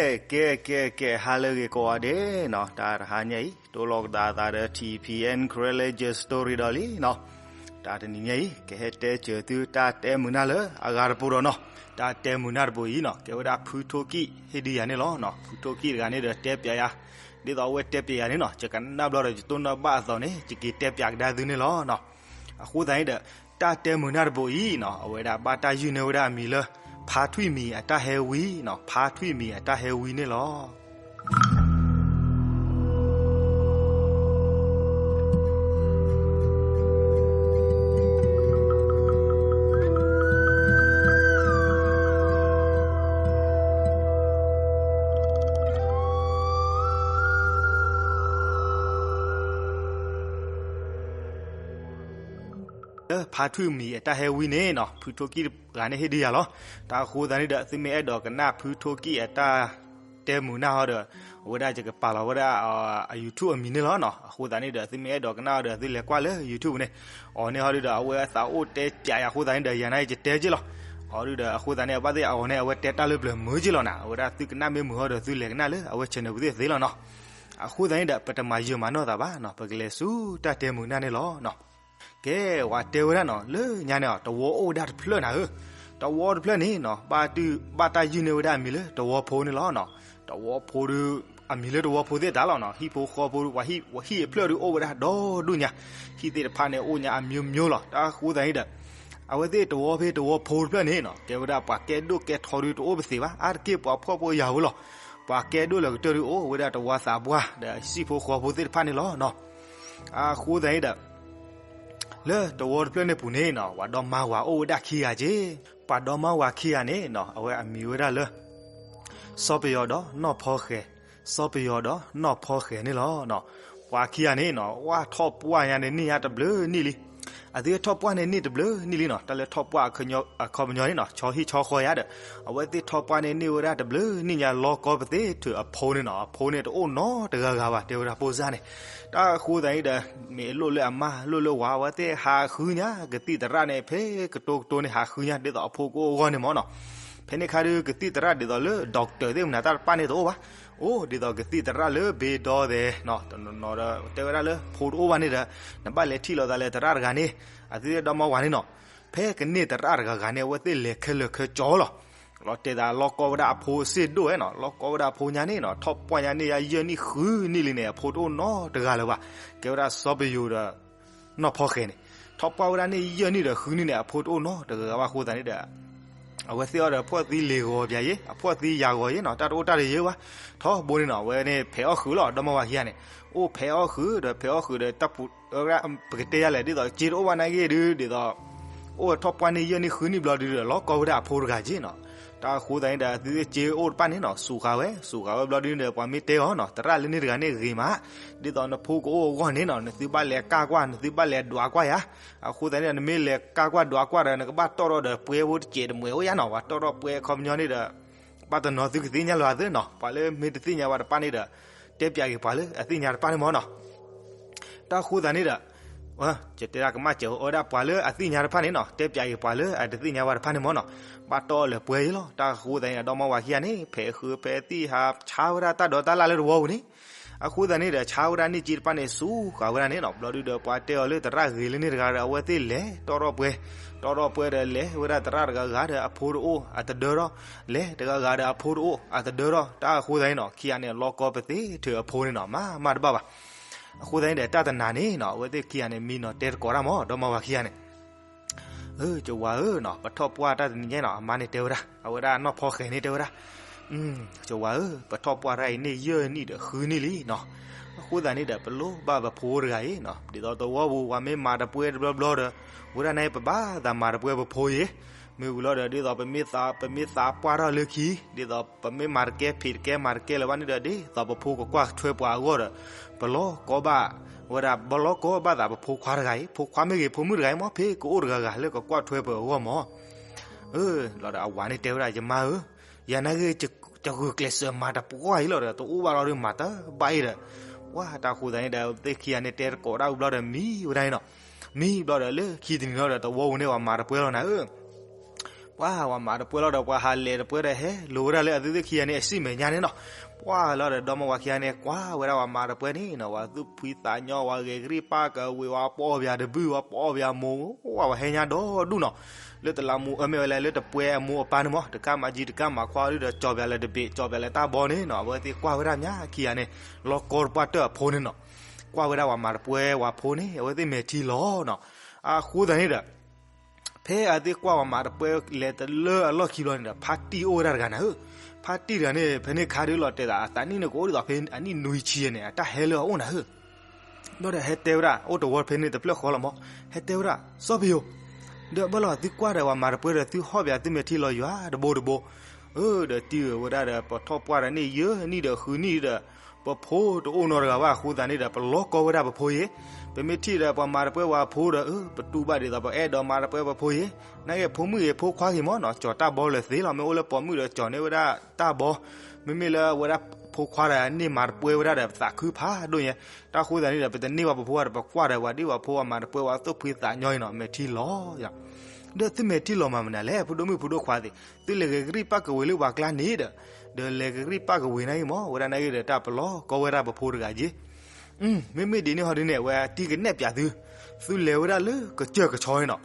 ကဲ ကဲ ကဲ ကဲ ဟါလၢအဂ့ၤကိးဂၤဒဲးနီၤ, တၢ်တဟါညါအံၤ တိၢ်လီၤကဒါသးဒီး ထံၣ်ဖံၣ်အဲၣ် Karen Legend Story ဒီးလံနီၤ. တၢ်တနံၤညါအံၤ ကဟဲတဲစၢၤသုတၢ်တဲမုာ်နၢ်လၢအဂၤတပူၤဒီးနီၤ. တၢ်တဲမုာ်နၢ်တပူၤအံၤနီၤ ကဲဝဲဒၣ်ဖုထိၣ်ကံၣ်ဟ့ၣ်ဒုးယၤန့ၣ်လီၤနီၤ. ဖုထိၣ်ကံၣ်တဂၤန့ၣ်ဒီးတဲပၠးယၤ, ဒ်သိးအဝဲတဲပၠးယၤန့ၣ်နီၤ ယကနၣ်ဘျီဒီး ယတိၢ်နီၣ်ဘၣ်အသိးန့ၣ် ယက့ၤတဲပၠးကဒါသုန့ၣ်လီၤနီၤ. အဃိသတးန့ၣ်ဒီး တၢ်တဲမုာ်နၢ်တပူၤအံၤနီၤ အဝဲဒၣ်ဘၣ်တၢ်ယုၢ်န့ၢ်ဝဲဒၣ်အမံၤလၢ ဖါထွံၣ်မံၤအတၢ်ဟဲဝံနီၤ, ဖါထွံၣ်မံၤအတၢ်ဟဲဝံန့ၣ်လီၤ. လၢဖါထွံၣ်မံၤအတၢ်ဟဲဝံန့ၣ်နီၤ ဖုထိၣ်ကံၣ်တဂၤန့ၣ်ဟ့ၣ်ဒုးယၤလီၤ. တၢ်အဃိသတးန့ၣ်ဒီး သုမ့ၢ်အဲၣ်ဒိးကနၣ်ဖုထိၣ်ကံၣ်အတၢ် တဲမုာ်နၢ်ဟီဒီး အဝဲဒၣ်ယကပာ်လီၤဝဲဒၣ် အ YouTube အမံၤန့ၣ်လီၤနီၤ. အဃိသတးန့ၣ်ဒီး သုမ့ၢ်အဲၣ်ဒိးကနၣ်ဟီဒီး သုလဲၤကွၢ်လၢ YouTube န့ၣ် အီၤန့ၣ်ဟီဒုဒီး အဝဲအသးအိၣ်တဲပၠးယၤအဃိသတးန့ၣ်ဒီး ယၤန့ၣ်ယတဲက့လီၤ. အီၤဒုဒီး အဃိသတးန့ၣ် အဘၣ်သ့ၣ်အီၤန့ၣ် အဝဲတဲတၢ်လၢပျၢၤမုာ်က့လီၤနၤ. အဝဲဒၣ်သုကနၣ်မ့ၢ်မုာ်ဟီဒီး သုလဲၤကနၣ်လၢအဝဲ channel ပူၤသ့ၣ်သ့လီၤနီၤ. အဃိသတးန့ၣ်ဒီး ပတမၤယၢၤမၤနီၢ်သးဘၣ်နီၤ, ပကလဲၤဆူတၢ်တဲမုာ်နၢ်န့ၣ်လီၤနီၤ. ကဲ ဝဲတဲဝဲဒၣ်နီၤ လၢညါန့ၣ် တဝီအိၣ်ဝဲဒၣ်တဖျၢၣ်နၤဧၢ. တဝီတဖျၢၣ်န့ၣ်နီၤ ဘၣ်တၢ်ယုၢ်န့ၢ်ဝဲဒၣ်အမံၤလၢ တဝီဖိန့ၣ်လီၤနီၤ. တဝီဖိဒု အမံၤလၢတဝီဖိသ့ၣ်တဖၣ်လီၤနီၤ. ဟံၣ်ဖိဃီဖိဒု ပှၤဟံၣ်အဖျၢၣ်ဒုအိၣ်ဝဲဒၣ်ဒီဒူၣ်ညါ, ဟံၣ်သ့ၣ်တဖၣ်န့ၣ် အိၣ်ညါအမျိုးမျိုးလီၤ. တၢ်အဃိသတးန့ၣ်ဒီး အဝဲသ့ၣ်တဝီဖဲတဝီဖိတဖျၢၣ်န့ၣ်နီၤ ကဲဝဲဒၣ်ပှၤကဲဒိၣ်ကဲထီဒုတအိၣ်ပသ့ၣ်ဘၣ်, အါတက့ၢ်ပှၤဖှီၣ်ဖိယာ်ဖိလီၤ. ပှၤကဲဒိၣ်လၢကတၢၢ်ဒုအိၣ်ဝဲဒၣ်တဝီသးပှၢ် ဒီးဟံၣ်ဖိဃီဖိသ့ၣ်တဖၣ်န့ၣ်လီၤနီၤ. အဃိသတးန့ၣ်ဒီး လၢတဝီတဖျၢၣ်န့ၣ်ပူၤန့ၣ်နီၤ ပှၤဒီမါဝၤအိၣ်ဝဲဒၣ်ခံဂၤက့, ပှၤဒီမါဝၤခံဂၤန့ၣ်နီၤ အဝဲအမံၤဝဲဒၣ်လၢ စီၤပယီၤဒီးနီၢ်ဖီဃဲၤ, စီၤပယီၤဒီးနီၢ်ဖီဃဲၤန့ၣ်လီၤ. ပှၤခံဂၤန့ၣ်နီၤ ဝဲထီၣ်ပှၢ်ညါန့ၣ်န့ၢ်ညါတဘျုးနံၣ်လံ. အသုထီၣ်ပှၢ်န့ၣ်န့ၢ်တဘျုးနံၣ်လံနီၤ, တၢ်လၢထီၣ်ပှၢ်အခီပညီန့ၣ်နီၤ ဆီဟံၣ်ဆီဃီယါဒီး အဝဲသ့ၣ်ထီၣ်ပှၢ်န့ၣ်န့ၢ်ဝဲဒၣ်တဘျုးနံၣ်ညါ လီၤကီပသ့ၣ်ထုးအဖိန့ၣ်နီၤ, အဖိန့ၣ်တအိၣ်နီတဂၤဂၤဘၣ် တဲဝဲဒၣ်ဖိစၢ်န့ၣ်. တၢ်အဃိသတးန့ၣ်ဒီး မ့ၢ်အလိၣ်လၢအမါလိၣ်လၢဝၤ အဝဲသ့ၣ်ဟးဃုညါ ကသံၣ်သရၣ်န့ၣ် ဖဲကတိၤကတိၤန့ၣ် ဟးဃုညါ ဒ်သိးအဖိကအိၣ်အဂီၢ်န့ၣ်မ့ၢ်နီၤ. ဖဲန့ၣ်ခါဒု ကသံၣ်သရၣ်ဒ်သိးလၢ doctor သ့ၣ်မနုၤတၢ်တပၣ်န့ၣ်တအိၣ်ဘၣ်. အိၣ်ဒ်သိးကသံၣ်သရၣ်လၢဘ့ဒီသဲးနီၤ, တနီၤနီၤဒီး တဲဝဲဒၣ်လၢဖိတအိၣ်ဘၣ်န့ၣ်ဒီး နဘၣ်လဲၤထံၣ်လိာ်သးလၢသရၣ်တဂၤန့ၣ်, အသုဒီမါဝၤန့ၣ်နီၤ. ဖဲကန့ၢ်သရၣ်တဂၤဂၤန့ၣ် အဝဲသ့ၣ်လဲၤခဲလၢာ်ခဲဆ့လီၤ. လီၤတဲာ်သးလီၤကီဝဲဒၣ်အဖိစ့ၢ်ဒိၣ်ဝဲနီၤ, လီၤကီဝဲဒၣ်အဖိညါန့ၣ်နီၤ, ထီၣ်ပှၢ်ညါန့ၢ်ယဲၢ်နံၣ်ဃုနံၣ်လံန့ၣ် အဖိတအိၣ်နီတဂၤလၢၤဘၣ်. ကဲဝဲဒၣ်စီၤပယီၤဒီး နီၢ်ဖီဃဲၤန့ၣ် ထီၣ်ပှၢ်ဝဲဒၣ်န့ၢ်ယဲၢ်နံၣ်ဒီးဃုနံၣ်န့ၣ် အဖိတအိၣ်နီတဂၤဘၣ်အဃိသတးန့ၣ်ဒီး အဝဲသ့ၣ်အီၤဒီး ဖှီၣ်သံလ့ၤဂီၤပၠးယဲ အဖှီၣ်သံယၤဂီၤယဲနီၤ, တၢ်တအိၣ်တၢ်တယၢဘၣ်. ထီဘိန့ၣ်နီၤ အဝဲန့ၣ်ဖဲးအီၣ်ဃုာ်လီၤ, ဒီမါဝၤခံဂၤန့ၣ် အိၣ်ဖဲးအီၣ်ဃုာ်ဒီး ဖဲးအီၣ်ဃုာ်ဒီး တၢ်ပူၤ ပကတဲယၤလဲၣ် ဒ်သိးစ့တအိၣ်ဘၣ်နာ်က့ဒု ဒ်သိး အိၣ်ထီၣ်ပှၢ်န့ၢ်ယဲၢ်နံၣ်ဃုနံၣ်ဘျီဒုဒီး လီၤကီဝဲဒၣ်အဖိတဂၤက့နီၤ. တၢ်အဃိသတးန့ၣ်ဒီး သုသ့ၣ်စ့အိၣ်တဖၣ်န့ၣ်နီၤ စူးဃာ်ဝဲ စူးဃာ်ဝဲဘျီဒုန့ၣ်ဒီး ပှၤမ့ၢ်တဲအီၤနီၤ သရၣ်လၢန့ၣ်တဂၤန့ၣ်ဂ့ၤမး, ဒ်သိးနဖိကအိၣ်အဂီၢ်န့ၣ်နီၤ နသုဘၣ်လဲၤကၢ်ကွၢ် နသုဘၣ်လဲၤဒွးကွၢ်ယၤ. အဃိသတးန့ၣ်ဒီး နမ့ၢ်လဲၤကၢ်ကွၢ်ဒွးကွၢ်ဒီး နကဘၣ်တီၣ်ထီၣ်ဒီးပှဲၤဖိတစဲးတမှဲးအိၣ်ယါနီၤ, ပှၤတီၣ်ထီၣ်ပှဲၤအခီပညီန့ၣ်ဒီး ဘၣ်တနီၤသုကသ့ၣ်ညါလီၤအသးနီၤ, ပှၤလၢမ့ၢ်တသ့ၣ်ညါဝဲတဖၣ်န့ၣ်ဒီး တဲပၠးက့ၤပှၤလၢအသ့ၣ်ညါတဖၣ်န့ၣ်မ့ၢ်နီၤ. တၢ်အဃိသတးန့ၣ်ဒီး ယတဲဒၣ်ကမၣ်စၢၤဝဲဒၣ်ပှၤလၢအသ့ၣ်ညါတဖၣ်န့ၣ်နီၤ တဲပၠးက့ၤပှၤလၢအတသ့ၣ်ညါဝဲတဖၣ်န့ၣ်မ့ၢ်နီၤ, ဘၣ်တီၣ်လၢပှဲၤအံၤလီၤ. တၢ်အဃိသတးန့ၣ်ဒီး ဒီမါဝၤခံဂၤန့ၣ် ဖဲးဃုဖဲးသံၣ်ဟးဆါဝဲဒၣ်တၢ်ဒိးတၢ်လၣ်လၢတဝီပူၤန့ၣ်, အဃိသတးန့ၣ်ဒီး ဆါဝဲဒၣ်န့ၢ်စ့တဖၣ်န့ၣ် စူးဃာ်ဝဲဒၣ်န့ၣ်နီၤ, ဘျီဒုဒီးပှၤတဲအီၤလၢသရၣ်ဂ့ၤလၢန့ၣ်တဂၤဒီး အဝဲသ့ၣ်လဲၤတီၣ်ထီၣ်ပှဲၤ, တီၣ်ထီၣ်ပှဲၤဒီးလဲၤဝဲဒၣ်သရၣ်တဂၤဂၤဒီးအဖိတအိၣ်အတဒၢထီၣ်, လဲၤတဂၤဂၤဒီးအဖိတအိၣ်အတဒၢထီၣ်, တၢ်အဃိသတးန့ၣ်နီၤ ခံဂၤန့ၣ် လီၤကီပသ့ၣ်ထုးအဖိန့ၣ်နီၤ မၤမၤတဘၣ်ဘၣ်. အဃိသတးန့ၣ်ဒီး တၢ်တနၤန့ၣ်နီၤ အဝဲသ့ၣ်ခံဂၤန့ၣ် မံနီၤတဲတကိးတၢ်မ့ၢ် ဒီမါဝၤခံဂၤန့ၣ် အၢ ကဝၤဧၢနီၤ ပထီၣ်ပှၢ်တၢ်တနံၤညါနီၤ အမါန့ၣ်တဲဝဲဒၣ် အဝဲဒၣ်နီၢ်ဖီဃဲၤန့ၣ်တဲဝဲဒၣ်, ကဝၤဧၢ ပထီၣ်ပှၢ်တၢ်အံၤန့ၢ်ယဲၢ်နံၣ်ဒီးဃုနံၣ်လံနီၤ, အဃိသတးန့ၣ်ဒီး ပလိၣ်ဘၣ်ပဖိတဂၤအံၤနီၤ ဒ်သိးသဝီပူၤ ပှၤမ့ၢ်မၤတပှဲၤတဘျီဘျီဒီး ဝဲဒၣ်န့ၣ် ပဘၣ်သးမၤတပှဲၤပဖိအံၤ, မ့ၢ်ဝံၤလီၤဒီး ဒ်သိးပမ့ၢ်သး ပမ့ၢ်သးပှၢ်ထီၣ်လၢခံ ဒ်သိးပမ့ၢ်မၤတကဲဖံးတကဲမၤတကဲလၢၤဘၣ်န့ၣ်ဒီး ဒ်သိးပဖိကကွၢ်ထွဲပှၤအဂီၢ်ဒီး ပလီၢ်ကီဘၣ်ဝဲဒၣ် ပလီၢ်ကီဘၣ်သးပဖိခွါတဂၤအံၤ, ဖိခွါမ့ၢ်ဂ့ၤ ဖိမုၣ်တဂၤအံၤ မ်ဖဲကအိၣ်တဂၤဂၤလၢကကွၢ်ထွဲပှၤအဂီၢ်မး. အၢ လီၤဒီးအဝၤန့ၣ်တဲဝဲဒၣ် ယမါဧၢ, ယၤနာ်ဂ့ၤ ယဂုာ်ကျဲးစၢးမၤတပှၢ်အံၤလီၤဒီး တအိၣ်ဘၣ်လီၤဒီးမၤတဘၣ်အံၤဒီး, ပှၤတၢ်ဃိသတးန့ၣ်ဒီး သ့ၣ်ခံဂၤန့ၣ်တဲတကိးဒၣ်ဝံၤဘျီဒီး မံဝဲဒၣ်န့ၣ်နီၤ, မံဘျီဒီးလၢခံတနံၤလီၤဒီး သဝီပူၤန့ၣ် ပှၤမၤတပှဲၤလီၤနၤဧၢ ပှၤဝၤမၤတပှဲၤလီၤဒီး ပှၤဟးလဲၤတပှဲၤဒီး ဟဲလိာ်ဝဲဒၣ်လၢအသုသ့ၣ်ခံဂၤန့ၣ် အစံၣ်မဲာ်ညါန့ၣ်နီၤ. ပှၤလီၤဒီး ဒီမါဝၤခံဂၤန့ၣ် ကွၢ်ဝဲဒၣ်ဝၤမၤတပှဲၤန့ၣ်နီၤ, ဝၤသူၣ်ဖှံသးညီ, ဝၤဂဲၤကရံၣ်ပၢ်ကဝ့ၤ, ဝၤပိာ်ပၠးတဘုၣ်, ဝၤပိာ်ပၠးမိၢ်, ဝၤဟဲညါဒီဒူၣ်နီၤ. လၢတလးမူ အမ့ၢ်ဝဲလဲၣ် လၢတပှဲၤအမိၢ်အပၢ်န့ၣ်မး, တကးမၤကၠံ တကးမၤခွါဒုဒီး ကၠီၤပၠးလၢတဘ့ၣ်, ကၠီၤပၠးလၢတၢ်ဘီန့ၣ်နီၤ. အဝဲသ့ၣ်ကွၢ်ဝဲဒၣ်မးခံဂၤန့ၣ် လီၤကီတပှၢ်တၢၢ်အဖိန့ၣ်နီၤ. ကွၢ်ဝဲဒၣ်ဝၤမၤတပှဲၤဝၤဖိန့ၣ် အဝဲသ့ၣ်မဲာ်ထံလီၤနီၤ. အဃိသတးန့ၣ်ဒီး ဖဲအဝဲသ့ၣ်ကွၢ်ဝၤမၤတပှဲၤလဲၤတလၢအလီၢ်ခံဘျီန့ၣ်ဒီး ဖါတံၢ်အိၣ်ဝဲဒၣ်တဂၤနၤဧၢ. ဖါတံၢ်တဂၤန့ၣ် ဖဲန့ၣ်ခါဒုလီၤတဲာ်သး အသးနံၣ်န့ၣ်ကအိၣ်ဒ်သိးဖဲအနံၣ်နွံဆံန့ၣ် အတၢ်ဟဲလၢအအိၣ်နၤဧၢ. ဘျီဒီးဟဲတဲဝဲဒၣ် အိၣ်တဝီဖဲန့ၣ်တဖျၢၣ်ဃီလီၤမး, ဟဲတဲဝဲဒၣ် စီၤပယိၤ, ဒီးဘၣ်လီၤသုကွၢ်ဒီးဝၤမၤတပှဲၤဒီး သုဟီၣ်ပၠးသုမဲာ်ထံလီၤယွၤတဘိတဘိ, အၢ ဒီးတံၢ်ဝဲဒၣ်ဒီး ပထီၣ်ပှၢ်ဒီးန့ၣ် ယဲၢ်နံၣ်ဒီးဃုနံၣ်ဒီး ပဖိတအိၣ်နီတဂၤဘၣ်. အဃိသတးန့ၣ်ဒီး ပလီၤကီဝဲဒၣ်ပဖိအံၤ, ပမ့ၢ်ထံၣ်ဒီးပှၤမၤတပှဲၤဝၤဖိဒီး အၢ ပတူၢ်ဘၣ်ဒ်သိးပအဲၣ်ဒိးမၤတပှဲၤပဖိအံၤ, နာ်က့ဖိမုၣ်အံၤ ဖိခွါဂ့ၤမးနီၤ, ကၠီၤတၢ်ဘီလၢသ့လီၤ. မ့ၢ်အိၣ်လၢပိာ်မုၣ်ဒီးကၠီၤန့ၢ်ဝဲဒၣ်တၢ်ဘီ, မ့မ့ၢ်လၢဝဲဒၣ်ဖိခွါဒီးန့ၢ်မၤတပှဲၤဝဲဒၣ်ဒီး ပသးခုဖးဒိၣ်ညါ. တၢ်ဃိသတးန့ၣ်ဒီး ပတန့ၢ်ဘၣ်ပဖိဘၣ်ဒီး ပကွၢ်ဒီးဝၤဒ်ဝၤဖိဝၤမၤတပှဲၤဝၤသူၣ်ဖှံသးညီအံၤနီၤ, မဲာ်ထံလီၤ ဒီးသုမဲာ်ထံလီၤမးမနုၤလဲၣ် ဖိဒိၣ်မုၣ်ဖိဒိၣ်ခွါသ့ၣ်, သုလဲၤဂဲၤကရံၣ်ပၢ်ကဝ့ၤလၢပှၤကျါန့ၣ်ဒီး, ဒီးလဲၤဂဲၤကရံၣ်ပၢ်ကဝ့ၤနာ်က့ဒီး တၢ်ပလီၤကီဝဲဒၣ်ပဖိတဂၤက့ၤ. မ့မ့ၢ်ဒ်န့ၣ်ဟီဒ်န့ၣ် အဝဲတံၢ်ကနဲၣ်ပၠးသု, သုလဲၤဝဲဒၣ်လၢကစၢၢ်ကဆီန့ၣ်နီၤ.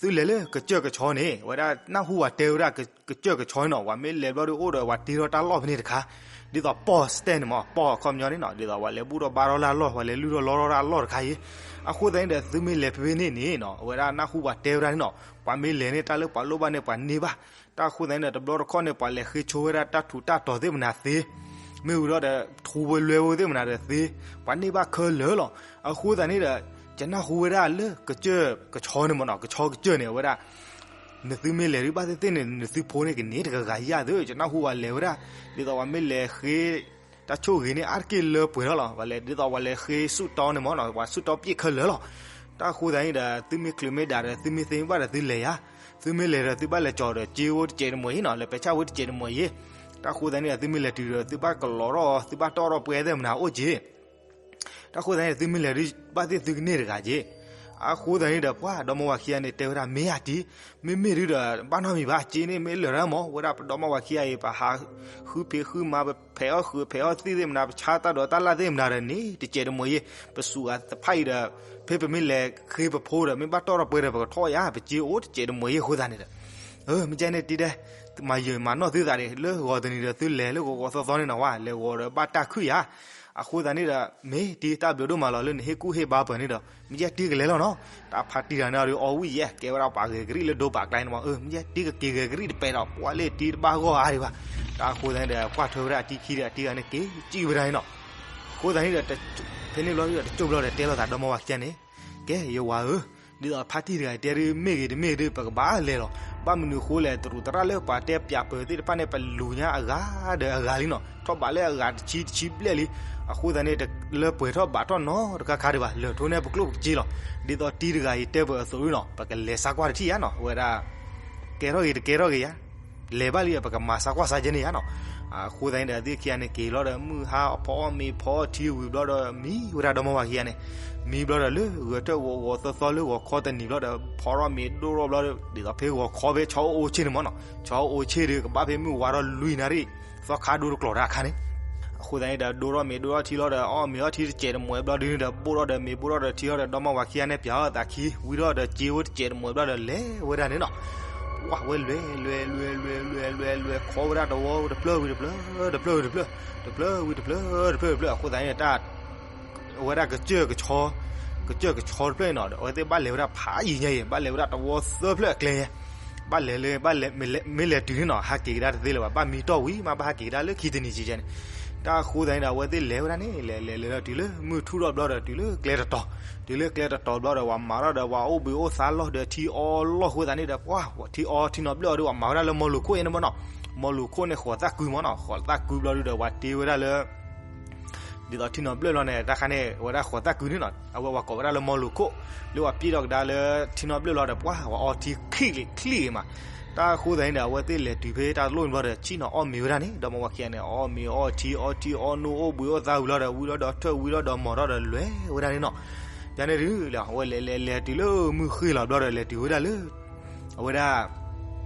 သုလဲၤလၢကစၢၢ်ကဆီန့ၣ် ဝဲဒၣ်နၢ်ဟူဝၤတဲဝဲဒၣ်ကစၢၢ်ကဆီန့ၣ်နီၤ, ဝၤမ့ၢ်လဲၤဘျီဒုးအိၣ်ဒီး ဝၤတ့ထီၣ်တၢ်လီၢ်ဖဲန့ၣ်တခါ, ဒ်သိးပီၢ်စတဲန့ၣ်မး, ပီၢ်အခီပညီန့ၣ်နီၤ, ဒ်သိးဝဲလဲၤဘူၣ်ထီၣ်ဘါထီၣ်လၢအလီၢ်, ဝဲလဲၤလုၢ်ထီၣ်လီထီၣ်ဒၣ်အလီၢ်တခါအံၤ. အဃိသတးန့ၣ်ဒီး သုမ့ၢ်လဲၤဖဲဖဲန့ၣ်န့ၣ်နီၤ, အဝဲဒၣ်နၢ်ဟူဝၤတဲဝဲဒၣ်န့ၣ်နီၤ, ပှၤမ့ၢ်လဲၤန့ၣ် တၢ်လၢပှၤလိၣ်ဘၣ်န့ၣ် ပှၤန့ၢ်ဘၣ်. တၢ်ဃိသတးန့ၣ်ဒီး တဘျီတခီၣ်န့ၣ် ပှၤလဲၤဃ့ဆိဝဲဒၣ်တၢ်ထူးတၢ်တီၤသ့ၣ်မနၤသ့, မ့ၢ်ဝံၤဒီးဒီး ထူဝဲလွဲဝဲသ့ၣ်မနၤဒီးသ့, ပှၤန့ၢ်ဘၣ်ခဲလၢာ်လီၤ. အဃိသတးန့ၣ်ဒီး ယနၢ်ဟူဝဲဒၣ်လၢကစၢၢ်ကဆီန့ၣ်မးနီၤ, ကဆီကစၢၢ်န့ၣ် အဝဲဒၣ် နသုမ့ၢ်လဲၤဒုးဘၣ်သ့ၣ်သ့ၣ်န့ၣ် နသုဖိန့ၣ်ကန့ၢ်တဂၤဂၤယၤသ့, ယနၢ်ဟူဝဲလဲၤဝဲဒၣ်, ဒ်သိးပှၤမ့ၢ်လဲၤဃ့ တၢ်ဆိၣ်ဂ့ၤန့ၣ် အါတက့ၢ်လၢပှဲၤထီၣ်လီၤ. ပှၤလဲၤဒ်သိးပှၤလဲၤဃ့ဆူၣ်တီန့ၣ်မးနီၤ, ပှၤဆူၣ်တီပျ့ၢ်ခဲလၢာ်လီၤ. တၢ်ဃိသတးန့ၣ်ဒီး သုမ့ၢ်ချုးမ့ၢ်ဒၣ်ဒီး သုမ့ၢ်သ့မ့ၢ်ဘၣ်ဒီးသုလဲၤယၤ, သုမ့ၢ်လဲၤဒီးသုဘၣ်လဲၤကၠီၤဒီးစ့အိၣ်တစဲးတမှဲၤအံၤနီၤ, လဲၤပဲာ်ဆၣ်ဝဲတစဲးတမှဲၤအံၤ, တၢ်ဃိသတးန့ၣ်ဒီး သုမ့ၢ်လဲၤတုၤဒီး သုဘၣ်ကလီၤထီၣ် သုဘၣ်တီၣ်ထီၣ်ပှဲၤသ့ၣ်မနၤအိၣ်က့ၤ တၢ်ဃိသတးန့ၣ် သုမ့ၢ်လဲၤဒုးဘၣ်သ့ၣ်သုကန့ၢ်တဂၤက့ၤ. အဃိသတးန့ၣ်ဒီး ပှၤဒီမါဝၤခံဂၤန့ၣ် တဲဝဲဒၣ် မ့ၢ်ဧါတံၢ်, မ့မ့ၢ်ဒုးဒီး ဘၣ်နီတမံၤဘၣ်, စ့န့ၣ်မ့ၢ်လၢာ်တၢ်မး, ဝဲဒၣ်ပဒီမါဝၤခံဂၤအံၤ ပဟးဃုဖံးဃုမၤ ပဖဲးအီၣ်ဃုာ်ဖဲးအီၣ်သံၣ်သ့ၣ်မနၤ ပဆါတၢ်ဒိးတၢ်လၢ်သ့ၣ်မနၤဒီးန့ၣ် တစဲးတမှဲၤယဲ, ပစူးအသဖၣ်အံၤဒီး ဖဲပမ့ၢ်လဲၤဃ့ပဖိဒီး မ့ၢ်ဘၣ်တီၣ်ထီၣ်ပှဲၤဒီး ပကထီၣ်ယါ, ပစ့အိၣ်တစဲးတမှဲၤယဲအဃိသတးန့ၣ်ဒီး မ့ၢ်ကဲန့ၣ်တံၢ်ဒဲး, မၤယၢၤမၤနီၢ်သုသးန့ၣ် လၢဂီၤတနံၤဒီးသုလဲၤလၢဂီၤဂီၤသီသီန့ၣ်နီၤဝဲ, လဲၤဂီၤဒီးဘၣ်တၢ်ခုၣ်ယါ. အဃိသတးန့ၣ်ဒီး မ့ၢ်တံၢ်တၢ်ဘျုးဒိၣ်မးလီၤ လၢနဟ့ၣ်ကူၣ်ဟ့ၣ်ဘါပှၤန့ၣ်ဒီး မ့ၢ်ကဲတံၢ်ကလဲၤလီၤနီၤ. တၢ်ဖါတံၢ်တဂၤန့ၣ်ဒီး အီၣ်ဝံၣ်ယဲ ကဲဝဲဒၣ်ပှၤဂဲၤကရံၣ်လၢဒိပာ်ကျါန့ၣ်မး, မ့ၢ်ကဲတံၢ်ကက့ၤဂဲၤကရံၣ်တပဲာ်ဒီး ပှၤလၢတံၢ်တဘၣ်ဂီၢ်အါဒံးဘၣ်. တၢ်အဃိသတးန့ၣ်ဒီး ကွၢ်ထွဲဝဲဒၣ်အတံၢ်ခံဒီး အတံၢ်ဂၤန့ၣ်က့ၤစံၣ်ဝဲဒၣ်န့ၣ်နီၤ. အဃိသတးန့ၣ်ဒီး ဖဲန့ၣ်ဘျီဒီး တကၠိၢ်ဘျီဒီး တဲလိာ်သးဒီမါဝၤခံဂၤန့ၣ် ကဲ ယဝၤဧၢ, ဒ်သိးဖါတံၢ်တဂၤတဲဒုး မ့ၢ်ဂ့ၤတမ့ၢ်ဂ့ၤဒုး ပကဘၣ်လဲၤလီၤ. ဘၣ်မနုၤအဃိလဲၣ် တရူးသရၣ်လၢပှၤတဲပၠးပၢၤသ့ၣ်တဖၣ်န့ၣ် ပလူၤညါအဂၤဒီးအဂၤလံနီၤ. ထီၣ်ဘးလၢအဂၤတဆံတဆံဘျဲၣ်လံ. အဃိသတးန့ၣ် တလၢပှဲၤထီၣ်ဘးထီၣ်နီတခါခါဒံးဘၣ်. လဲၤထိၣ်န့ၢ်ပကျိၣ်ပစ့လီၤ. ဒ်သိးတံၢ်တဂၤအံၤတဲပၢၤအသိးလံနီၤ ပကလဲၤဆါကွၢ်တထံၣ်ဧါနီၤ. အဝဲဒၣ် ကဲထီၣ်ဂ့ၤတကဲထီၣ်ဂ့ၤယါ လဲၤဘၣ်လံ ပကမၤဆါကွၢ်ဆါကဲန့ၣ်ဧါနီၤ. အဃိသတးန့ၣ်ဒီး အဝဲသ့ၣ်ခံဂၤန့ၣ်က့ၤလီၤဒီး မုၢ်ဟါဖီအီၣ်မ့ၤဖီအီထံဝံၤဘျီဒီး မံဝဲဒၣ်ဒီမါဝၤခံဂၤန့ၣ်, မံဘျီဒီးလၢဂဲၤထၢၣ်ဂီၤဂီၤသီသီလၢဂီၤခီတနံၤဘျီဒီး ဖီထီၣ်မ့ၤဒိၣ်ထီၣ်ဘျီဒီး ဒ်သိးဖဲဂီၤခီဖဲဆီအိၣ်အိၣ်ဆ့ၣ်န့ၣ်မးနီၤ, ဆီအိၣ်အိၣ်ဆ့ၣ်ဒီး ကဘၣ်ဖဲမုၢ်ဝါထီၣ်လွံၢ်နၣ်ရံၣ် သီခါဒိတကျိၤတၢ်အခါန့ၣ်. အဃိသတးန့ၣ်ဒီး ဒိၣ်ထီၣ်မ့ၤဒိၣ်ထီၣ်ထံလီၤဒီး အီၣ်မ့ၤအီထံတစဲးတမှဲၤဘျီဒုန့ၣ်ဒီး ဘိၣ်ထီၣ်ဒီးမ့ၤဘိၣ်ထီၣ်ဒီးထံလီၤဒီး ဒီမါဝၤခံဂၤန့ၣ် ပၠးအီၣ်သးခံ ဝံထီၣ်ဒီးစ့အိၣ်တစဲးတမှဲၤဘျီဒီး လဲၤဝဲဒၣ်န့ၣ်နီၤ. ဝဲလဲၤလဲၤလဲၤလဲၤလဲၤလဲၤလဲၤ ခီဝဲဒၣ်တဝီတဖျၢၣ်ဝံၤတဖျၢၣ် တဖျၢၣ်ဝံၤတဖျၢၣ် တဖျၢၣ်ဝံၤတဖျၢၣ် တဖျၢၣ်ဝံၤတဖျၢၣ် အဃိသတးန့ၣ် တၢ် အဝဲဒၣ်ကစၢၢ်ကဆီ ကစၢၢ်ကဆီတဖျၢၣ်န့ၣ်နီၤ အဝဲသ့ၣ်ဘၣ်လဲၤဝဲဒၣ်ဖးယံၤညါအံၤ ဘၣ်လဲၤဝဲဒၣ်တဝီသၢဖျၢၣ်အကျဲညါ ဘၣ်လဲၤလၢ ဘၣ်လဲၤ မ့ၢ်လဲၤတုၤန့ၣ်နီၤ ဟးက့ၤကဒါတသ့လၢၤဘၣ် ဘၣ်မံတီၢ်ဝံၤမး ဘၣ်ဟးက့ၤကဒါလၢခံတနံၤကကန့ၣ် တၢ်အဃိသတးန့ၣ်ဒီး အဝဲသ့ၣ်လဲၤဝဲဒၣ်န့ၣ် လဲၤလဲၤလဲၤဒီးတုၤလၢမုၢ်ထူၣ်ထီၣ်ဘျီဒီး တုၤလၢကျဲတတီၤ တုၤလၢကျဲတတီၤဘျီဒီး ပှၤမၤထီၣ်ဒီး ပှၤအိၣ်ဘှံးအိၣ်သါလီၢ်ဒီး ထံအီလီၢ်အဃိသတးန့ၣ်ဒီး ပှၤ ထံအီထံနီၤဘျၢၣ်အီၤဒီး ပှၤမၤဝဲဒၣ်လၢမီလိၤခိၣ်အံၤန့ၣ်မ့ၢ်နီၤ မီလိၤခိၣ်န့ၣ် ဃိးသၣ်ကုမ့ၢ်နီၤ ဃိးသၣ်ကုဘျီဒုဒီး ပှၤတ့ဝဲဒၣ်လၢ ဒ်သိးထံနီၤဘျၢၣ်လီၤန့ၣ် တၢ်ခါန့ၣ် အဝဲဒၣ်ဃိးသၣ်ကုန့ၣ်နီၤ အဝဲပှၤကိးဝဲဒၣ်လၢမီလိၤခိၣ် လၢပှၤပျဲၢ်ထီၣ်ကဒါလၢထံနီၤဘျၢၣ်လီၤဒီး ပှၤ ပှၤအီထံချံၣ်ချံၣ်ဂ့ၤမး တၢ်အဃိသတးန့ၣ်ဒီး အဝဲသ့ၣ်လဲၤတုၤဖဲတၢ်တလိၣ်န့ၣ်ဘျီဒီး ဆ့ၣ်နီၤအီၣ်မ့ၤဝဲဒၣ်န့ၣ် ဒီမါဝၤခံဂၤန့ၣ် အီၣ်မ့ၤအီထံအီထံအီနိၣ်အိၣ်ဘှံးအိၣ်သါဝံၤလီၤဒီး ဝံၤလီၤဒီးထၢၣ်ဝံၤလီၤဒီးမီၤထီၣ်ဒီးလဲၤဝဲဒၣ်န့ၣ်နီၤ ယန့ၣ်ဒုး အဝဲလဲၤလဲၤလဲၤတုၤလၢမုၢ်ဃ့ၢ်လီၤဘျီဒီး လဲၤတုၤဝဲဒၣ်လၢ အဝဲဒၣ်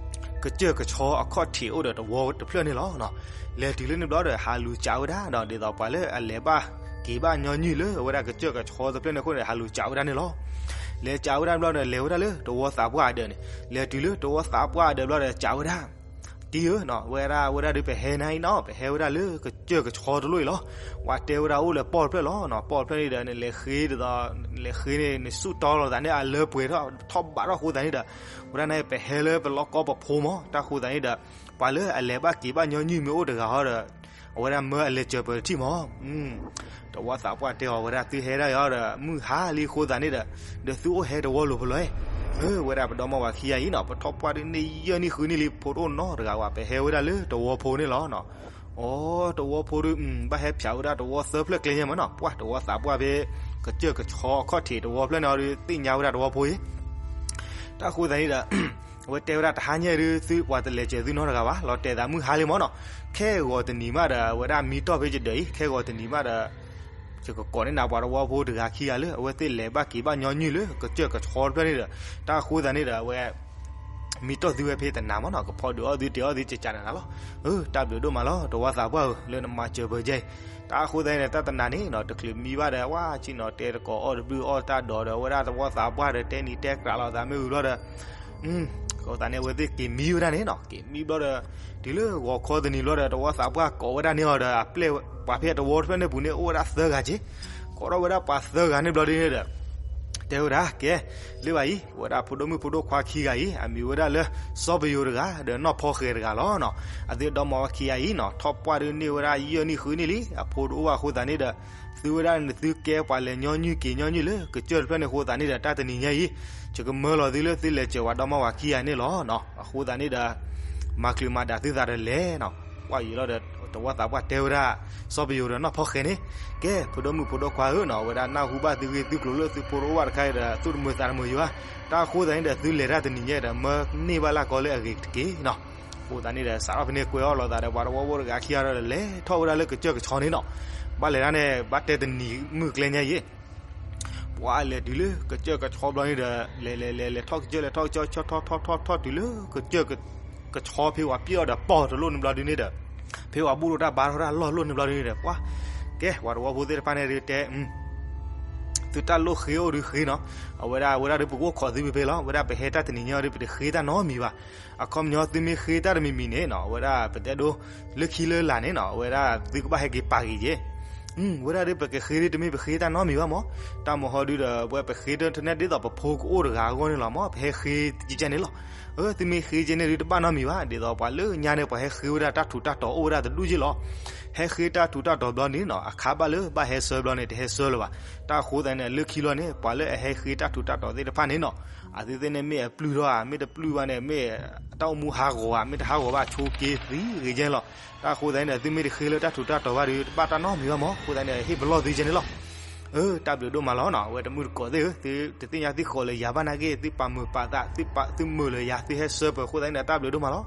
ကစၢၢ်ကဆီအခီၣ်ထံးအိၣ်ဒီးတဝီတဖျၢၣ်န့ၣ်လီၤ. လဲၤတုၤလၢန့ၣ်ဘျီဒီး ဟးလူၤစးဝဲဒၣ်ဒီး ဒ်သိးပှၤလၢအလဲၤဘၣ်က့ၤဘၣ်ညီနုၢ်လၢအဝဲဒၣ်ကစၢၢ်ကဆီတဖျၢၣ်န့ၣ်အဃိန့ၣ် ဟးလူၤစးဝဲဒၣ်န့ၣ်လီၤ. လဲၤစးဝဲဒၣ်ဘျီဒီး လဲၤဝဲဒၣ်လၢတဝီသးပှၢ်အဒၢးန့ၣ်, လဲၤတုၤလၢတဝီသးပှၢ်အဒၢးဘျီဒီး စးဝဲဒၣ် တံၤဧၢ, ဝဲဒၣ် ဝဲဒၣ်ဒုးပဟဲနၤအံၤနီၤ, ပဟဲဝဲဒၣ်လၢကစၢၢ်ကဆီတလိၣ်အံၤလီၤ. ဝဲတဲဝဲဒၣ်အိၣ်လၢပီၢ်တဖျၢၣ်လီၤ. ပီၢ်တဖျၢၣ်န့ၣ်ဒီး နလဲၤဃ့ဒ်သိး နလဲၤဃ့န့ၣ် နဆူၣ်တီလိာ်သးန့ၣ် အလၢပှဲၤထီၣ်ထီၣ်ဘးထီၣ်အဃိသတးန့ၣ်ဒီး ဝဲဒၣ်န့ၣ် ပဟဲလၢပလီၢ်ကီၢ်ပဖိမး, တၢ်ဃိသတးန့ၣ်ဒီး ပှၤလၢအလဲၤဘၣ်က့ၤဘၣ်ညီနုၢ်မ့ၢ်အိၣ်တဂၤဟီဒီး အဝဲဒၣ်မၢအလဲၤစၢၤပၢၤတထံၣ်မး. တဝီသးပှၢ်တဲအီၤဝဲဒၣ် သုဟဲဒၣ်အံၤဒီး မုၢ်ဟါလံအဃိသတးန့ၣ်ဒီး ဒီးသုအိၣ်ဟဲတဝီလိၤဖဲလဲၣ်. ဝဲဒၣ်ပဒီမါဝၤခံဂၤအံၤနီၤ ပထီၣ်ပှၢ်ဒုးန့ၢ်ယဲၢ်နံၣ်ဃုနံၣ်လံ ဖိတအိၣ်နီတဂၤဘၣ်, ပဟဲဝဲဒၣ်လၢတဝီဖိန့ၣ်လီၤ. အိ တဝီဖိဒုး ဘၣ်ဟဲဖျိးဝဲဒၣ်တဝီသၢဖျၢၣ်ကျဲညါမးနီၤ, ပှၢ်တဝီသးပှၢ်ဖဲ ကစၢၢ်ကဆီအခီၣ်ထံးတဝီဖျၢၣ်န့ၣ်အီၤဒုး သ့ၣ်ညါဝဲဒၣ်တဝီဖိအံၤ တၢ်ဃိသတးန့ၣ်ဒီး အဝဲတဲဝဲဒၣ်တဟါညါဒုး သုပှၤတလဲၤစၢၤသုနီတဂၤဘၣ်, လီၤတဲာ်သးမုၢ်ဟါလံမးနီၤ. ခဲဂီၤတနံၤမးဒီး အဝဲဒၣ်မံတီၢ်ဖဲယဒၢးအံၤ, ခဲဂီၤတနံၤမးဒီး ယကကိးန့ၢ်နၤပှၤတဝီဖိတဂၤခံဂၤလၢ အဝဲသ့ၣ်လဲၤဘၣ်က့ၤဘၣ်ညီနုၢ်လၢကစၢၢ်ကဆီတဖျၢၣ်န့ၣ်ဒီး တၢ်ဃိသတးန့ၣ်ဒီး အဝဲ မံတီၢ်သုဝဲဖဲတနၤမးနီၤ, ကဖီဒုးအီၣ်သုတ့ၤအီၣ်သုကကးနၤလီၤ. တၢ်ဘျုးဒိၣ်မးလီၤ တဝီသးပှၢ်ဧၢ, လၢနမၤစၢၤပၢၤယဲအံၤ. တၢ်ဃိသတးန့ၣ်ဒီး တၢ်တနၤန့ၣ်နီၤ တချုးမံဘၣ်ဒီး ဝဲဆ့ၣ်နီၤတဲတကိးအီၣ်တဘျုးအီၣ်တၢ်ဒိးဒီး အဝဲဒၣ်တဝီသးပှၢ်ဒီး တဲနံၤတဲကြးလိာ်သးမ့ၢ်ဝံၤဘျီဒီး အဃိသတးန့ၣ် အဝဲသ့ၣ်က့ၤမံဝဲဒၣ်န့ၣ်နီၤ, က့ၤမံဘျီဒီး တုၤလၢဂီၤခီတနံၤဘျီဒီး တဝီသးပှၢ်ကိးဝဲဒၣ်န့ၣ်အီၤဒီး အပျဲၢ်ပှၤဖဲအတဝီတဖျၢၣ်န့ၣ်ပူၤန့ၣ် အိၣ်ဝဲဒၣ်သၢဂၤက့ၤ, ကိးထီၣ်ဝဲဒၣ်ပှၤသၢဂၤန့ၣ်ဘျီဒ်န့ၣ်ဒီး တဲဝဲဒၣ် ကဲ လၢဘၣ်အံၤ ဝဲဒၣ်ဖိဒိၣ်မုၣ်ဖိဒိၣ်ခွါခံဂၤအံၤ အမံၤဝဲဒၣ်လၢ စီၤပယိၤတဂၤ ဒီးနီၢ်ဖီဃဲၤတဂၤလီၤ. အသုဒီမါဝၤခံဂၤအံၤနီၤ ထီၣ်ပှၢ်ဒုးန့ၢ်ဝဲဒၣ် ယဲၢ်နံၣ်ဃုနံၣ်လံ အဖိတအိၣ်ဘၣ်အဃိသတးန့ၣ်ဒီး သုဝဲဒၣ်န့ၣ် သုကဲပှၤလဲၤညီနုၢ်က့ၤညီနုၢ်လၢကစၢၢ်တဖျၢၣ်န့ၣ်အဃိသတးန့ၣ်ဒီး တၢ်တနံၤညါအံၤ ယကမၢလီၤသုလၢသုလဲၤစၢၤပှၤဒီမါဝၤခံဂၤန့ၣ်လီၤ. အဃိသတးန့ၣ်ဒီး မၤချုးမၤဒၣ်သုသးဒီးလဲၤနီၤ. ပှၢ်ယံၤလီၤဒီး တဝီသးပှၢ်တဲဝဲဒၣ် စီၤပယိၤဒီးနီၢ်ဖီဃဲၤန့ၣ်, ကဲ ဖိဒိၣ်မုၣ်ဖိဒိၣ်ခွါဧၢနီၤ, ဝဲဒၣ်နၢ်ဟူဘၣ်သုဂ့ၢ်သုကျိၤလၢသုဖိတအိၣ်ဘၣ်တခါအံၤဒီး သူၣ်တမုာ်သးတမုာ်ယွၤ, တၢ်ဃိသတးန့ၣ်ဒီး သုလဲၤတၢ်တနံၤညါဒီး မၢန့ၢ်ဘၣ်လၢ်ကီလၢအဂ့ၤတက့ၢ်နီၤ. အဃိသတးန့ၣ်ဒီး စးထီၣ်ဖဲန့ၣ်ကွဲအီၣ်လိာ်သးဒီး ပှၤတဝီဖိတဂၤခံဂၤဒီး လဲၤထီၣ်ဝဲဒၣ်လၢကစၢၢ်ကဆီန့ၣ်နီၤ. ဘၣ်လဲၤဒၣ်န့ၣ် ဘၣ်တဲတနံၤမုၢ်ကျဲညါအံၤ ပှၤလဲၤတုၤလၢကစၢၢ်ကဆီဘျီန့ၣ်ဒီး လဲၤလဲၤလဲၤလဲၤထီၣ်ကစၢၢ်လဲၤထီၣ်ကစၢၢ် ထီၣ်ထီၣ်ထီၣ်ထီၣ်တုၤလၢကစၢၢ်ကဆီဖဲဝဲပျဲၢ်အီၤဒီးပီၢ်တလိၣ်န့ၣ်ဘျီဒုးန့ၣ်ဒီး ဖဲဝဲဘူၣ်ထီၣ်တၢ်ဘါထီၣ်တၢ်လီၢ်လိၣ်န့ၣ်ဘျီဒုးန့ၣ်ဒီး ပှၤ ကဲ ပှၤတဝီဖိသ့ၣ်တဖၣ်န့ၣ်ဒုးတဲ သုတၢ်လိၣ်ဃ့အိၣ်ဒုးဃ့နီၤ. အဝဲဒၣ် အဝဲဒၣ်ဒုးပကအိၣ်ခိးသုဖဲဖဲလီၤ. အဝဲဒၣ်ပဟဲတၢ်တနံၤညါဒုး ပတဃ့တၢ်နီတမံၤဘၣ်. အခီပညီသုမ့ၢ်ဃ့တၢ်တမံၤမံၤန့ၣ်နီၤ အဝဲဒၣ်ပတဲဒိ လၢခံလၢလာ်န့ၣ်နီၤ အဝဲဒၣ်သုကဘၣ်ဟဲက့ၤပာ်က့ၤယဲ ဝဲဒၣ်ဒုးပကဃ့ဒုးတမ့ၢ်ပဃ့တၢ်နီတမံၤဘၣ်မး, တၢ်မဟီဒုးဒီး ဝဲပဃ့တထၢန့ၣ်ဒ်သိးပဖိကအိၣ်တဂၤအဂီၢ်န့ၣ်လီၤမး, ပဟဲဃ့ကဲန့ၣ်လီၤ. သုမ့ၢ်ဃ့ကဲန့ၣ်ဒုးတဘၣ်နီတမံၤဘၣ်, ဒ်သိးပှၤလၢညါန့ၣ် ပှၤဟဲဃ့ဝဲဒၣ်တၢ်ထူးတၢ်တီၤအိၣ်ဝဲဒၣ်တဒူၣ်က့လီၤ. ဟဲဃ့တၢ်ထူးတၢ်တီၤဘျီန့ၣ်နီၤ အခါဘၣ်လၢဘၣ်ဟဲဆှၢဘျီန့ၣ် တဟဲဆှၢလၢၤဘၣ်. တၢ်အဃိသတးန့ၣ် လၢခံလီၤန့ၣ် ပှၤလၢအဟဲဃ့တၢ်ထူးတၢ်တီၤသ့ၣ်တဖၣ်န့ၣ်နီၤ အသုသ့ၣ်န့ၣ်မ့ၢ်အပျုၢ်ထီၣ်ဧါ, မ့ၢ်တပျုၢ်ဘၣ်န့ၣ် မ့ၢ်တၢ်အိၣ်မူဟးဂီၤဧါ, မ့ၢ်တဟးဂီၤဘၣ် ဆိက့သံဂ့ၤကဲလီၤ. တၢ်အဃိသတးန့ၣ်ဒီး သုမ့ၢ်တဃ့လၢတၢ်ထူးတၢ်တီၤဘၣ်ဒီး တဘၣ်တၢ်နီတမံၤဘၣ်မး, အဃိသတးန့ၣ်ဒီး ဟ့ၣ်ပလီၢ်သုကဲန့ၣ်လီၤ. တၢ်ဘျုးဒိၣ်မးလီၤနီၤ, အဝဲတမုၢ်တကိးသ့ၣ်ဧၢ, သုတသ့ၣ်ညါသုဃီၤလၢယၤဘၣ်နာ်က့, သုပာ်မုာ်ပာ်သး, သုမုာ်လၢယၤ, သုဟဲဆှၢပၢၤအဃိသတးန့ၣ်ဒီး တၢ်ဘျုးဒိၣ်မးလီၤ.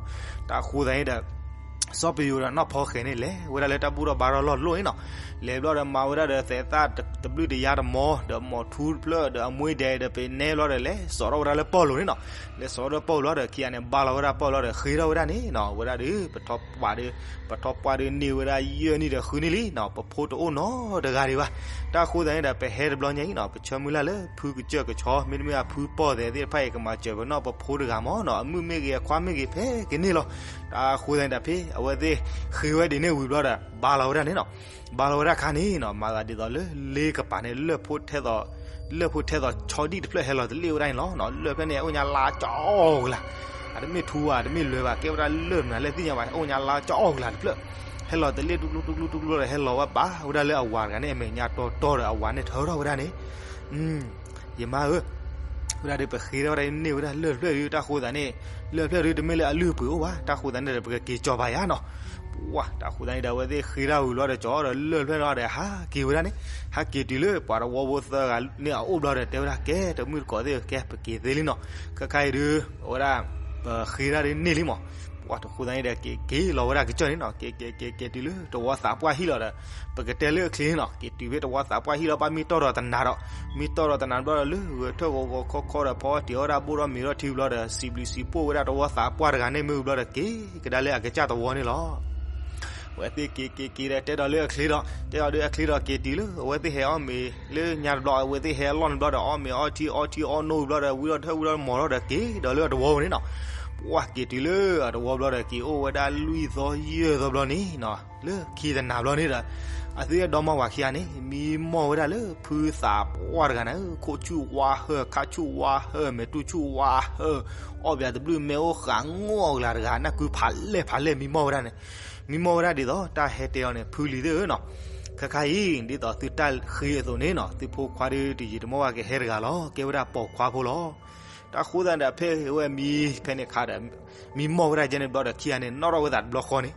တၢ်အဃိသတးန့ၣ်ဒီး စီၤပယိၤဒီးနီၢ်ဖီဃဲၤန့ၣ် လဲၤဝဲဒၣ်လၢတၢ်ဘူၣ်ထီၣ်ဘါထီၣ်လီၢ်တလိၣ်န့ၣ်နီၤ, လဲၤဘျီဒီးမၤဝဲဒၣ်ဒီးသဲးသၣ်တဘျုးတယါတမီၤ, ဒီးမိာ်ထူတဖျၢၣ်ဒီးအမွ့ဒဲးဒီး ပနဲဘျီဒီး လဲၤစိာ်ထီၣ်ဝဲဒၣ်လၢပီၢ်လိၤန့ၣ်နီၤ, လဲၤစိာ်ထီၣ်လၢပီၢ်လိၤလီၤဒီး ခံဂၤန့ၣ် ဘါလီၤဝဲဒၣ်ပီၢ်လီၤဒီး ဃ့ထီၣ်ဝဲဒၣ်န့ၣ်နီၤ, ဝဲဒၣ်ဒီး ပထီၣ်ပှၢ်ဒီး ပထီၣ်ပှၢ်ဒီးန့ၢ်ဝဲဒၣ် ယဲၢ်နံၣ်ဒီးဃုနံၣ်လံနီၤ, ပဖိတအိၣ်နီတဂၤဒံးဘၣ်. တၢ်အဃိသတးန့ၣ်ဒီး ပဟဲတဘျီညါအံၤနီၤ, ပဆၢမုၢ်လၢ်လၢဖုကစၢၢ်ကဆီ မ့တမ့ၢ်အဖုပီၢ်သဲးသ့ၣ်တဖၣ်အံၤ ကမၤစၢၤပနီၣ်ပဖိတဂၤမးနီၤ, အမုၣ်မ့ၢ်ဂ့ၤ အခွါမ့ၢ်ဂ့ၤ ဖဲကန့ၢ်လီၤ. တၢ်အဃိသတးန့ၣ်ဒီး ဖဲအဝဲသ့ၣ်ဃ့ဝဲဒ်န့ၣ်ဝံၤဘျီဒီး ဘါလီၤဝဲဒၣ်န့ၣ်နီၤ, ဘါလီၤဝဲဒၣ်ခါန့ၣ်နီၤ, မၤသးဒ်သိးလၢလ့ကပၤန့ၣ် လၢၢ်ဖိထဲသိး လၢၢ်ဖိထဲသိးဆီဒံၣ်တဖျၢၣ်ဟဲလီၤတလ့ၣ်ဝဲဒၣ်န့ၣ်လီၤ. လၢၢ်ဖျၢၣ်န့ၣ် အိၣ်ညါလါကၠီအီၣ်ကလာ်, အတမ့ၢ်ထူဧါ တမ့ၢ်လွဲဘၣ်, ကဲဝဲဒၣ်လၢၢ်မနုၤလဲၣ်သ့ၣ်ညါဘၣ်, အိၣ်ညါလါကၠီအီၣ်ကလာ်တဖျၢၣ် ဟဲလီၤတလ့ၣ်တူၢ်ကျူတူၢ်ကျူတူၢ်ကျူဒီး ဟဲလီၤဝဲဘါဝဲဒၣ်လၢအဝၤတဂၤန့ၣ် အမဲာ်ညါတီတီဒီး အဝၤန့ၣ်ထၢထီၣ်ဝဲဒၣ်န့ၣ်, ယမါဧၢ, ဝဲဒၣ်ဒီးပဃ့ထီၣ်ဝဲဒၣ်န့ၢ်ဝဲဒၣ်လၢၢ်တဖျၢၣ်ဒီး တၢ်ဃိသတးန့ၣ် လၢၢ်တဖျၢၣ်ဒီးတမ့ၢ်လၢအလုၢ်အပှ့ၤအိၣ်ဘၣ်, တၢ်ဃိသတးန့ၣ်ဒီး ပကက့ၤကၠီၤပာ်ယၤနီၤ. ပှၤ တၢ်ဃိသတးန့ၣ်ဒီး အဝဲသ့ၣ်ဃ့ဒၣ်ဝံၤလီၤဒီး ကၠီဒီးလၢၢ်တဖျၢၣ်န့ၣ်ဒီး ဟးက့ၤဝဲဒၣ်န့ၣ်, ဟးက့ၤတုၤလၢပှၤတဝီဖိသၢဂၤန့ၣ်အအိၣ်ဘျီဒီး တဲဝဲဒၣ် ကဲ တမုၢ်တကိးသ့ၣ်ဧၢ, ကဲ ပက့ၤသ့လံနီၤ, ခဲခါအံၤဒုး အဝဲဒၣ် ပဃ့ဒၣ်ဒုးန့ၢ်လံမး, ပ ပှၢ်တဃိသတးန့ၣ်ဒီး က့ၤက့ၤလီၤဝဲဒၣ်ကစၢၢ်န့ၣ်နီၤ, က့ၤက့ၤက့ၤက့ၤတုၤလၢတဝီသးပှၢ်ဟံၣ်လီၤဒီး ပကတဲလၢအချ့န့ၣ်နီၤ, က့ၤတုၤဖဲတဝီသးပှၢ်ဟံၣ်လီၤ ဘၣ်မ့ၢ်တီၢ်ဒီးတနၤဒီး, မ့ၢ်တီၢ်ဒီးတနၤဘျီဒီး လၢဂဲၤထၢၣ်ဂီၤဂီၤခီခီဒီး ဖီအီၣ်တ့ၤအီၣ်ဒၣ်ဘိၣ်ဒီးမ့ၤထီၣ်ထံဘျီဒီး စံးဘျုးစံးဖှိၣ်ဝဲဒၣ်တဝီသးပှၢ်တဂၤန့ၣ်မ့ၢ်ဝံၤဘျီဒီး က့ၤကဒါလၢအကစၢ်တဝီန့ၣ်လီၤ. ဝဲသ့ၣ်က့ၤက့ၤက့ၤဒီးတဲဒီးလၢအချ့ဒီး တဲအီၤဒုးအချ့ဒီး က့ၤတုၤလၢအဝဲသ့ၣ်ဟဲအီၣ်မ့ၤလၢညါတဘျီ အဝဲသ့ၣ်ဟဲအလီၢ်န့ၣ်ဘျီဒီး အီၣ်မ့ၤအီထံအီထံအီနိၣ်ဘျီဒီး ဝံထီၣ်ထၢၣ်ဝံထီၣ်မီၤထီၣ်ဒီး က့ၤဒီးလၢအတဝီန့ၣ်နီၤ. ပှၢ်က့ၤတုၤလၢအတဝီဘျီဒီး က့ၤအိၣ်ဝဲဒၣ်လွံၢ်သီယဲၢ်သီဘျီန့ၣ်နီၤ, လၢခံတနၤဘျီန့ၣ်ဒီး အသုဒီမါဝၤခံဂၤန့ၣ် မံမီၢ်ဝဲဒၣ်လၢဖုသးပှၢ်တဂၤန့ၣ် ခိၣ်ဆူၣ်ဝါဟၢၣ် ခါဆူၣ်ဝါဟၢၣ် မဲာ်တူၢ်ဆူၣ်ဝါဟၢၣ် အီၣ်ဘၣ်တဘျုး မ့ၣ်အိၣ်ဃးငီၢ်ကလၤတဂၤ နၢ်ကုဖးလဲၢ်ဖးလဲၢ် မံမီၢ်ဝဲဒၣ်န့ၣ်, မံမီၢ်ဝဲဒၣ်ဒ်သိး တၢ်ဟဲတဲအီၤန့ၣ် ဖုလံၤသ့ၣ်ဧၢနီၤ, ခဲခါအံၤ ဒ်သိးသုတၢ်ဃ့အသိးန့ၣ်နီၤ သုဖိခွါဒုးတယံာ်တမီၢ်ဘၣ် ကဟဲတဂၤလီၤ, ကဲဝဲဒၣ်ပိာ်ခွါဖိလီၤ. တၢ်ဃိသတးန့ၣ်ဒီး ဖဲအဝဲမံဖဲန့ၣ်အခါဒီး မံမီၢ်ဝဲဒၣ်ကဲန့ၣ်ဘျီဒီး ခံဂၤန့ၣ် နီၣ်ထီၣ်ဝဲသးတဘျီဃီန့ၣ်,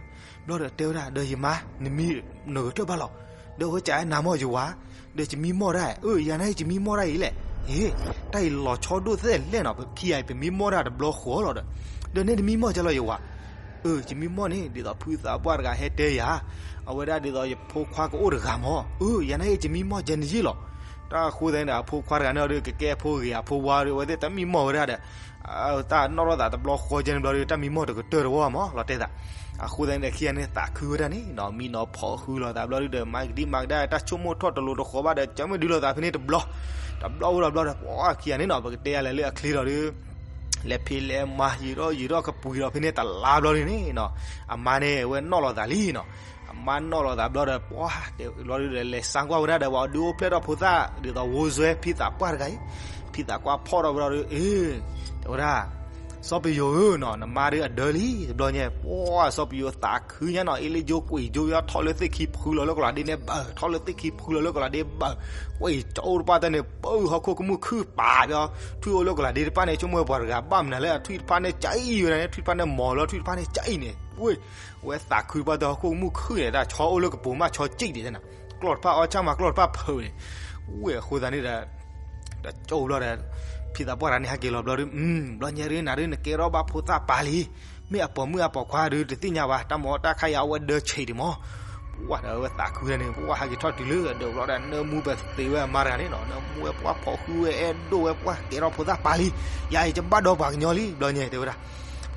ဘျီဒီးတဲဝဲဒၣ် ဒီးယမါ နမံနဂဲၤထၢၣ်ဘၣ်လီၤ, ဒီးအဝဲကနၤမီၢ်ယဝၤ ဒီးယမံမီၢ်ဒၣ်, အၢ ယၤန့ၣ်ယမံမီၢ်ဒၣ်အံၤလဲၣ်, အ့ တၢ်အံၤလီၤဆီဒိၣ်သဲလဲၣ်နီၤ, ပခံဂၤအံၤ ပမံမီၢ်ဒၣ်တဘျီဃီလီၤဒီး, ဒီးန့ၣ်တမံမီၢ်ကလီၤယဝၤ, အၢ ယမံမီၢ်န့ၣ် ဒ်သိးဖုသးပှၢ်တဂၤဟဲတဲယၤ, အဝဲဒၣ်ဒ်သိးယဖိခွါကအိၣ်တဂၤမီၤ, အၢ ယၤန့ၣ်ယမံမီၢ်ကဲန့ၣ်ယ့ၢ်လီၤ. တၢ်ဃိသတးန့ၣ်ဒီး အဖိခွါတဂၤန့ၣ်ဒီး ကကဲဖိဂ့ၤအဖိဝါဒီး အဝဲသ့ၣ်တၢ်မံမီၢ်ဝဲဒၣ်ဒီး တၢ်နီၣ်ထီၣ်သးတဘျီဃီကဲန့ၣ်ဘျီဒီး တၢ်မံမီၢ်တကတၢၢ်တဝီမီၤ လီၤတဲာ်သး. အဃိသတးန့ၣ်ဒီး ခံဂၤန့ၣ်သးခုဝဲဒၣ်န့ၣ်နီၤ, မံနီၤဖီၣ်ဃုလိာ်သးဘျီဒီး မၤကဒံမၤကဒါ တၢ်ဆိကမိၣ်ထီၣ်တလိၤတဃီၤဘၣ်ဒီး ကမ့ၢ်ဒုးလိာ်သးဖဲန့ၣ်တဘျီ, တဘျီဝဲဒီးဘျီဒီး ပှၤခံဂၤန့ၣ်နီၤ ပကတဲယၤလဲၤလၢအချ့လီၤဒီး လဲၤဖံးလဲၤမၤ ယံာ်ထီၣ်ယံာ်ထီၣ်ကပှံၤဒီးဖဲန့ၣ်တလါဘျီဒ်န့ၣ်နီၤ, အမါန့ၣ် အဝဲနီၣ်လိာ်သးလံနီၤ. အမါနီၣ်လိာ်သးဘျီဒီး ပှၤတဲဘျီဒီး လဲၤစါကွၢ်ဝဲဒၣ်ဒီး ပှၤဒုးအိၣ်ဖျဲၣ်ထီၣ်ဖိသၣ် ဒ်သိးဝိၢ်စွဲဖံသးပှၢ်တဂၤအံၤ, ဖံသးပှၢ်ဖီၣ်ထီၣ်ဝဲဒီး အ့ တဲဝဲဒၣ် စီၤပယိၤဧၢနီၤ, နမါဒုးအဒၢလံ တဘျီညါ, ပှၤစီၤပယိၤသးခုညါနီၤ, အ့လၢယိက့ၤယိယီထီၣ်လၢသ့ၣ်ခံဖုလီၤလၢကလၤဒ့န့ၣ်ဘၣ်, ထီၣ်လၢသ့ၣ်ခံဖုလီၤလၢကလၤဒ့ဘၣ်, ကွံာ်ကအိၣ်တပၣ်တၢ်န့ၣ် ပၢဟီၣ်ခိၣ်ကမူၣ်ခုၣ်ပာ်ဘျီ, ထွံၣ်အိၣ်လၢကလၤဒ့တပၣ်န့ၣ် ဆိကမိၣ်ပှၤတဂၤဘၣ်မနုၤလၢအထွံၣ်တဖၣ်န့ၣ်ကအံၤဝဲဒၣ်န့ၣ်, ထွံၣ်တဖၣ်န့ၣ်မီၤလီၤ ထွံၣ်တဖၣ်န့ၣ်ကအံၤန့ၣ်, ဝဲ ဝဲသးခုဘၣ်တၢ်ဟီၣ်ခိၣ်ကမူၣ်ခုၣ်န့ၣ် တၢ်ဆီအိၣ်လၢကပိာ်မၣ်ဆီကံၣ်ဒံးန့ၣ်, ကျီၢ်တဖၣ်အီၣ်ဆၣ်မး ကျီၢ်တဖၣ်ဖုးန့ၣ်, ဝဲအဃိသတးန့ၣ်ဒီး တကၠိဘျီဒီး ဖံသးပှၢ်တဂၤန့ၣ် ဟဲက့ၤလီၤဘျီဒီး ဘျီညါဒုးနၤဒုး နကဲထီၣ်ဘၣ်ဖိသၣ်ပာ်လံ, မ့ၢ်အပိာ်မုၣ်အပိာ်ခွါဒုး တသ့ၣ်ညါဘၣ်, တၢ်မၤအီၣ်တၢ်ခါအံၤ အဝဲဒၢဆံးဒံးမီၤ, ပှၤဒီးဝဲသးခုန့ၣ် ပှၤဟဲက့ၤထီၣ်တုၤလၢအဒၢးဘျီဒီး နၢမူပသ့ဝဲအမါတဂၤန့ၣ်နီၤ, နၢမူဝဲပှၤဖီၣ်ဃုဝဲ အဲၣ်ဒိၣ်ဝဲ ပှၤကဲထီၣ်ဖိသၣ်ပာ်လံ, ယၤအံၤယဘၣ်ဒီးပှၤကညီလံ ဘျီညါတဲဝဲဒၣ်,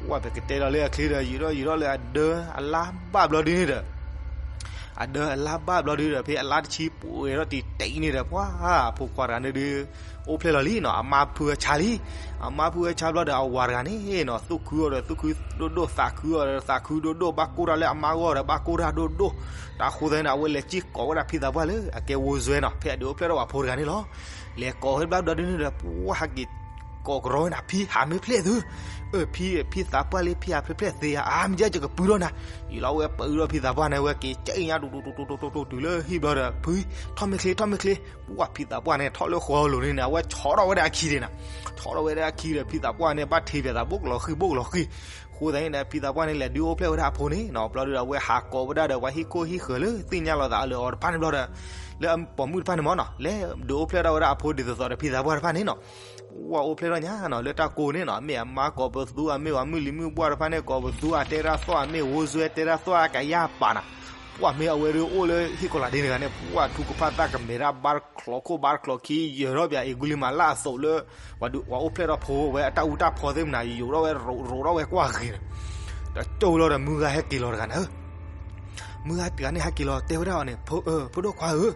ပှၤပကတဲဒီးလၢအချ့ဒီး ယံာ်ထီၣ်ယံာ်ထီၣ်လၢအဒၢအလါဘၣ်ဘျီဒုးန့ၣ်ဒီး အဒၢအလါဘၣ်ဘျီဒုးဒီး ဖဲအလါတဆံပှဲၤထီၣ်တံၢ်တံၢ်န့ၣ်ဒီး ပှၤဖိခွါတဂၤန့ၣ်ဒုး အိၣ်ဖျဲၣ်လီၤလံနီၤ, အမါဖုအဆါလံ, အမါဖုအဆါဘျီဒီး အဝၤတဂၤန့ၣ်နီၤ သူၣ်ခုအီၤဒီး သူၣ်ခုဒိၣ်ဒိၣ် သးခုအီၤဒီး သးခုဒိၣ်ဒိၣ် ဘၣ်ကိၢ်တၢ်လၢအမါဂီၢ်ဒီး ဘၣ်ကိၢ်တၢ်ဒိၣ်ဒိၣ်, တၢ်ဃိသတးန့ၣ်ဒီး အဝဲလဲၤစ့ၢ်ကီးဝဲဒၣ်ဖံသးပှၢ်လၢ အကဲဝိၢ်စွဲနီၤ ဖဲအဒုးအိၣ်ဖျဲၣ်ထီၣ်ဝဲအဖိတဂၤန့ၣ်လီၤ. လဲၤကိးဝဲဘျီဘျီဒုးန့ၣ်ဒီး ပှၤဟဲက့ၤ ကိးကရီဝဲနၤ ဖံဟးမ့ၢ်ဖျဲၣ်သု, အၢ ဖံ ဖံသးပှၢ်လံ ဖံဟးဖျဲၣ်ဖျဲၣ်သ့ဧါ, အါမ့ၢ်ကဲ ယကပုၢ်ထီၣ်နၤ, ယလီၤဝဲပၢအုဒီးဖံသးပှၢ်န့ၣ် ဝဲက့ၤကဲအံၤညါ တူတူတူတူတူတူတုၤလၢဟံၣ်ဘျီဒီး ဖံ ထီၣ်မ့ၢ်ချ့ ထီၣ်မ့ၢ်ချ့, ပှၤဖံသးပှၢ်န့ၣ် ထီၣ်လၢဃီလိၤန့ၣ်န့ၣ် အဝဲဆီထီၣ်ဝဲဒၣ်အခံဒံးနၤ, ဆီထီၣ်ဝဲဒၣ်အခံဒီး ဖံသးပှၢ်န့ၣ် ဘၣ်ထံးပၠးသး ဘိၣ်ကလီၤဃံၤ ဘိၣ်ကလီၤဃံၤ, အဃိသတးန့ၣ်ဒီး ဖံသးပှၢ်န့ၣ် လဲၤဒုးအိၣ်ဖျဲၣ်ဝဲဒၣ်အဖိန့ၣ်နီၤ, ဘျီဒုးဒီး အဝဲဟးကိးဝဲဒၣ်ဒီး ပှၤဟံၣ်ခိၣ်ဟံၣ်ဃၢၤလၢသ့ၣ်ညါလိာ်သးအီၤလၢအီၤတဖၣ်န့ၣ်ဘျီဒီး လၢအပိာ်မုၣ်တဖၣ်န့ၣ်မ့ၢ်နီၤ လဲၤဒုးအိၣ်ဖျဲၣ်ထီၣ်ဝဲဒၣ်အဖိဒ်သိးသိးဒီးဖံသးပှၢ်တဖၣ်န့ၣ်နီၤ, ပှၤအိၣ်ဖျဲၣ်ထီၣ်ညါနီၤ လၢတၢ်ကိးန့ၣ်နီၤ, မ့ၢ်အမါကိးပသူ အမ့ၢ်ပှၤမုၢ်လံၤမုၢ်ဘှၢ်တဖၣ်န့ၣ် ကိးပသူ အတဲတၢ်သီၣ် အမ့ၢ်ဝိၢ်စွဲတဲတၢ်သီၣ် အကယၢ်ပာ်နၤ, ပှၤမ့ၢ်အဝဲဒုးအိၣ်လၢဟံၣ်ကီၤလၤဒ့န့ၣ်ဂၤန့ၣ် ပှၤထူကဖၣ်သၣ်ကမဲာ်တၢ် ဘါတချီးခိၣ်ဘါတချီးခံ ယၢၤထီၣ်ပၠးအ့ၣ်ကူလံၤမၤလၢအသိးလၢ ပှၤအိၣ်ဖျဲၣ်ထီၣ်ဖိဝဲအတၢ်အူတၢ်ဖီသ့ၣ်မနၤ ယိးထီၣ်ဝဲ ရိးထီၣ်ဝဲကွၢ်ဂ့ၤန့ၣ်, တကၠိလီၤဒီး မုၢ်ဂၤဟဲက့ၤလီၤတဂၤနၤဧၢ မုၢ်ဂၤတဂၤန့ၣ် ဟဲက့ၤလီၤတဲဝဲဒၣ်အီၤန့ၣ်, ဖိဒိၣ်ခွါဧၢ,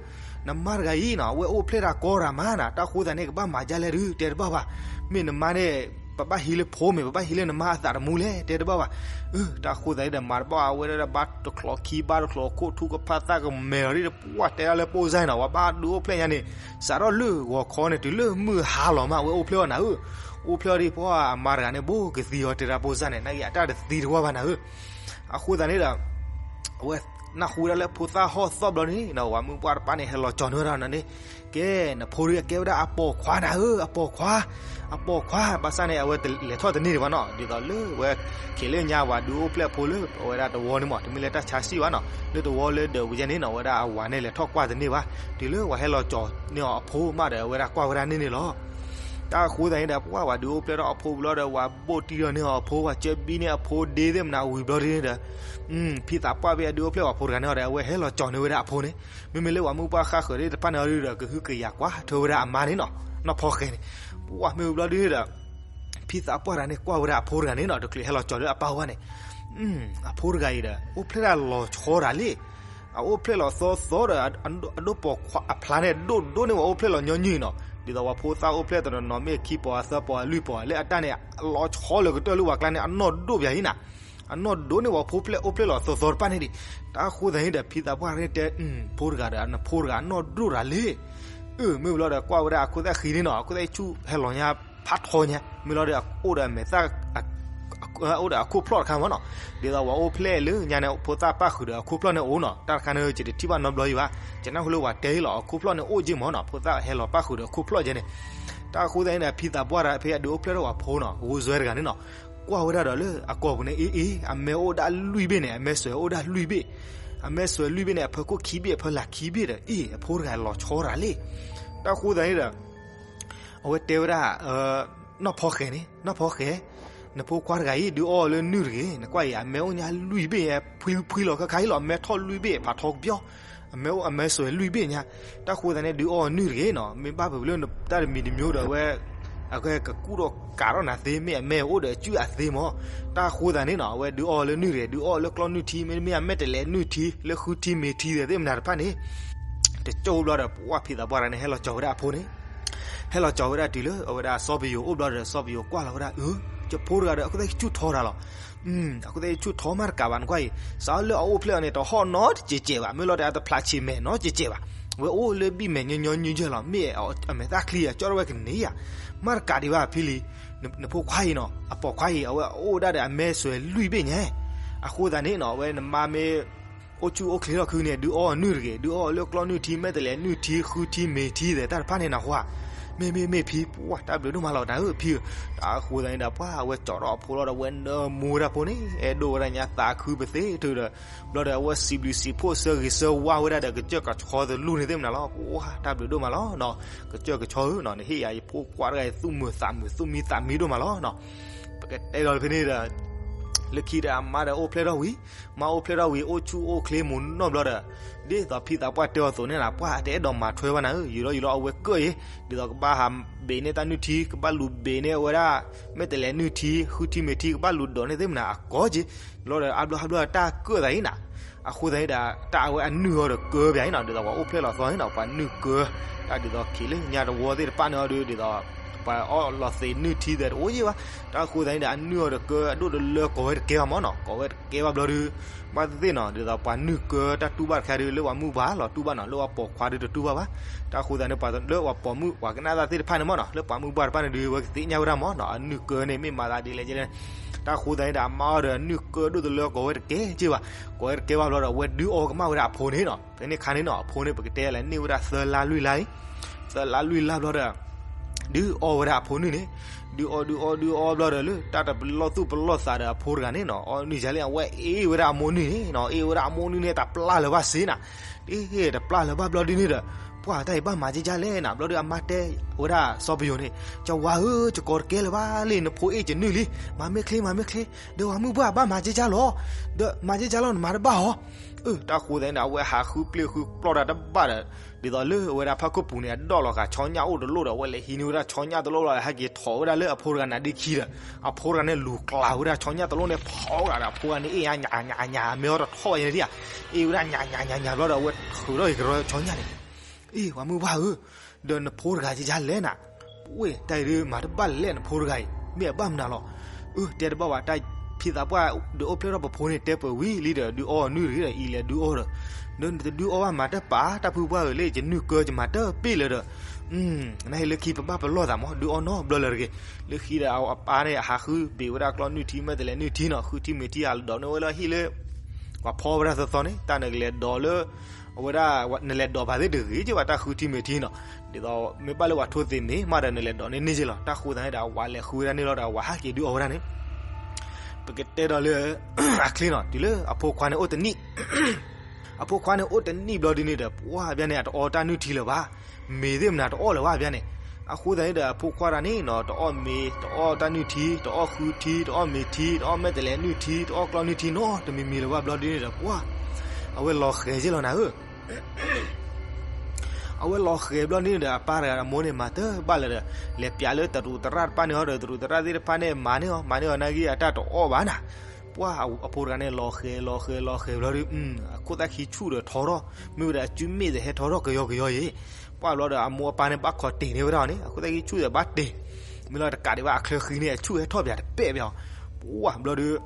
နမါတဂၤအံၤနီၤ အဝဲအိၣ်ဖျဲၣ်တၢ်ကီတၢ်မးနၤ, တၢ်ဃိသတးန့ၣ် ကဘၣ်မၤဒ်လဲၣ်ဒုး တဲတဘၣ်ဘၣ်, မ့ၢ်နမါန့ၣ် ပဘၣ်ဟံးလၢဖိမ့ၢ် ပဘၣ်ဟံးလၢနမါအသးတမူလဲၣ် တဲတဘၣ်ဘၣ်, အၢ တၢ်ဃိသတးန့ၣ်ဒီး မၤတဘၣ် အဝဲဒၣ်ဘါတချီးခံဘါတချီးခိၣ် ထူကဖၣ်သၣ်ကမဲာ်လီၤဒ်ဒီး ပှၤတဲဒၣ်လၢပိၢ်စၢ်နီၤ ပှၤဘၣ်ဒုးအိၣ်ဖျဲၣ်ညါန့ၣ် စးထီၣ်လၢဂီၤခီန့ၣ် တုၤလၢမုၢ်ဟါလီၤမး အဝဲအိၣ်ဖျဲၣ်အီၤနၤဧၢ, အိၣ်ဖျဲၣ်အီၤဒ်ပှၤအမါတဂၤန့ၣ် ဘိကသံအီၤတဲဒၣ်ပိၢ်စၢ်န့ၣ် နာ်က့အတၢ်တသံတဝၢ်ဘၣ်နၤဧၢ, အဃိသတးန့ၣ်ဒီး အဝဲနၢ်ဟူဝဲဒၣ်လၢဖိသၣ်ဟီၣ်သီၣ်ဘျီန့ၣ်နီၤ ပှၤမုၢ်ပှၢ်တဖၣ်န့ၣ် ဟဲလီၤကၠီၤန့ၢ်ဝဲဒၣ်နၤန့ၣ်, ကဲ နဖိဒုးအကဲဝဲဒၣ်အပိာ်ခွါနၤဧၢ အပိာ်ခွါ, အပိာ်ခွါ ဘၣ်ဆၣ်န့ၣ် အဝဲလဲၤထီၣ်တန့ၢ်ဒံးဘၣ်နီၤ ဒ်သိးလၢဝဲ ခဲလၢာ်ညါပှၤဒုးအိၣ်ဖျဲၣ်ဖိလၢအဝဲဒၣ်တဝီန့ၣ်မး တမ့ၢ်လၢတၢ်ဆါဆံၣ်ဘၣ်နီၤ လၢတဝီလၢဒၢးဝဲယဲန့ၣ်နီၤ အဝဲဒၣ်အဝၤန့ၣ်လဲၤထီၣ်ကွၢ်တန့ၢ်ဘၣ် တုၤလၢပှၤဟဲလီၤကၠီၤန့ၢ်အီၤအဖိမးဒီး အဝဲဒၣ်ကွၢ်ဝဲဒၣ်န့ၣ်န့ၣ်လီၤ. တၢ်ဃိသတးန့ၣ်ဒီး ပှၢ်ဝဲဒုးအိၣ်ဖျဲၣ်ထီၣ်အဖိဘျီဒီး ဝဲဘိၣ်တံၢ်ထီၣ်န့ၢ်အီၤအဖိ ဝဲကၢဘံန့ၢ်အဖိဒ့သ့ၣ်မနၤဝံၤဘျီဒ်န့ၣ်ဒီး ဖံသးပှၢ်ဖဲအဒုးအိၣ်ဖျဲၣ်ဝဲဖိတဂၤန့ၣ်ဒီး အဝဲဟဲလီၤကၠီၤန့ၢ်ဝဲဒၣ်အဖိန့ၣ်, မ့မ့ၢ်လၢပှၤမုၢ်ပှၢ်ဃၣ်ဃၢၤသ့ၣ်တဖၣ်န့ၣ်ဒီး ကဟုကယာ်ကွၢ်ထွဲဝဲဒၣ်အမါန့ၣ်နီၤ, နီၢ်ဖီဃဲၤန့ၣ်, ပှၢ်မ့ၢ်ဝံၤဘျီဒ်န့ၣ်ဒီး ဖံသးပှၢ်တဂၤန့ၣ် ကွၢ်ဝဲဒၣ်အဖိတဂၤန့ၣ်နီၤ တချုးဟဲလီၤကၠီၤလၢအပၢ်ဝဲန့ၣ်, အဖိတဂၤအံၤဒီး အိၣ်ဖျဲၣ်ဒၣ်လီၤဆီတၢ်လံ, အအိၣ်ဖျဲၣ်လီၤသီသီဒီး အဒိၣ်ပိာ်ခွါအဖျါန့ၣ် ဒိၣ်ဒိၣ်န့ၢ်ဝဲအိၣ်ဖျဲၣ်လီၤညီနုၢ်နီၤ, ဒ်သိးပှၤဖိသၣ်အိၣ်ဖျဲၣ်တနီၤနီၤ မ့ၢ်ခံပီၤအသၢပီၤအလွံၢ်ပီၤ လၢအတၢ်န့ၣ် လီၤဆီလၢကတၢၢ်လၢပှၤကျါန့ၣ် အနီၢ်ဒိၣ်ပယၤအံၤနၤ, အနီၢ်ဒိၣ်န့ၢ်ဝဲဖိဖျဲၣ်အိၣ်ဖျဲၣ်လီၤသီသီတဖၣ်န့ၣ်ဒံး, တၢ်ဃိသတးန့ၣ်ဒီး ဖံသးပှၢ်တဂၤန့ၣ်တဲ ဖိတဂၤဒီး နဖိတဂၤအနီၢ်ဒိၣ်တၢ်လံ အၢ မ့ၢ်ဘျီဒီး ကွၢ်ဝဲဒၣ်အခိၣ်သၣ်ဃံန့ၣ်နီၤ အခိၣ်သၣ်ဆူၣ်ဟဲလီၤညါဖးထီညါ မ့ၢ်လီၤဒီး အိၣ်ဒီးအမဲာ်သၣ် အိၣ်ဒီးအခိၣ်ဖျီၣ်တခါမ့ၢ်နီၤ, ဒ်သိးပှၤအိၣ်ဖျဲၣ်လၢညါန့ၣ် ဖိသၣ်ပၣ်ဃုာ်ဒီးအခိၣ်ဖျီၣ်န့ၣ်အိၣ်နီၤ, တၢ်တခါန့ၣ် ယတထံၣ်ဘၣ်နီတဘျီအံၤဘၣ်, ယနၢ်ဟူလၢပှၤတဲလီၤ အခိၣ်ဖျီၣ်န့ၣ်အိၣ်က့မ့ၢ်နီၤ, ဖိသၣ်ဟဲလီၤပၣ်ဃုာ်ဒီးအခိၣ်ဖျီၣ်ကဲန့ၣ်, တၢ်ဃိသတးန့ၣ်ဒီး ဖံသးပှၢ်တဂၤဖဲအဒုးအိၣ်ဖျဲၣ်ထီၣ်ဝဲဖိနီၤ ဂိၢ်စွဲတဂၤန့ၣ်နီၤ, ကွၢ်ဝဲဒၣ်ဒီးလၢအကိာ်ပူၤန့ၣ် အ့အ့ အမဲအိၣ်ဒၣ်လွံၢ်ဘ့ၣ်န့ၣ် အမဲစွဲအိၣ်ဒၣ်လွံၢ်ဘ့ၣ်, အမဲစွဲလွံၢ်ဘ့ၣ်န့ၣ် အဖၢခိၣ်ခံဘ့ၣ် အဖၢလာ်ခံဘ့ၣ်ဒီး အ့ အဖိတဂၤလီၤဆီတၢ်လံ, တၢ်ဃိသတးန့ၣ်ဒီး အဝဲတဲဝဲဒၣ် နီၢ်ဖီဃဲၤန့ၣ် နီၢ်ဖီဃဲၤ, နဖိခွါတဂၤအံၤ ဒုးအီၣ်လၢနုၢ်တဂ့ၤ, နကွၢ်အံၤ အမဲအိၣ်ညါလွံၢ်ဘ့ၣ်, ဖှံဖှံလီၤခါခါအံၤလီၤ, အမဲထီၣ်လွံၢ်ဘ့ၣ် ဖးထီကပျီ, အမဲအိၣ်အမဲစွဲလွံၢ်ဘ့ၣ်ညါ, တၢ်ဃိသတးန့ၣ် ဒုးအီၣ်နုၢ်တဂ့ၤနီၤ, မ့ၢ်ဘၣ်ပှၤလၢတၢ်တမံၤတမံၤဒီး အဝဲ အကကူၣ်ထီၣ်ကးထီၣ်နၤသ့ မ့ၢ်အမဲအိၣ်ဒီးအစုၣ်အသ့မ့ၢ်, တၢ်ဃိသတးန့ၣ်နီၤ အဝဲဒုးအီၣ်လၢနုၢ်တဂ့ၤ, ဒုးအီၣ်လၢကျီၢ်နုၢ်ထံ မ့တမ့ၢ်အမဲာ်တဲးလဲးနုၢ်ထံ လၢဃုထံမ့ၤထံသ့ၣ်မနၤတဖၣ်န့ၣ်, တကၠိဘျီဒီး ပှၢ်ဖံသးပှၢ်တဂၤန့ၣ် ဟဲလီၤကၠီၤဝဲဒၣ်အဖိန့ၣ် ဟဲလီၤကၠီၤဝဲဒၣ်တုၤလၢအဝဲဒၣ်စီၤပယိၤအိၣ်ဘျီဒီး စီၤပယိၤကွၢ်လီၤဝဲဒၣ် အၢ ယဖိတဂၤဒီး အခိၣ်သၣ်ဆူၣ်ထီတၢ်လီၤ, အခိၣ်သၣ်ဆူၣ်ထီမးတကးဘၣ် နကွၢ်အံၤ စးလၢအအိၣ်ဖျဲၣ်အီၤန့ၣ် တဟီၣ်နီတစဲးစဲးဘၣ်, မ့ၢ်လီၤဒီးအတဖျးဆံးမဲာ်နီတစဲးစဲးဘၣ်, ဝဲအိၣ်လၢဘံၣ်မဲာ်ညီညီနုၢ်ယဲၢ်လီၤ, မ့ၢ်အမဲာ်သၣ်ချံအကၠီၣ်ထီၣ်ဝဲကန့ၢ်ယၤ, မးတကးဒံးဘၣ်ဖံလံ, နဖိခွါအံၤနီၤ အပိာ်ခွါအံၤ အဝဲအိၣ်ဒၣ်ဒီးအမဲစွဲလွံၢ်ဘ့ၣ်ညါ, အဃိသတးန့ၣ်နီၤ အဝဲနမါမ့ၢ် အိၣ်ဆူၣ်အိၣ်ချ့ထီၣ်ခုန့ၣ် ဒုးအီၣ်နုၢ်တဂ့ၤ, ဒုးအီၣ်လၢကျီၢ်နုၢ်ထံ မဲာ်တဲးလဲးနုၢ်ထံ ဃုထံမ့ၤထံသ့ၣ်တၢ်တဖၣ်န့ၣ်နၢ်ဟူဧါ, မ့ၢ်မ့ၢ်မ့ၢ်ဖံ, ပှၢ်တၢ်ဘျုးဒိၣ်မးလီၤတၢ်ဧၢဖံဧၢ, တၢ်ဃိသတးန့ၣ်ဒီး ပှၢ်အဝဲကၠီၤထီၣ်အဖိလီၤဒီး အဝဲနၢမူဝဲဒၣ်ဖိန့ၣ် အဲၣ်ဒိၣ်ဝဲဒၣ်ညါသးခုပသ့ၣ်ထုးဒီး, ဘျီဒီးအဝဲစံးဘျုးစံးဖှိၣ်ဆၢဂ့ၤဆၢဝါဝဲဒၣ်ဒီး ကစၢၢ်ကဆီသလူၢ်န့ၣ်သ့ၣ်မနၤလီၤ, ပှၢ်တၢ်ဘျုးဒိၣ်မးလီၤနီၤ, ကစၢၢ်ကဆီဧၢနီၤ နဟ့ၣ်ယၤယဖိခွါတဂၤအံၤ သူၣ်မုာ်သးမုာ် သူၣ်မံသးမံဒိၣ်မးလီၤနီၤ, ပကတဲဒီးဖဲန့ၣ်ဒီး လၢခံဒီးအမါဒီးအိၣ်ဖျဲၣ်ထီၣ်ဝံၤ, မါအိၣ်ဖျဲၣ်ထီၣ်ဝံၤ အိၣ်ဆူၣ်အိၣ်ချ့မုာ်နီၢ်ဘျီဒီး, ဒ်သိးဖံသးပှၢ်တဲအီၤအသိးန့ၣ်နီၤ ပှၢ်တအဲၣ်ဒိးမၤထွဲဘၣ်နၤဧၢ, ယူၤလီၤယူၤလီၤအဝဲကၢၣ်အံၤ, ဒ်သိးကဘၣ်ဟးဘ့းန့ၢ်တၢ်နုၢ်ထံ ကဘၣ်လူၤဘ့းန့ၢ်ဝဲဒၣ် မဲာ်တဲးလဲးနုၢ်ထံ ဃုထံမ့ၤထံ ကဘၣ်လူၤဒိးန့ၢ်သ့ၣ်မနၤအကိးက့ၤ, ဘျီဒီးအါဘျီဟါဘျီတၢ်ကၢၣ်သးအံၤနၤ, အဃိသတးန့ၣ်ဒီး တၢ်အဝဲအနုၢ်အီၤဒီးကၢဘၣ်အံၤနီၤ, ဒ်သိးပှၤအိၣ်ဖျဲၣ်လီၤသီန့ၣ်နီၤ ပှၤနုၢ်ကၢ, တၢ်ဒ်သိးခံးလၢညါတဝီသ့ၣ်တဖၣ်န့ၣ်အီၤဒီး ဒ်သိး ပှၤအီၣ်လီၤသ့းနုၢ်ထံသ့ၣ်တအိၣ်ယံၤဘၣ်, တၢ်ဃိသတးန့ၣ်ဒီး အနုၢ်အီၤဒီးကၢအဒိၣ်တလၢကိးဝဲတကဲဘၣ်မ့ၢ်နီၤ, ကိးဝဲတကဲဘၣ်ဘျီဒီး, ဘၣ်သ့ၣ်သ့ၣ်နီၤ ဒ်သိးပှၤနုၢ်ကၢတၢ်တူၢ်ဘၣ်တခါဒီး လၢပှၤမုၢ်ပှၢ်လီၤတူၢ်ဘၣ်နီၤ လၢပှၤပိာ်ခွါဒီးတတူၢ်ဘၣ်ဘၣ်, တၢ်ဃိသတးန့ၣ် ပှၤလၢပှၤပိာ်မုၣ်ပှၤကနၣ်တၢ်သ့ၣ်တဖၣ်န့ၣ်မ့ၢ်နီၤ လၢပှၤမုၢ်ပှၢ်တဖၣ်န့ၣ်ဒီး ဝဲကသ့ၣ်ညါဝဲဒၣ်မ့ၢ်နီၤ အနုၢ်ကၢန့ၣ် မ့ၢ်မၤသးဒ်လဲၣ်ကဲလဲၣ်, တၢ်ဃိသတးန့ၣ်ဒီး အမါအီၤဒီးနုၢ်ကၢဒိၣ်တလၢကိးဝဲတကဲက့ၤဘၣ်, ကိးဝဲတကဲဘၣ်ဘျီဒီး အဝဲဒုးအီကမၣ်ဝဲဒၣ်အဖိန့ၣ်နီၤ, ဖဲန့ၣ်ခါန့ၣ်နီၤ အဖိန့ၣ် ပကတဲလဲၣ်န့ၢ်ဝဲဒၣ်သၢလါလွံၢ်လါအံၤ, သၢလါလွံၢ်လါဘျီဒီး ဒုးအီဝဲဒၣ်အဖိနုၢ်န့ၣ်, ဒုးအီဒုးအီဒုးအီဘျီဒီးလၢ တၢ်တပလီၢ်သူၣ်ပလီၢ်သးဒီးအဖိတဂၤန့ၣ်နီၤ အီနုၢ်ယါလံ အဝဲအ့ၣ်ဝဲဒၣ်အမိၢ်နုၢ်န့ၣ်နီၤ အ့ၣ်ဝဲဒၣ်အမိၢ်နုၢ်န့ၣ် တပျၢ်လၢၤဘၣ်စ့နၤ, တပျၢ်လၢၤဘၣ်ဘျီဒုန့ၣ်ဒီး ပှၢ်တၢ်အံၤဘၣ်မၤကဲကဲလဲၣ်နၤ ဘျီဒီးအမါတဲဝဲဒၣ်စီၤပယိၤန့ၣ် ကဝါဧၢ ကကိးတကဲလၢၤဘၣ်လံ နဖိအ့ၣ်ကနုၢ်လံ မၤမ့ၢ်ချ့ မၤမ့ၢ်ချ့ ဒီးပှၤမုၢ်ပှၢ်ဘၣ်မၤကဲကဲလီၤ, ဒီးမၤကဲကဲလီၤ နမၤတဘၣ်ဟီ အၢ တၢ်ဃိသတးန့ၣ်ဒီး အဝဲဟးဃုပျ့ၢ်ဃုပျီၢ်တၢ်တဘၣ်ဒီး ဒ်သိးလၢအဝဲဒၣ်ဖၣ်ခိၣ်ပူၤန့ၣ် အဒီၣ်လီၤဃာ်ဆီညၣ်အိၣ်တလိၣ်ဒီး အဝဲလဲၤဟံးန့ၢ်ဝဲဒၣ်ဆီညၣ်တလိၣ်ဘျီ ဟဲက့ၤထီၣ်ဝဲဒၣ်လၢအဖိတဂၤနါဒ့ခံဒီး အဖိတဂၤန့ၣ်လူၤကျးဝဲဒၣ်ဆီညၣ်တလိၣ်န့ၣ် ဖီဂာ်ဒီးအဖိတဂၤန့ၣ် အ့ၣ်ညါညါညါ အမဲအီၤတထီၣ်ဘၣ်ယဲန့ၣ်ဧါ, အ့ၣ်ဝဲဒၣ်ညါညါညါညါဘျီဒီး အဝဲထုးထီၣ်က့ၤကရီဆီညၣ်န့ၣ် အ့ၣ် ပှၤမုၢ်ပှၢ်ဧၢ, ဒီးနဖိတဂၤကဲကဲလဲၣ်နၤ, ဝ့ၢ်တၢ်အံၤဒုးမၤတဘၣ်လဲၣ်နဖိတဂၤအံၤ မ့ၢ်အဘၣ်မနုၤလီၤ, အၢ တဲတဘၣ်ဘၣ် တၢ်ဖံသးပှၢ်ဒီးအိၣ်ဖျဲၣ်ထီၣ်ပဖိန့ၣ် တဲပှဲၤဝံၤလံဒီး ဒုးအီနုၢ်တဂ့ၤဒီး အံၤလဲၤဒုးအီဒီး, ဒီးနတဒုးအီဘၣ်မၤတၢ်ပာ် တၢ်ဖုပှၢ်ဧၢ လၢယကနုၢ်ကၢကမၤတၢ်ပ့ၢ်လၢၤဒီး, နဟဲလၢခံပဘၣ်ပလီၢ်သးမး ဒုးအီနီတဘျီလၢၤတဂ့ၤ, လၢခံဒီးအပၢ်န့ၣ် အဟးဃုဘ့ၣ်ဝဲဒၣ်ကျီၢ်နုၢ်ထံ မဲာ်တဲးလဲးနုၢ်ထံနီၤ ဃုထံမ့ၤထံ အဒိးန့ၢ်ဝဲလၢဟံၣ်လၢ ပှၤဖီဝဲဒၣ်သီသီန့ၣ် တၢ်နကလဲၤဒိးလၢ အဝဲဒၣ် နလဲၤဒိးဖးသ့ၣ်တဂ့ၤက့ဘၣ် တၢ်ဃုထံမ့ၤထံနီၤ, ဒ်သိးမ့ၢ်ဘၣ်လၢပှၤထိသ့ၣ်မ့ၤမးဒီး နလဲၤဒိးန့ၢ်န့ၢ်က့လီၤ, တၢ်ဃိသတးန့ၣ်ဒီး အဝၤလဲၤဃုဝဲဒၣ်န့ၣ်လီၤဒီး အဝၤဟးက့ၤဒုးအီဝဲဒၣ်န့ၣ်, ပကတဲဒီးလၢ အချ့နီၤ တုၤလၢအဖိခွါန့ၣ်အိၣ်တနံၣ် အဖိခွါန့ၣ်အိၣ်တနံၣ်ဘျီဒ်န့ၣ်ဒီး ပှၢ်ဘၣ်န့ၣ် အတအီတၢ်နုၢ်ထံလၢၤဘၣ်, မ့ၤသ့ၣ်မနုၤတအီၣ်လၢၤဘၣ်ဘၣ်န့ၣ်, အဃိသတးန့ၣ်ဒီး အဖိခွါတဂၤန့ၣ်နီၤ တအီၣ်မ့ၤ တအီၣ်တၢ်နုၢ်ထံ တအီၣ်ဃုထံ တအီၣ်မ့ၤထံ တအီၣ်မဲာ်တဲးလဲးနုၢ်ထံ တအီၣ်ကျီၢ်နုၢ်ထံနီတမံၤမံၤလၢၤဘၣ်ဘျီဒ်န့ၣ်ဒီး ပှၢ် အဝဲလီၤဃဲၤက့လီၤနၤဧၢ အဝဲလီၤဃဲၤဘျီဒ်န့ၣ်ဒီး အပၢ်တဂၤအမိၢ်န့ၣ်မၤတဘၣ်လၢၤဒီး လဲၤပျးလၢတရူးသရၣ်တဖၣ်န့ၣ်အီၤဒီး တရူးသရၣ်သ့ၣ်တဖၣ်န့ၣ် မၤန့ၢ်အီၤ မၤန့ၢ်အီၤနာ်က့အတၢ်တအီၣ်ဘၣ်နၤ ပှၢ်အဖိတဂၤန့ၣ် လီၤဃဲၤလီၤဃဲၤလီၤဃဲၤဘျီဒီး အခိၣ်သၣ်ခံဆူၣ်ဒီးထီထီၣ် မ့ၢ်ဝဲဒီးအစုမ့ၣ်သ့ၣ်ဟဲထီထီၣ်ကယီကယီအံၤ ပှၢ်ဘျီဒီး အမိၢ်အပၢ်န့ၣ်ဘၣ်ခိးတ့ၢ်န့ၢ်ဝဲဒၣ်အီၤန့ၣ် အခိၣ်သၣ်ခံဆူၣ်သ့ၣ်ဘၣ်တ့ၢ် မ့ၢ်လီၤတကးဒံးဘၣ်အချၢဃံန့ၣ် အဆူၣ်ဟဲထီၣ်ပၠးတပဲာ်ပၠးအီၤ ပှၢ်ဘျီဒီး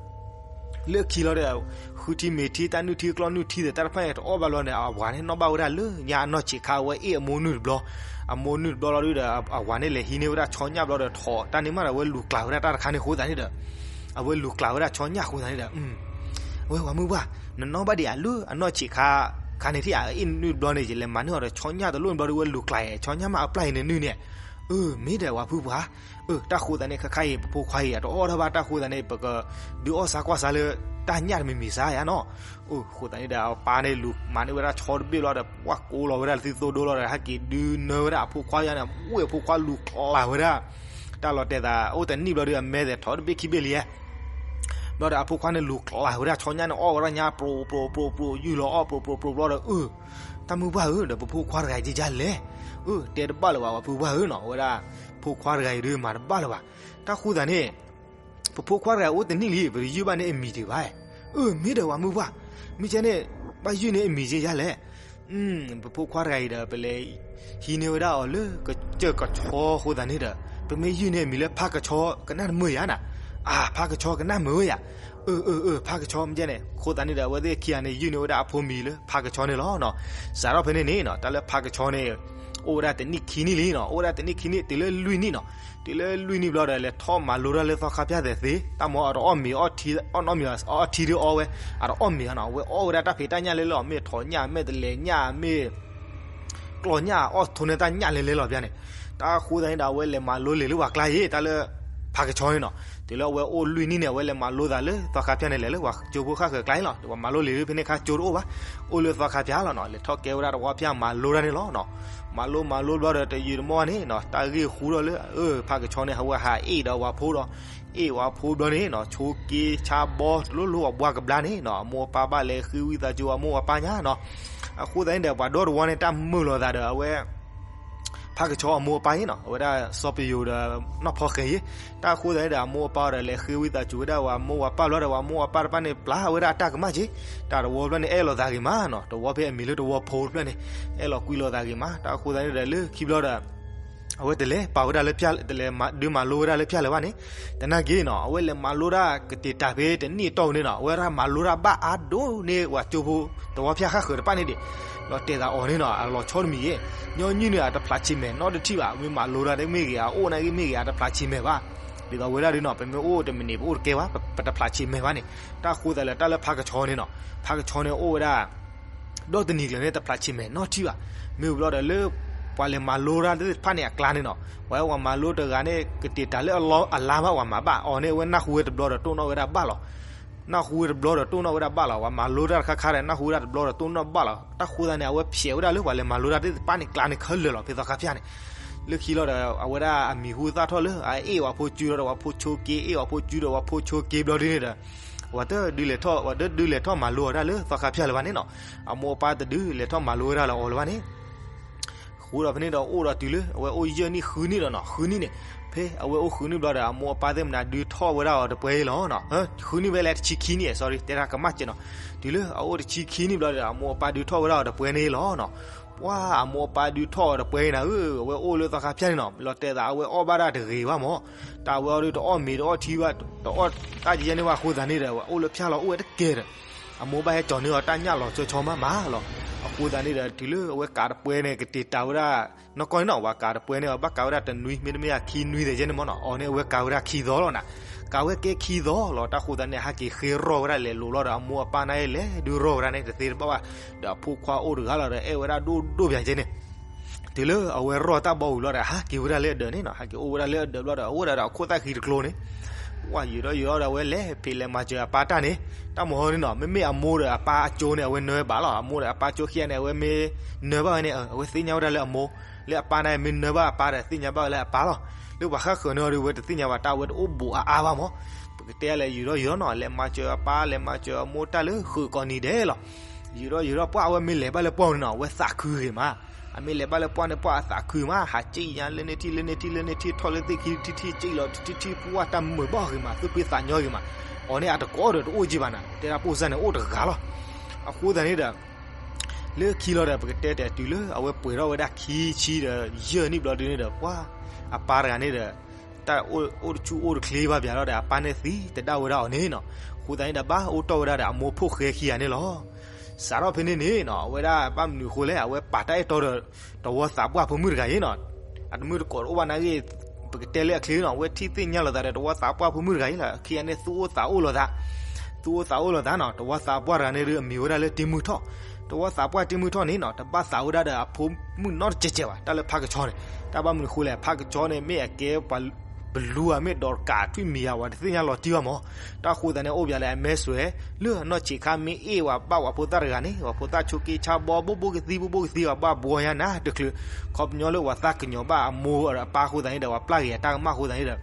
လၢခံလီၤဒီး ဃုထံမ့ၤထံ တၢ်နုၢ်ထံ ကျီၢ်နုၢ်ထံသ့ၣ် တၢ်တဖၣ်န့ၣ်တအီၣ်ဘၣ်ဘျီန့ၣ် အဝၤန့ၣ်နီၣ်ဘၣ်ဝဲဒၣ်လၢညါအနီၢ်ဆံးခါ အဝဲအ့ၣ်အမိၢ်နုၢ်တဘျီ အမိၢ်နုၢ်တဘျီလီၤဒီး အဝၤန့ၣ်လဲၤဟံးန့ၢ်ဝဲဒၣ်ဆီညၣ်ဘျီဒီး ထီၣ်တၢ်န့ၣ်မးဒီး အဝဲလူၤကျးဝဲဒၣ်တၢ်တခါန့ၣ်အဃိသတးန့ၣ်ဒီး အဝဲလူၤကျးဝဲဒၣ်ဆီညၣ်အဃိသတးန့ၣ်ဒီး အဝဲပှၤမုၢ်ပှၢ် နနီၣ်ဘၣ်ဒံးဧါ လၢအနီၢ်ဆံးခါ ခါန့ၣ်ထံၣ်အအ့ၣ်နုၢ်တဘျီန့ၣ် ယလဲၤမၤန့ၢ်အီၤဒီးဆီညၣ်တလိၣ်န့ၣ်ဘျီဒီး ဝဲလူၤကျးအံၤ ဆီညၣ်မးအပျၢ်အံၤန့ၣ်နုၢ်န့ၣ် အၢ မ့ၢ်ဒီးပှၤမုၢ်ပှၢ် အၢ တၢ်ဃိသတးန့ၣ် ခဲခါအံၤ ပဖိခွါအံၤ အတအီၣ်ထီၣ်ဘၣ်တၢ်ဃိသတးန့ၣ် ပကဒုးအီၣ်ဆါကွၢ်ဆါလၢတၢ်ညၣ်တမံၤမံၤစါယါနီၤ အၢ ဃိသတးန့ၣ်ဒီး အပၢ်န့ၣ်လူၤမၤန့ၢ်ဝဲဒၣ်ဆီတဘ့ၣ်ဘျီဒီး ပှၢ်ကိးလီၤဝဲဒၣ်လၢသုသိဒိလီၤဒီး ဟဲက့ၤဒုးနၢဝဲဒၣ်အဖိခွါယါန့ၣ် ဝ့ၢ်အဖိခွါလူၤကျးဝဲဒၣ် တၢ်လီၤတဲာ်သး အိၣ်တနံၣ်ဘျီဒီး အမဲသ့ၣ်ထီၣ်တဘ့ၣ်ခံဘ့ၣ်လံဧါ ဘျီဒီးအဖိခွါန့ၣ်လူၤကျးဝဲဒၣ်ဆီညၣ်န့ၣ် အီၣ်ဝဲဒၣ်ညါ ပြိးပြိးပြိးပြိး ယူၢ်လီၤအီၣ်ပြိးပြိးပြိးဘျီဒီး အၢ တၢ်မုၢ်ပှၢ်ဧၢ ဒီးပဖိခွါတဂၤအံၤကယါလဲၣ် အၢ တဲတဘၣ်လၢၤဘၣ် ပှၤမုၢ်ပှၢ်ဧၢနီၤ အဝဲဒၣ် ဖိခွါတဂၤအံၤဒီးမၤတဘၣ်လၢၤဘၣ် တၢ်ဃိသတးန့ၣ် ပဖိခွါတဂၤအိၣ်တနံၣ်လံ ပတယုၢ်ဘၣ်န့ၢ်အမံၤဒံးဘၣ် အၢ မ့ၢ်ဒီးပှၤမုၢ်ပှၢ် မ့ၢ်ကဲန့ၣ် ဘၣ်ယုၢ်န့ၢ်အမံၤကယါလဲၣ် ပဖိခွါတဂၤအံၤဒီး ပလဲၤဟံးန့ၢ်ဝဲဒၣ်အီၤလၢကစၢၢ်ကဆီအဃိသတးန့ၣ်ဒီး ပမ့ၢ်ယုၢ်န့ၢ်အမံၤလၢဖါကဆီ ကနၣ်တမုာ်ဧါနၤ အၢ ဖါကဆီကနၣ်မုာ်ဝဲယါ အၢ အၢ အၢ ဖါကဆီမ့ၢ်ကဲန့ၣ် အဃိသတးန့ၣ်ဒီး အဝဲသ့ၣ်ခံဂၤန့ၣ် ယုၢ်န့ၢ်ဝဲဒၣ်အဖိမံၤလၢဖါကဆီန့ၣ်လီၤနီၤ စးထီၣ်ဖဲန့ၣ်န့ၣ်နီၤ တၢ်လၢဖါကဆီန့ၣ် အိၣ်ဝဲဒၣ်တနံၣ်ခံနံၣ်လံနီၤ အိၣ်ဝဲဒၣ်တနံၣ်ခံနံၣ် တုၤလၢလွံၢ်နံၣ်နီၤ တုၤလၢလွံၢ်နံၣ်ဘျီဒီး လဲၤထီၣ်မၤလိတၢ်လၢသီခါဖၠၣ်သ့ၣ်သ့ တၢ်မ့ၢ်အတအီၣ်မ့ၤ အီၣ်ထံ အီၣ်နီတမံၤ အီထံဒ်အီဝဲ အတအီၣ်မ့ၤနီၤ အဝဲအီၣ်ဝဲဒၣ်တၢ်ဖံးတၢ်ညၣ်လၢလီၤ မ့ၢ်ထီၣ်ညၣ် မ့ၢ်တဲးလဲးညၣ် မ့ၢ် ကျီၢ်ညၣ် အီၣ်ထိးန့ၢ်တၢ်ညၣ်လဲၤလဲၤလီၤပျၢၤန့ၣ် တၢ်ဃိသတးန့ၣ်ဒီး အဝဲလဲၤမၤလိလံာ်လၢပှၤကျါယ့ၣ် တၢ်လၢ ဖါကဆီန့ၣ်နီၤ တုၤလၢအဝဲအိၣ်လွံၢ်နံၣ်န့ၣ် အဝဲလဲၤမၤလိသးလၢသီခါဖၠၣ်န့ၣ်လဲၣ် လၢပှၤကၠိဖိဃၣ်ဃၢၤကျါန့ၣ်လီၤ ပှၤမၤလိလံာ်လၢဖဲန့ၣ်ခါကၠိတအိၣ်ဘၣ် အိၣ်လၢသီခါဖၠၣ်လီၤနီၤ လဲၤထီၣ်ကဲဝဲဒၣ်တဝီဖၠၣ်မၤလိတၢ်န့ၣ်လီၤနီၤ မၤလိမၤလိဘျီဒီးတယံာ်တမီၢ်န့ၣ်နီၤ တၢ်ဂ့ၢ်ဃူဒီးလၢ အၢ ဖါကဆီန့ၣ် အဝဲဟးအ့ၣ်ဒီးပှၤဖိဒီး အ့ၣ်ပှၤဖိဘျီန့ၣ်နီၤ ဆိက့ဆါဘီတလိၣ်လိၣ်ပှၤဘှါကဘျါန့ၣ်နီၤ အမိၢ်အပၢ်ဘၣ်လဲၤဃ့ဝံသးစူၤ အမိၢ်အပၢ်ညါနီၤ အဃိသတးန့ၣ်ဒီး ပှၤဒီတဝီန့ၣ် တၢ်မုာ်လိာ်သးဒီးအဝဲ ဖါကဆီအမိၢ်အပၢ်အံၤနီၤ အဝဲဒၣ်စီၤပယိၤဒီးနီၢ်ဖီဃဲၤယ့ၣ် တၢ်ဃိသတးန့ၣ်ဒီး အမိၢ်အပၢ်ဒီး လဲၤဃ့ဝံသးစူၤဝဲဒၣ်ပှၤမိၢ်ပၢ်ဘျီဒီး ပှၤမိၢ်ပၢ်တဖၣ်န့ၣ် ပျၢ်ဝဲဒၣ်အတၢ်ကမၣ်က့ၤ တၢ်တဝီဖျၢၣ်န့ၣ် အဲၣ်လိာ်သးဂ့ၤမးနီၤ တဝီဖဲအမံၤလၢတဝီဖိတဖျၢၣ်န့ၣ် အဲၣ်လိာ်ကွံလိာ်သးဂ့ၤမး တၢ်ဃိသတးန့ၣ်ဒီး လၢခံဘျီဒီး အဝဲတလဲၤပာ်ဝဲဒၣ်လၢဖၠၣ် တလဲၤဒုးမၤလိဝဲဒၣ်လၢဖၠၣ်လၢၤဘၣ်န့ၣ် သနာ်က့နီၤ အဝဲလဲၤမၤလိတၢ်ကတ့ၢ်တၢ်ဖဲတနံၣ်အတီၢ်ပူၤန့ၣ်နီၤ အဝဲဒၣ်မၤလိတၢ်ဘၣ်အါဒိၣ်န့ၢ် ပှၤကၠိဖိတဝီဖၠၣ်ဃၣ်ဃၢၤတဖၣ်န့ၣ်ဒံး လီၤတဲာ်သးအီၤန့ၣ်နီၤ အလီၤဆီတမံၤယ့ၣ် ညီနုၢ်န့ၣ် အတဖျးဆံးမဲာ်နီတထံၣ်ဘၣ် မ့ၢ်မၤလိတၢ်မ့ၢ်ဂ့ၤ အအိၣ်နာ်က့မ့ၢ်ဂ့ၤ အတဖျးဆံးမဲာ်ဘၣ် ဒ်သိးဝဲဒၣ်ဒုးနီၤ ပမ့ၢ်အိၣ်တမံၤန့ၣ် ပအိၣ်တကဲဘၣ် ပတဖျးဆံးမဲာ်ဘၣ်န့ၣ် တၢ်ဃိသတးလၢတၢ်လၢဖါကဆီန့ၣ်နီၤ ဖါကဆီန့ၣ်အိၣ်ဝဲဒၣ် ဒီတနံၤကျၢၤန့ၣ် တဖျးဆံးမဲာ်နီတထံၣ်ဘၣ်. မ့ၢ်ဝံၤဘျီဒီးလၢ ပှၤလဲၤမၤလိတၢ်သ့ၣ်တဖၣ်န့ၣ်အကျါန့ၣ်နီၤ, ပှၤဝဲမၤလိတဂၤန့ၣ် ကတ့ၢ်တၢ်လၢအလါမး ပှၤမၤဘၣ်အီၤန့ၣ် အဝဲနၢ်ဟူဝဲတဘျီဒီးတိၢ်နီၣ်ဝဲဒၣ်ဘၣ်လီၤ. နၢ်ဟူဝဲတဘျီဒီးတိၢ်နီၣ်ဝဲဒၣ်ဘၣ်လီၤ. ပှၤမၤလိတၢ်တခါခါဒီး နၢ်ဟူဝဲဒၣ်တဘျီဒီးတိၢ်နီၣ်ဘၣ်လီၤ. တၢ်ဃိသတးန့ၣ် အဝဲဖျဲးဝဲဒၣ်လၢပှၤလဲၤမၤလိတၢ်သ့ၣ်တဖၣ်န့ၣ် ကျါန့ၣ်ခဲလၢာ်လီၤ ဖဲသီခါဖၠၣ်န့ၣ်. လၢခံလီၤဒီး အဝဲဒၣ်အမံၤဟူသၣ်ထီၣ်လၢ အအ့ၣ်ဝဲဖိစုဒီး ဝဲဖိဆိက့ အ့ၣ်ဝဲဖိစုဒီး ဝဲဖိဆိက့ဘျီဒ်န့ၣ်ဒီး ဝဲတဒုးလဲၤထီၣ် ဝဲတဒုးလဲၤထီၣ်မၤလိအီၤဒၣ်လၢသီခါဖၠၣ်လၢၤဘၣ်န့ၣ်နီၤ. အမိၢ်အပၢ်တဒုးလဲၤထီၣ်မၤလိဝဲဒၣ်လၢအီၤလၢၤဘၣ်န့ၣ် ဃိဒီးဖဲန့ၣ်ဒီးအိၣ်ဒီးတုၤလၢ အဝဲအိၣ်ယဲၢ်နံၣ်ဃုနံၣ်ဒီးနီၤ ဃုနံၣ်န့ၣ် ဖဲအဝဲအိၣ်ဃုနံၣ်ဘျီဒီး အမိၢ်အပၢ်သ့ၣ်မနုၤဒုးထီၣ်ဝဲဒၣ်အီၤတပှဲၤလီၤ. ဃုနံၣ်ဖဲလဲၣ် တဆံခံနံၣ် sorry တဲဒၣ်ကမၣ်ကဲနီၤ. တုၤလၢအအိၣ်တဆံခံနံၣ်ဘျီဒီး အမိၢ်အပၢ်ဒုးထီၣ်ဝဲဒၣ်အီၤတပှဲၤန့ၣ်လီၤနီၤ. ပှၤအမိၢ်အပၢ်ဒုးထီၣ်အီၤတပှဲၤန့ၣ်ဧၢ အဝဲအိၣ်လၢသီခါဖၠၣ်န့ၣ်နီၤ လီၤတဲာ်သးအဝဲအီၣ်ဘၣ်ဒၣ်တဂ့ၤဘၣ်မး. တၢ်ဝဲအီၤဒုးတအီၣ်မ့ၤတအီၣ်ထံဘၣ် တအီၣ်တၢ်ယဲန့ၣ်ဘၣ်အဃိသတးန့ၣ်ဒီး အဝဲအိၣ်လၢဖၠၣ်လီၤအိၣ်ဝဲတကဲဒီး အမိၢ်ဘၣ်ဟဲကၠီၤန့ၢ်အီၤတၢ်ညၣ်လီၤဆီဆီမးမးလီၤ. အဃိသတးန့ၣ်ဒီး တုၤလၢအဝဲကးတပှဲၤန့ၣ် ကတ့ၢ်တၢ်ဝဲဒၣ် နီၢ်ကီၢ်န့ၣ်နီၤ ပှၤကးတပှဲၤန့ၣ် ဘၣ်ကးဝဲဒၣ်တနွံ မ့တမ့ၢ်ခံနွံသဲးယဲန့ၣ်မးနီၤ အီၤန့ၣ်အဝဲကးဝဲဒၣ်ခံသီလီၤနၤ. ကးဝဲကဲခံသီလီၤ တၢ်ဃိသတးန့ၣ် ဟဲက့ၤဃ့ရီၢ်ဝဲဒၣ်လဲၤလိာ်လီၤဒီး အမိၢ်အပၢ်န့ၣ်လဲၤဒုးရီၢ်ဝဲဒၣ်န့ၣ် တသ့တဘၣ်ဘၣ် ဒီးအဖိခွါအိၣ်တဂၤလီၤဒီး အဲၣ်ဝဲဒၣ်ဒိၣ်ဒိၣ်ပၠးယဲန့ၣ် တုၤလၢအဝဲရီၢ်တၢ်ဘီဝံၤလီၤဒီး ဟးက့ၤဝဲဒၣ်လၢအဒၢးန့ၣ်နီၤ ဟးက့ၤအိၣ်ဝဲဒၣ်လၢအဒၢးဘျီဒီး အအိၣ်ဝဲဒၣ်ဒီးအခိၣ်သၣ်ဃံတကျိန့ၣ် ပှၢ်ယံာ်ဒီးယံာ်ဒီး အဝဲလဲၤဖံးလဲၤမၤစၢၤအပၢ်တၢ်န့ၣ်, တၢ်မဟီန့ၣ်နီၤ, မ့မ့ၢ်အမိၢ်ဒီးအပၢ်အကၠိန့ၣ် အဝဲနၢဘၣ်လီၤ. အမိၢ်ဒီးအပၢ်ကၠိခံဂၤန့ၣ် အဝဲမ့ၢ်နၢဘၣ်ဝဲန့ၣ် အဝဲသ့ၣ်ညါဝဲဒၣ်လၢအမိၢ်, လၢအပၢ်န့ၣ် မ့ၢ်နၢဘၣ်အပၢ်ဒီး သ့ၣ်ညါဘၣ်ဝဲလၢအပၢ်လီၤ. လၢပှၤဃၣ်ဃၢၤန့ၣ်ဒီး ဝဲတသ့ၣ်ညါဘၣ် တၢ်ဝဲတအိၣ်ဘူးအါအါဘၣ်မး. ပကတဲလဲၤယံာ်ဒီးယံာ်ဒီးနီၤ, လဲၤမၤစၢၤအပၢ် လဲၤမၤစၢၤအမိၢ်တၢ်လၢဃုာ်ကိးနံၤဒဲးလီၤ. ယံာ်ဒီးယံာ်ဒီး ပှၢ်အဝဲမ့ၢ်လဲၤဘၣ်လၢပှၢ်န့ၣ်နီၤ, အဝဲသးခုဂ့ၤမး. အမ့ၢ်လဲၤဘၣ်လၢပှၢ်န့ၣ် ပှၢ်အသးခုမး, ဟးစံၣ်ညါလၢန့ၣ်ထံၣ်လၢန့ၣ်ထံၣ်လၢန့ၣ်ထံၣ် ထီၣ်လၢသ့ၣ်ခံထံၣ်ထံၣ် စံၣ်လီၤထံၣ်ထံၣ် ပှၢ်တၢ်မုာ်ဘၣ်ဂ့ၤမး, သူၣ်ဖှံသးညီဂ့ၤမး. အီၤန့ၣ်အတကိးဒီးတအိၣ်က့ဘၣ်နၤ, တဲဒၣ်ပိၢ်စၢ်န့ၣ်အိၣ်တဂၤလီၤ. အဃိသတးန့ၣ်ဒီး လၢခံလီၤဒီး ပကတဲတဲတုၤလၢအဝဲပှဲၤထီၣ်ဝဲဒၣ်ခံဆံဒီး ယဲၢ်နံၣ်ဘျီဒုန့ၣ်ဒီး ပှၢ်အပၢ်တဂၤန့ၣ်ဒီး တၢ်အိၣ်တဆူၣ်အိၣ်တချ့ဘၣ်ဘၣ်လီၤဒီး အပၢ်န့ၣ်သံတဒၣ်ဝဲဒၣ်အီၤန့ၣ်နီၤ. အဃိသတးန့ၣ်ဒီး ဘၣ်အိၣ်တီၢ်ဝဲဒၣ်ဒီးအမိၢ်ဖိၣ်ဃဲခံဂၤန့ၣ်လီၤ. စးထီၣ်ဖဲန့ၣ်န့ၣ်နီၤ, အဝဲဒၣ်ဘၣ်မနုၤအဃိလဲၣ်, အဝဲပာ်တၢ်အဲၣ်တီဒီး တဝီသးပှၢ်ဖိမုၣ်တဂၤအံၤနီၤ, အတမုၣ်တကိးတအိၣ်ဘၣ်နာ်ဂ့ၢ်, ပကတဲလၢအချ့နီၤ, အဝဲထံၣ်သ့ၣ်ညါလိာ်သးဒီးတဝီသးပှၢ်ဖိမုၣ်တဂၤအံၤလီၤ. ခံဂၤန့ၣ် သူၣ်အိၣ်သးအိၣ်လိာ်သး, သူၣ်အိၣ်သးအိၣ်လိာ်သးနီၤ. တဝီသးပှၢ်တဂၤန့ၣ်ဒုး အမံၤဝဲဒၣ်လၢတ့မုၢ်ထီၣ်, တဝီသးပှၢ်တ့မုၢ်ထီၣ်န့ၣ်နီၤ, တဘၣ်သးဝဲဒၣ်ဒီးအဖိမုၣ်နီတစဲးစဲးဘၣ်, တၢ်လၢဖးကဆှီန့ၣ်, တၢ်ဘၣ်မနုၤအဃိလဲၣ်, ဖးကဆှီန့ၣ် မ့ၢ်အကဲပှၤ ပလူအမ့ၢ်ဒိးတကးထွံၣ်မံၤဧါ ပှၤတသ့ၣ်ညါလီၤတံၢ်ဘၣ်မး. တၢ်အဃိသတးန့ၣ် အိၣ်ပၠးလၢအမဲစွဲး လၢအနီၢ်ဆံးခါ မ့ၢ်အ့ၣ်ဝဲဘၣ်ပှၤဖိသၣ်တဂၤန့ၣ် ပှၤဖိသၣ်ဆိးက့ဆါဘီ ဘိၣ်ဘိၣ်ကသံ ဘိၣ်ဘိၣ်ကသံ ပှၤဘၣ်ဘှီညါနၤတချုး, ခီပညီလၢပှၤသးကညီၤဘၣ်အမိၢ်အပၢ်အဃိသတးန့ၣ်ဒီး ပှၤပျၢ်က့ၤအတၢ်ကမၣ်အဃိသတးန့ၣ်ဒီး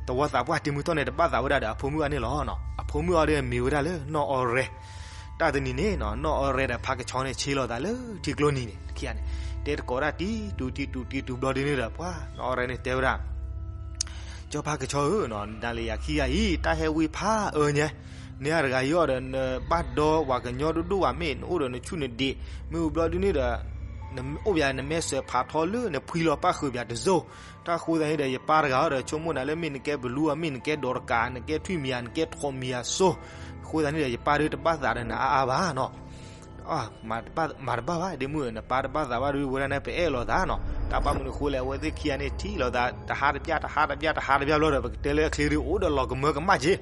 တဝီသးပှၢ်တ့မုၢ်ထီၣ်န့ၣ် တဘၣ်သးဝဲဒၣ်ဒီးအဖိမုၣ်အန့ၣ်လီၤ. အဖိမုၣ်အီၤဒီးမံၤဝဲဒၣ်လၢနီၢ်အီရဲ, တၢ်တနံၤန့ၣ်နီၤ နီၢ်အီရဲဒီးဖးကဆှီန့ၣ် ဆ့လိာ်သးလၢထံကျိနံၤန့ၣ် ခံဂၤန့ၣ် တဲတကိးဒၣ်တံၤတူၤတံၤတူၤတံၤတူၤဘျီဒုန့ၣ်ဒီး ပှၤနီၢ်အီရဲန့ၣ်တဲဝဲဒၣ် ကၠီဖးကဆှီဧၢ, နၤလၢယၤခံဂၤအံၤ တၢ်ဟဲဝံဖးအၢညါ, နၤတဂၤအံၤဒီး နဘၣ်ဒီပှၤကညီဒိၣ်ဒိၣ်ဘၣ် မ့ၢ်နအိၣ်ဒီးနဆူၣ်နဒံး, မ့ၢ်ဝံၤဘျီဒုန့ၣ်ဒီး အိၣ်ပၠးနမဲစွဲးဖးထီလၢနဖှံလီၤပၣ်ဃုာ်ပၠးတစိၢ်, တၢ်အဃိသတးန့ၣ်ဒီး ယပၢ်တဂၤအံၤဒီး ဆိကမိၣ်နၤလၢမ့ၢ်နကဲပလူအ မ့ၢ်နကဲဒိးတကး နကဲထွံၣ်မံၤဧါ နကဲထိးမံၤဧါစိ, အဃိသတးန့ၣ်ဒီး ယပၢ်ဒုတဘၣ်သးဒီးနအါအါဘၣ်နီၤ မၤတဘၣ်ဘၣ်ဘၣ် ဒ့မုၣ်ဧၢ, နပၢ်တဘၣ်သးဘၣ်ဒု ဝဲဒၣ်န့ၣ်ပအဲၣ်လိာ်သးနီၤ. တၢ်ဘၣ်မနုၤအဃိလဲၣ်, အဝဲသ့ၣ်ခံဂၤန့ၣ် ထံၣ်လိာ်သး တဟါတပျၢ် တဟါတပျၢ် တဟါတပျၢ်ဘျီဒီး ပကတဲလၢအချ့ဒု အိၣ်ဒီးလီၤကမၢကမၣ်က့ၤ,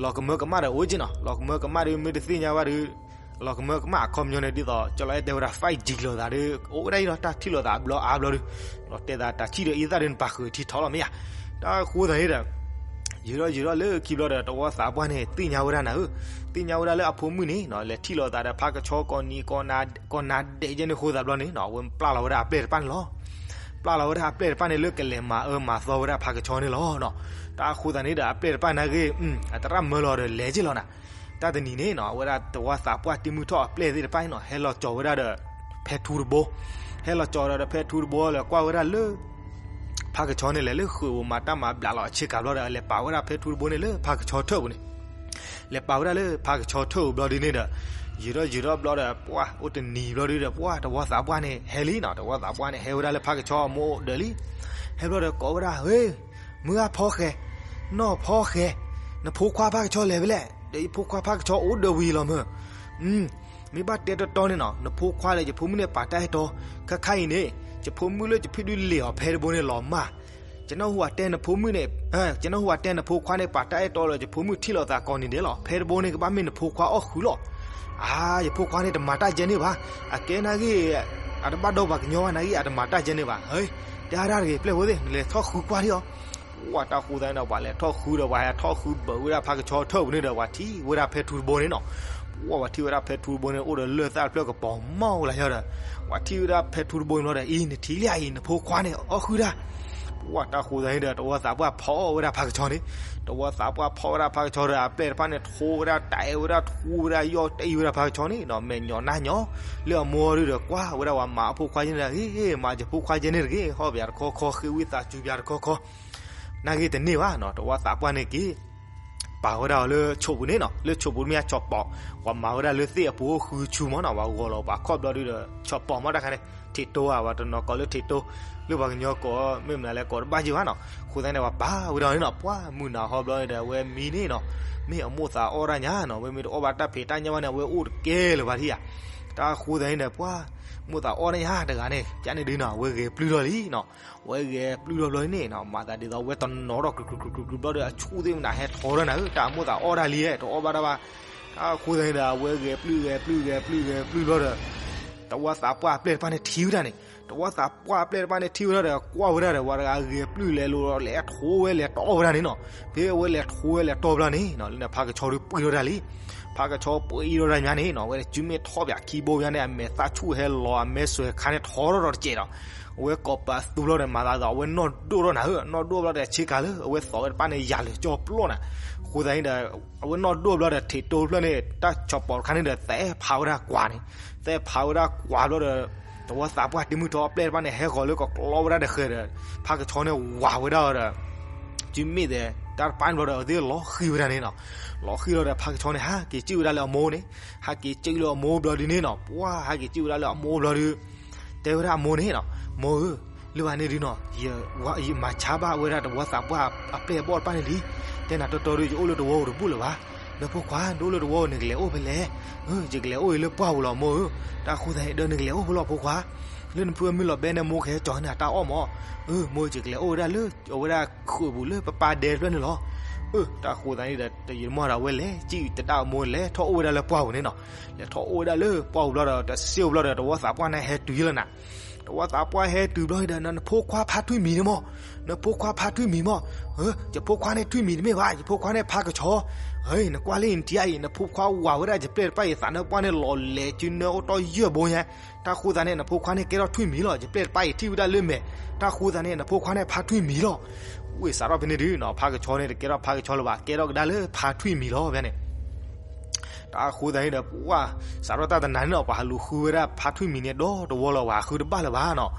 လီၤကမၢကမၣ်ဒီးအိၣ်က့ၤနီၤ, လီၤကမၢကမၣ်ဒု မ့ၢ်တသ့ၣ်ညါဘၣ်ဒု လီၤကမၢကမၣ်အခီပညီန့ၣ် ဒ်သိးကၠီလီၤအဲၣ်တဲဝဲဒၣ် fight လီၤသးဒီး အိၣ်ဝဲဒၣ်အံၤလီၤ, တၢ်ထံၣ်လိာ်သးဘျီအါဘျီဒု လီၤတဲသး တၢ်ထံၣ်ဒီးအံသၣ်ဒု နပာ်ဃုာ်ထံထီၣ်လီၤမ့ၢ်ဧါ. တၢ်အဃိသတးန့ၣ်ဒီး ယံာ်ထီၣ်ယံာ်ထီၣ်လၢခံဘျီဒီး တဝီသးပှၢ်န့ၣ် သ့ၣ်ညါဝဲဒၣ်နၤဧၢ, သ့ၣ်ညါဝဲဒၣ်လၢအဖိမုၣ်န့ၣ် လဲၤထံၣ်လိာ်သးဒီးဖးကဆှီကိးနံၤ ကိးနၤဒဲးကဲန့ၣ်အဃိသတးဘျီန့ၣ် အဝဲပျၢ်လီၤဝဲဒၣ်အပျဲၢ်တဖၣ်န့ၣ်လီၤ. ပျၢ်လီၤဝဲဒၣ်အပျဲၢ်တဖၣ်န့ၣ် လၢကလဲၤမၤအၢမၤသီဝဲဒၣ်ဖးကဆှီန့ၣ်လီၤ. တၢ်အဃိသတးန့ၣ်ဒီး အပျဲၢ်တဖၣ်နာ်ဂ့ၢ် အသရၣ်မၢလီၤဒီးလဲၤက့ၤလီၤနၤ. တၢ်တနံၤန့ၣ်နီၤ အဝဲဒၣ်တဝီသးပှၢ်တ့မုၢ်ထီၣ်အပျဲၢ်သ့ၣ်တဖၣ်န့ၣ်နီၤ ဟဲလီၤကၠီၤဝဲဒၣ်ဒီး ဖဲထူတဘိ, ဟဲလီၤကၠီၤဒီးဒီးဖဲထူတဘိလၢကွၢ်ဝဲဒၣ်လၢ ဖးကဆှီန့ၣ်လဲၤလၢဃုာ်ဧိၤမၤတၢ်မၤဘျးလီၤအဆ့ကၤဘျီဒီး လဲၤပာ်ဝဲဒၣ်ဖဲထူတဘိန့ၣ်လၢဖးကဆှီထၢၣ်ပူၤန့ၣ် လဲၤပာ်ဝဲဒၣ်လၢဖးကဆှီထၢၣ်ပူၤဘျီဒုန့ၣ်ဒီး ယံာ်ထီၣ်ယံာ်ထီၣ်ဘျီဒီး ပှၢ်အိၣ်တနံၤဘျီဒုဒီး ပှၢ်တဝီသးပှၢ်န့ၣ်ဟဲလံနီၤ, တဝီသးပှၢ်န့ၣ်ဟဲဝဲဒၣ်လၢဖးကဆှီအမိၢ်အိၣ်ဒၢးလံ. ဟဲဘျီဒီးကိးဝဲဒၣ် ဧ့, မုၢ်ဂၢ်ဖီဃဲၤ, နီၢ်ဖီဃဲၤ, နဖိခွါဖးကဆှီလဲၤဖဲလဲၣ်, ဒီးယဖိခွါဖးကဆှီအိၣ်ဒၢးဝံၤလီၤမၢ် မ့ၢ်ဘၣ်တဲတီတီန့ၣ်နီၤ နဖိခွါဒီးယဖိမုၣ်န့ၣ်ပာ်တၢ်အဲၣ်တီ, ခဲခါအံၤန့ၣ် ယဖိမုၣ်လၢယဖံၣ်ဒုးလံာ်အီၤဖဲတဘိန့ၣ်လီၤမၢ်, ယနၢ်ဟူအတဲနဖိမုၣ်န့ၣ်, ယနၢ်ဟူအတဲနဖိခွါန့ၣ် ပာ်တၢ်အဲၣ်တီလၢယဖိမုၣ်ထံၣ်လိာ်သးကိးနံၤဒဲးလီၤ, ဖဲတဘိန့ၣ်ကဘၣ်မ့ၢ်နဖိခွါအီၣ်ဃုာ်လီၤ. အါ, ယဖိခွါန့ၣ်တမၤတၢ်ယဲန့ၣ်ဘၣ်, အကဲနာ်ဂ့ၢ် အတဘၣ်ဒီပှၤကညီဘၣ်နာ်ဂ့ၢ် အတမၤတၢ်ယဲန့ၣ်ဘၣ်, ဟဲ, တဲဒၣ်တဂ့ၤ ပျဲၢ်ဖိသ့ၣ် နလဲၤထီၣ်ဃုကွၢ်ထံၣ်အီၤ ပှၢ်တၢ်ဃိသတးန့ၣ်ဒီး ပှၤလဲၤထီၣ်ဃုဒီး ပှၤဟဲထီၣ်ဃုဘၢးဝဲဒၣ်ဖးကဆှီထၢၣ်ပူၤန့ၣ်ဒီး ပှၤထံၣ်ဝဲဒၣ်ဖဲထူတဘိန့ၣ်နီၤ, ပှၢ်ပှၤထံၣ်ဝဲဒၣ်ဖဲထူတဘိန့ၣ် အိၣ်ဒီးလၢၢ်သၣ်တဖျၢၣ်ကပီၤမီၢ်ဝဲလၢယီၤဒီး ပှၤထံၣ်ဝဲဒၣ်ဖဲထူတဘိန့ၣ်ဘျီဒီး အံၤ နထံၣ်လံဧါအံၤ နဖိခွါန့ၣ် အီၣ်ဃုာ်တၢ် ပှၢ်တၢ်ဃိသတးန့ၣ်ဒီး တဝီသးပှၢ်ဖီၣ်ဝဲဒၣ်ဖးကဆှီန့ၣ်, တဝီသးပှၢ်ဖီၣ်ဝဲဒၣ်ဖးကဆှီဒီး အပျဲၢ်တဖၣ်န့ၣ် ထိဝဲဒၣ်တၢ်အဲၣ်ဝဲဒၣ် ထူဝဲဒၣ်ယီၢ်တအံၤဝဲဒၣ်ဖးကဆှီန့ၣ်နီၤ, မဲာ်ညီနါညီ, လၢအမိၢ်ဒုဒီး ကွၢ်ဝဲဒၣ်ပှၤမၤအဖိခွါယဲန့ၣ်ဒီး ဂ့ၤ မၤယဖိခွါယဲန့ၣ်တဂ့ၤ, ဟီၣ်ပၠးတခီခီ ဃ့ဝံသးစူၤပၠးတခီခီ နာ်ဂ့ၢ်တန့ၢ်ဘၣ်နီၤ, တဝီသးပှၢ်န့ၣ်က့ၤ ပာ်ဝဲဒၣ်အီၤလၢဆိးပူၤန့ၣ်နီၤ, လၢဆိးပူၤမ့ၢ်အဆီးပိာ်, ပှၤမၤဝဲဒၣ်လၢသ့ၣ်အပူၤအိၣ်ဃုဆူမးနီၤ, ပှၤဂီၤလီၤပှၤခီၣ်ဘျီဒုဒီး ဆီးပိာ်မးတၢ်ခါန့ၣ်, ထံးတိၤဧါ, ပှၤတနီၤကိးလၢထံးတိၤ, လၢပှၤကညီကိးမ့ၢ်မနုၤလဲၣ်ကိးတဘၣ်ယဲၢ်ဘၣ်နီၤ, အဃိသတးန့ၣ် ပှၤပာ်ဝဲဒၣ်အီၤန့ၣ်နီၤ, ပှၢ်မုၢ်နၤဟီဘျီန့ၣ်ဒီး အဝဲမံန့ၣ်နီၤ, မ့ၢ်အမိၣ်သးအီၣ်တၢ်ညါနီၤ, အဝဲမ့ၢ်တအီၣ်ဘၣ်တၢ်ဖံးတၢ်ညၣ်ဘၣ်န့ၣ် အဝဲအိၣ်တကဲလၢၤဘၣ်ထံၣ်ဧါ, တၢ်ဃိသတးန့ၣ်ဒီး ပှၢ်မိၣ်သးအီၣ်တၢ်ညါတဂၤန့ၣ် ကန့ၣ်ဒုနီၤ, အဝဲဂဲၤပျုၢ်ထီၣ်လံနီၤ, အဝဲဂဲၤပျုၢ်ထီၣ်ဘျီန့ၣ်နီၤ, မၤသးဒ်သိးအဝဲတနီၤထီၣ် ကြူးကြူးကြူးကြူးဘျီဒီး အဆူၣ်သ့ၣ်မနုၤဟဲထီထီၣ်နၤဧၢ, တၢ်မိၣ်သးအီၣ်တၢ်လံ, တအီၣ်ဘၣ်တၢ်ဘၣ်, တၢ်ဃိသတးန့ၣ်ဒီး အဝဲဂဲၤပျုၢ်ဂဲၤပျုၢ်ဂဲၤပျုၢ်ဂဲၤပျုၢ်ဘျီဒီး တဝီသးပှၢ်အပျဲၢ်တဖၣ်န့ၣ်ထံၣ်ဝဲဒၣ်န့ၣ်, တဝီသးပှၢ်အပျဲၢ်တဖၣ်န့ၣ်ထံၣ်ဝဲဒၣ်ဒီး ကွၢ်ဝဲဒၣ်ဒီး ပှၤတဂၤဂဲၤပျုၢ်လဲၤလိၤဒီး လဲၤထိဝဲလဲၤတီၢ်ဝဲဒၣ်န့ၣ်နီၤ. ဖဲအဝဲလဲၤထိဝဲလဲၤတီၢ်ဘျီန့ၣ်နီၤ လၢန့ၣ် ဖါကဆီဒုးပှံၢ်ထီၣ်ဒၣ်လံ. ဖါကဆီပှံၢ်အံၤထီၣ်ဒၣ်ညါန့ၣ်နီၤ အဝဲဒၣ်စုမ့ၣ်ထီၣ်ပၠးခံဘိညါန့ၣ် အမဲာ်သၣ်ဆူၣ်ဟဲလီၤ အမဲာ်စွဲၤခါန့ၣ်ထီထီၣ်ဒီးတစဲးဒီး အဝဲကိးပသူဘျီဒီး မၤသးဒ်သိး အဝဲနီၢ်ဒိၣ်ထီၣ်နၤဧၢ, နီၢ်ဒိၣ်ဘျီဒီး ဆ့ကၤလၢအဝဲသီးဝဲတဖၣ်န့ၣ် ယၤလၢာ်ကၠီပျီၢ်နၤ. အဃိသတးန့ၣ်ဒီး အဝဲနီၢ်ဒိၣ်ဘျီဒီး ထံးတိဖျၢၣ်န့ၣ် တၢ်ဆီးပိာ်တခါန့ၣ်ဒီး သဲဖးဝဲဒၣ်ကွၢ်န့ၣ်, သဲဖးဝဲဒၣ်ကွၢ်ဘျီဒီး တဝီသးပှၢ်တံၤမုၢ်ထီအပျဲၢ်တဖၣ်န့ၣ် ဟဲဃီၤလၢကကျီဝဲဒၣ်ဒီးဃဲၤဒီး ဖါကဆီန့ၣ်ဝၤဝဲဒၣ်ဒီး စုမ့ၣ်သဲး တၢ်တပၢၢ်ဘျီဒီး အဝဲသ့ၣ်လီၤဃံၤဝဲဒၣ်န့ၣ်နီၤ. လီၤဃံၤလီၤဒီး ဖါကဆီန့ၣ် ဟးက့ၤစံၣ်ဝဲဒၣ်လၢအမိၢ်န့ၣ်, ဟးက့ၤစံၣ်လၢအမိၢ်ဘျီဒုန့ၣ်နီၤ, ပှၤဟးက့ၤစံၣ်ဝဲဒၣ်လၢအမိၢ်ဘျီဒု တဲဝဲဒၣ်အမိၢ်န့ၣ်နီၤ, မိၢ်ဧၢ, လၢဘၣ်န့ၣ်ဒုနီၤ ယမၤဆါဘၣ်ဝဲဒၣ်တဝီသးပှၢ်အပျဲၢ်အဘီၣ်တဖၣ်န့ၣ်လံ. တဲနၤတီတီဒု ယအိၣ်လၢတဝီဧိၤတဘူၣ်လၢၤဘၣ်. ဒီးဖိခွါ နအိၣ်လၢတဝီဧိၤ နကလဲၤအိၣ်ဖဲလဲၣ်. ယကလဲၤအိၣ်အံၤလၢပှၢ်ပူၤလီၤမိၢ်ဧၢ. တၢ်အဃိသတးန့ၣ် ဒီးနကလဲၤအိၣ်ဖဲလဲၣ်ဖိခွါ, လၢနဖုအမ့ၢ်လီၤဘဲန့ၣ် မိၢ်ကဟဲကၠီၤနၤတၢ်အီၣ်မး. အၢ မိၢ် ယကလဲၤအိၣ်ဝဲဒၣ်လၢအဝဲဒၣ်ဃုာ်ပူၤလၢပပၢ်ဒဲတဖျၢၣ်န့ၣ်လီၤ. အၢ တၢ်အဃိသတးန့ၣ်ဒီး တယံာ်တမီၢ်ဒီး အဝဲလဲၤစံၣ်တဒၣ်အမိၢ် လဲၤထီၣ်အိၣ်ဝဲဒၣ်လၢပှၢ်ပူၤန့ၣ်နီၤ. လဲၤထီၣ်အိၣ်ဝဲဒၣ်လၢပှၢ်ပူၤဘျီဒီး တစ့ၢ်ဘျီဒီး တဝီသးပှၢ်န့ၣ်ဟဲတုၤလီၤနၤ. တဝီသးပှၢ်ဟဲတုၤဘျီဒီး နဖိခွါဖါထွံၣ်မံၤန့ၣ်မး, နဖိခွါဖါထွံၣ်မံၤမး. ယဖိခွါန့ၣ်ထွံၣ်မံၤတမ့ၢ်ဘၣ်, ယဖိခွါန့ၣ်ဖါကဆီ. နကွၢ်လၢနထံၣ်အံၤ နဖိခွါဝၤဝဲဒၣ်ယပျဲၢ်တဖၣ်အံၤ သးနၢ်ပှၢ်န့ၣ်လီၤလဲၤစုနၢအိၣ်တီၢ်ယဲၢ်ဘိညါ. တၢ်ဃိသတးန့ၣ် နဖိခွါန့ၣ်ကဲထီၣ်ထွံၣ်မံၤလီၤ. ယပျဲၢ်တဖၣ်အံၤထံၣ်ဝဲဒၣ်လၢမဲာ်, တၢ်ဃိသတးန့ၣ် နဖိခွါန့ၣ်ဖါထွံၣ်မံၤလီၤ. ဝ့ၢ်စးထီၣ်ဖဲန့ၣ်ဒုနီၤ ဖါကဆီန့ၣ် တကဲထီၣ်ဖါကဆီလၢၤဘၣ်, ကဲထီၣ်ကဒါလၢဖါထွံၣ်မံၤလီၤဖဲန့ၣ်. တၢ်အဃိသတးန့ၣ်ဒီး ပှၤစးထီၣ်တၢ်တနၤန့ၣ်နီၤ ပှၤဟးလူၤဃုဝဲဒၣ်ဖါထွံၣ်မံၤန့ၣ် ဒီတဝီလၢၤဘၣ် ဃုတဘၣ်လၢၤဘၣ်နီၤ.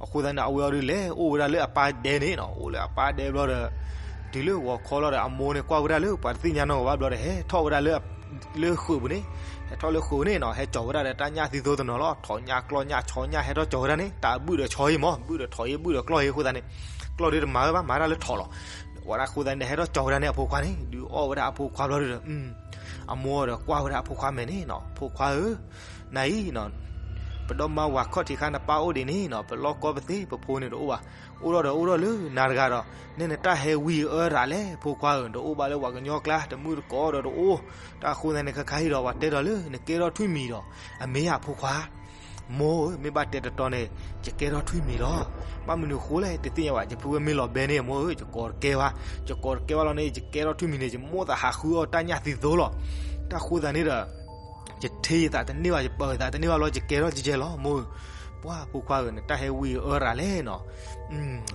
အဃိသတးန့ၣ် အဝဲအီၤဒုးလဲၤအိၣ်ဝဲဒၣ်လၢအပၢ်ဒဲန့ၣ်နီၤ, အိၣ်လၢအပၢ်ဒဲဘျီဒီး တုၤလၢဂီၤခီလီၤဒီး အမိၢ်န့ၣ်ကွၢ်ဝဲဒၣ်လၢပှၤတသ့ၣ်ညါနီတဂၤဘၣ်ဘျီဒီး ဟဲထီၣ်ဝဲဒၣ်လၢ လၢဃုာ်ပူၤန့ၣ်, ဟဲထီၣ်လၢဃုာ်ပူၤန့ၣ်နီၤ ဟဲကၠီၤဝဲဒၣ်ဒီးတၢ်ညၣ်သံသိတနီၤလီၤ. ထိးညၣ်ကျီၢ်ညၣ်ဆီညၣ် ဟဲထီၣ်ကၠီၤဝဲဒၣ်န့ၣ် တၢ်ဘုၣ်ဒီးဆီအံၤမး, ဘုၣ်ဒီးထိးအံၤ ဘုၣ်ဒီးကျီၢ်အံၤအဃိသတးန့ၣ် ကျီၢ်ဒုးတမၤဝဲဘၣ် မၤတၢ်လၢထိးလီၤ. ဝဲဒၣ်အဃိသတးန့ၣ် ဟဲထီၣ်ကၠီၤဝဲဒၣ်န့ၣ် အဖိခွါန့ၣ် ဒုးအီၣ်ဝဲဒၣ်အဖိခွါဘျီဒုးဒီး အမိၢ်ဒီးကွၢ်ဝဲဒၣ်အဖိခွါမဲာ်န့ၣ်နီၤ, ဖိခွါဧၢ, နၤအံၤနီၤ ပဒီမါဝၤခီၣ်ထံးခါနပၢ်အိၣ်ဒံးန့ၣ်နီၤ ပလီၢ်ကီၢ်ပသ့ ပဖိန့ၣ်တအိၣ်ဘၣ်. အိၣ်ထီၣ်ဒီးအိၣ်ထီၣ်လၢနၤတဂၤဒီး နဲနတၢ်ဟဲဝံအၢရးလဲၣ် ဖိခွါဧၢ, တအိၣ်ဘၣ်လၢပှၤကညီကျါ တမုၢ်တကိးဒီးတအိၣ်. တၢ်အဃိသတးန့ၣ် ခဲခါအံၤဒီး ပှၤတဲဒီးလၢနကဲထီၣ်ထွံၣ်မံၤဒီး အမ့ၢ်ဧါဖိခွါ. မိၢ်ဧၢ, မ့ၢ်ဘၣ်တဲတတီန့ၣ် ယကဲထီၣ်ထွံၣ်မံၤလီၤ. ဘၣ်မနုၤအဃိလဲၣ် တသ့ၣ်ညါဘၣ်, ယဖုဝဲမ့ၢ်လီၤဘဲန့ၣ် မိၢ်ဧၢ, ယကိးတကဲဘၣ်, ယကိးတကဲဘၣ်လီၤန့ၣ် ယကဲထီၣ်ထွံၣ်မံၤန့ၣ် ယမိၣ်သးဟးဃုအီၣ်တၢ်ညၣ်သံသိလီၤ. တၢ်အဃိသတးန့ၣ်ဒီး ယထ့ယသးတန့ၢ်ဘၣ် ယပာ်ယသးတန့ၢ်ဘၣ်လီၤ ယကဲထီၣ်ကဲကဲလီၤ မိၢ်ဧၢ. ပှၤဖိခွါဧၢ, နတၢ်ဟဲဝံအၢရးလဲၣ်နီၤ.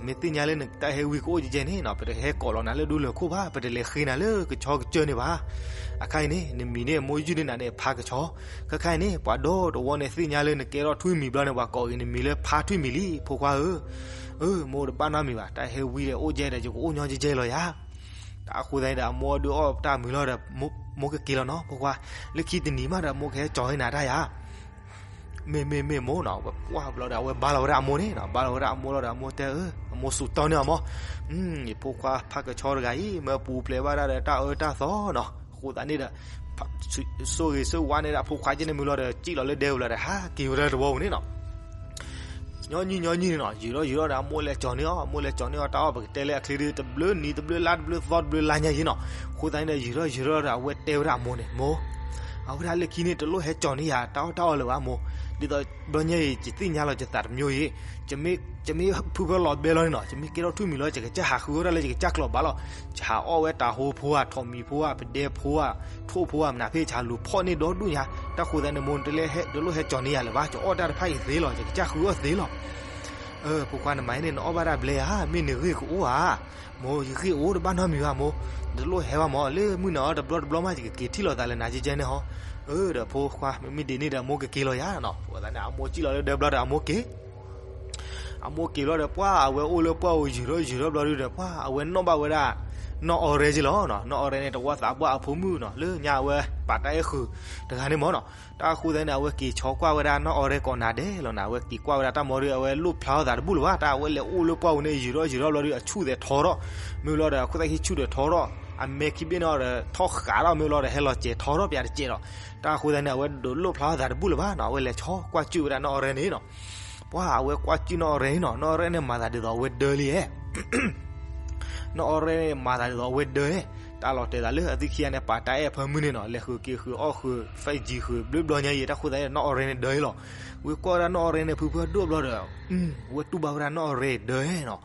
မ့ၢ်သ့ၣ်ညါလၢနတၢ်ဟဲဝံကအိၣ်ကဲကဲန့ၣ်နီၤ ပတဟဲကိးလီၤနၤလၢဒူလၢၢ်ခိၣ်ဘၣ်, ပတလဲၤဃ့နၤလၢကဆီကစၢၢ်န့ၣ်ဘၣ်. အခါအံၤန့ၣ် နမံၤန့ၣ် မိၢ်ယုၢ်န့ၢ်နၤန့ၣ် ဖါကဆီ. ခဲခါအံၤန့ၣ် ပှၤဒီတဝီန့ၣ်သ့ၣ်ညါလၢနကဲထီၣ်ထွံၣ်မံၤဘျီန့ၣ် ပှၤကိးက့ၤနမံၤလၢဖါထွံၣ်မံၤလံ ဖိခွါဧၢ. အၢ မိၢ်တဘၣ်နီတမံၤဘၣ်, တၢ်ဟဲဝံဒီးအိၣ်ကဲဒီး ယကအိၣ်ညီကဲကဲလီၤယၤ. တၢ်အဃိသတးန့ၣ်ဒီး အမိၢ်ဒုးအီၣ်တၢ်မုာ်လီၤဒီး မိၢ်ကက့ၤလီၤနီၤ ဖိခွါ, လၢခံတနံၤမးဒီး မိၢ်ကဟဲကၠီၤဟ့နၤတၢ်ယၤ. မ့ၢ်မ့ၢ်မ့ၢ်မိၢ်နီၤ, ပှၢ်ဘျီဒီး အဝဲဘါလီၤဝဲဒၣ်အမိၢ်န့ၣ်နီၤ, ဘါလီၤဝဲဒၣ်အမိၢ်လီၤဒီး အမိၢ်တဲအၢ, အမိၢ်စူးတီန့ၢ်အီၤမး, ယဖိခွါဖါကဆီတဂၤအံၤ မ့ၢ်ပူၤဖျဲးဘၣ်ဒၣ်ဒီးတၢ်အၢတၢ်သီနီၤ, အဃိသတးန့ၣ်ဒီး ဆိၣ်ဂ့ၤဆိၣ်ဝါန့ၢ်ဒၣ်ဖိခွါကဲန့ၣ်မုၢ်လီၤဒီး စံၣ်လီၤလၢဒဲပူၤလီၤဒီး ဟးက့ၤဝဲဒၣ်တဝီပူၤန့ၣ်နီၤ. ညီနုၢ်ညီနုၢ်န့ၣ်နီၤ, ယံာ်ထီၣ်ယံာ်ထီၣ်ဒီး အမိၢ်လဲၤကၠီၤန့ၢ်အီၤ, အမိၢ်လဲၤကၠီၤန့ၢ်အီၤ တၢ်အီၣ်ပကတဲလၢအချ့ဒုး တဘျုးနံၤတဘျုးလါတဘျုးသီတဘျုးလါညါယံၤနီၤ, အဃိသတးန့ၣ်ဒီး ယံာ်ထီၣ်ယံာ်ထီၣ်ဒီး အဝဲတဲဝဲဒၣ်အမိၢ်န့ၣ်, မိၢ်, အဝဲဒၣ်လၢခံန့ၣ် တလိၣ်ဟဲကၠီၤန့ၢ်ယၤ တၢ်အီၣ်တၢ်အီလၢၤဘၣ်မိၢ်, ဒ်သိးဘျီညါအံၤ ယသ့ၣ်ညါလီၤယသးတမျိုးအံၤ, ယမ့ၢ်ဖုဖၢလီၤဘဲလီၤန့ၣ်နီၤ, ယမ့ၢ်ကဲထီၣ်ထွံၣ်မံၤလီၤ ယကစၢ်ဟးဃုအီၣ်တၢ်လၢယကစၢ်ကျိၤဘၣ်လီၤ, ယဟးအီၣ်ဝဲတၢ်ဟိဖိဧါ ထိးမံၤဖိဧါ ပဒဲဖိဧါ ထိၣ်ဖိဧါ မနုၤဖဲယဟးလူၤဖီၣ်န့ၢ်ဒီဒူၣ်ညါ, တၢ်ဃိသတးန့ၣ် မိၢ်နတလိၣ်ဟဲကၠီၤန့ၢ်ယၤလၢၤဘၣ်, ယအီၣ်တၢ်တဖၣ်အံၤသ့လီၤ ယကစၢ်ဃုအီၣ်သ့လီၤ. ဖိခွါနမၤန့ၣ် နအီၣ်ဘၣ်ဒၣ်ဘျဲဧါ, မ့ၢ်နဂ့ၢ်ကအိၣ်ဧါ. မိၢ် ယဂ့ၢ်အိၣ်တဘၣ်နီတမံၤဘၣ်မိၢ်, နတလိၣ်ဟဲဘၣ်မိၢ်, လၢမုၢ်နၤအီၤတဘျီတဘျီမး ယကက့ၤထံၣ်လိာ်သးလၢနၤကဲကဲန့ၣ်ဟီ, အၢ ဒီးဖိခွါ မ့မ့ၢ်ဒ်န့ၣ်ဒီး မိၢ်ကက့ၤလီၤယၤနီၤ, အဃိသတးန့ၣ် အမိၢ်စံၣ်လီၤလၢဒဲဘျီဒီး အမိၢ်က့ၤ အမိၢ်က့ၤဘျီဒီး ပှၤအဝဲအိၣ်လၢပှၢ်အိၣ်ယံာ်ထီၣ်ယံာ်ထီၣ်ဘျီဒုဒီး ပှၤအဝဲနီၣ်ဘၣ်ဝဲဒၣ် နီၢ်အီရဲက့လီၤနီၤ, နီၢ်အီရဲန့ၣ် တဝီသးပှၢ်အဖိမုၣ်နီၤ, လၢညါအဝဲပာ်တၢ်အဲၣ်ဃုာ်တဂၤန့ၣ်မၢ်နီၤ, တၢ်အဃိသတးန့ၣ် အဝဲက့ၤဆီကွၢ်ဝဲဒၣ်နီၢ်အီရဲကိးနၤဒဲးလီၤနီၤ, အဝဲက့ၤကွၢ်ဝဲဒၣ်တၢ်မၢ်ဒု အဝဲလိၣ်ဖျါအသးတဘူၣ်လၢၤဘၣ်, တၢ်အဝဲလဲၤအိၣ်လၢပှၢ်အိၣ်န့ၣ် ယံာ်ထီၣ်ယံာ်ထီၣ်ဘျီဒု အဆူၣ်သဲးထီထီၣ်, မ့ၢ်လီၤဒီး အခိၣ်သၣ်ခံဆူၣ်ဒီးထီထီၣ်, အမဲာ်ခံဘ့ၣ်န့ၣ်ဒီး ထီၣ်ဃာ်ထီၣ်မ့ၢ်လီၤဒီး ဟဲလီၤစဲးထီထီၣ်ပၠးတစဲးဒီး, တၢ်အဃိသတးန့ၣ် အဝဲဒိးလိၣ်ဖျါအသးတဘူၣ်လၢၤဘၣ်နီၤ, အဝဲလဲၤဆီကွၢ်စူၣ်ဝဲဒၣ်နီၢ်အီရဲန့ၣ်နီၤ, ပှၤအဝဲကွၢ်စူၣ်နီၢ်အီရဲန့ၣ်နီၤ, နီၢ်အီရဲန့ၣ်မၤသးဒ်သိးအဝဲဒၢလံဧါ နီၢ်အီရဲန့ၣ်မၤသးဒ်သိးအဝဲဒၢဧါ, တၢ်လီၤတဲာ်သးလၢအသ့ၣ်ခံဂၤန့ၣ် ပာ်တၢ်အဲၣ်အဖၢမုၢ်န့ၣ်နီၤ, လဲၤဃုာ်က့ၤဃုာ်အီၣ်ဃုာ် five G ဃုာ်ဘျုးဘျီညါအံၤ, တၢ်ဃိသတးန့ၣ် နီၢ်အီၣ်ရဲန့ၣ်ဒၢအံၤလီၤ. ဝဲကွၢ်ဝဲဒၣ်နီၢ်အီၣ်ရဲန့ၣ် ဖုဖုအဒိၣ်ဘျီဒီး ဝဲတူၢ်ဘၣ်ဝဲဒၣ်နီၢ်အီၣ်ရဲဒၢနီၤ.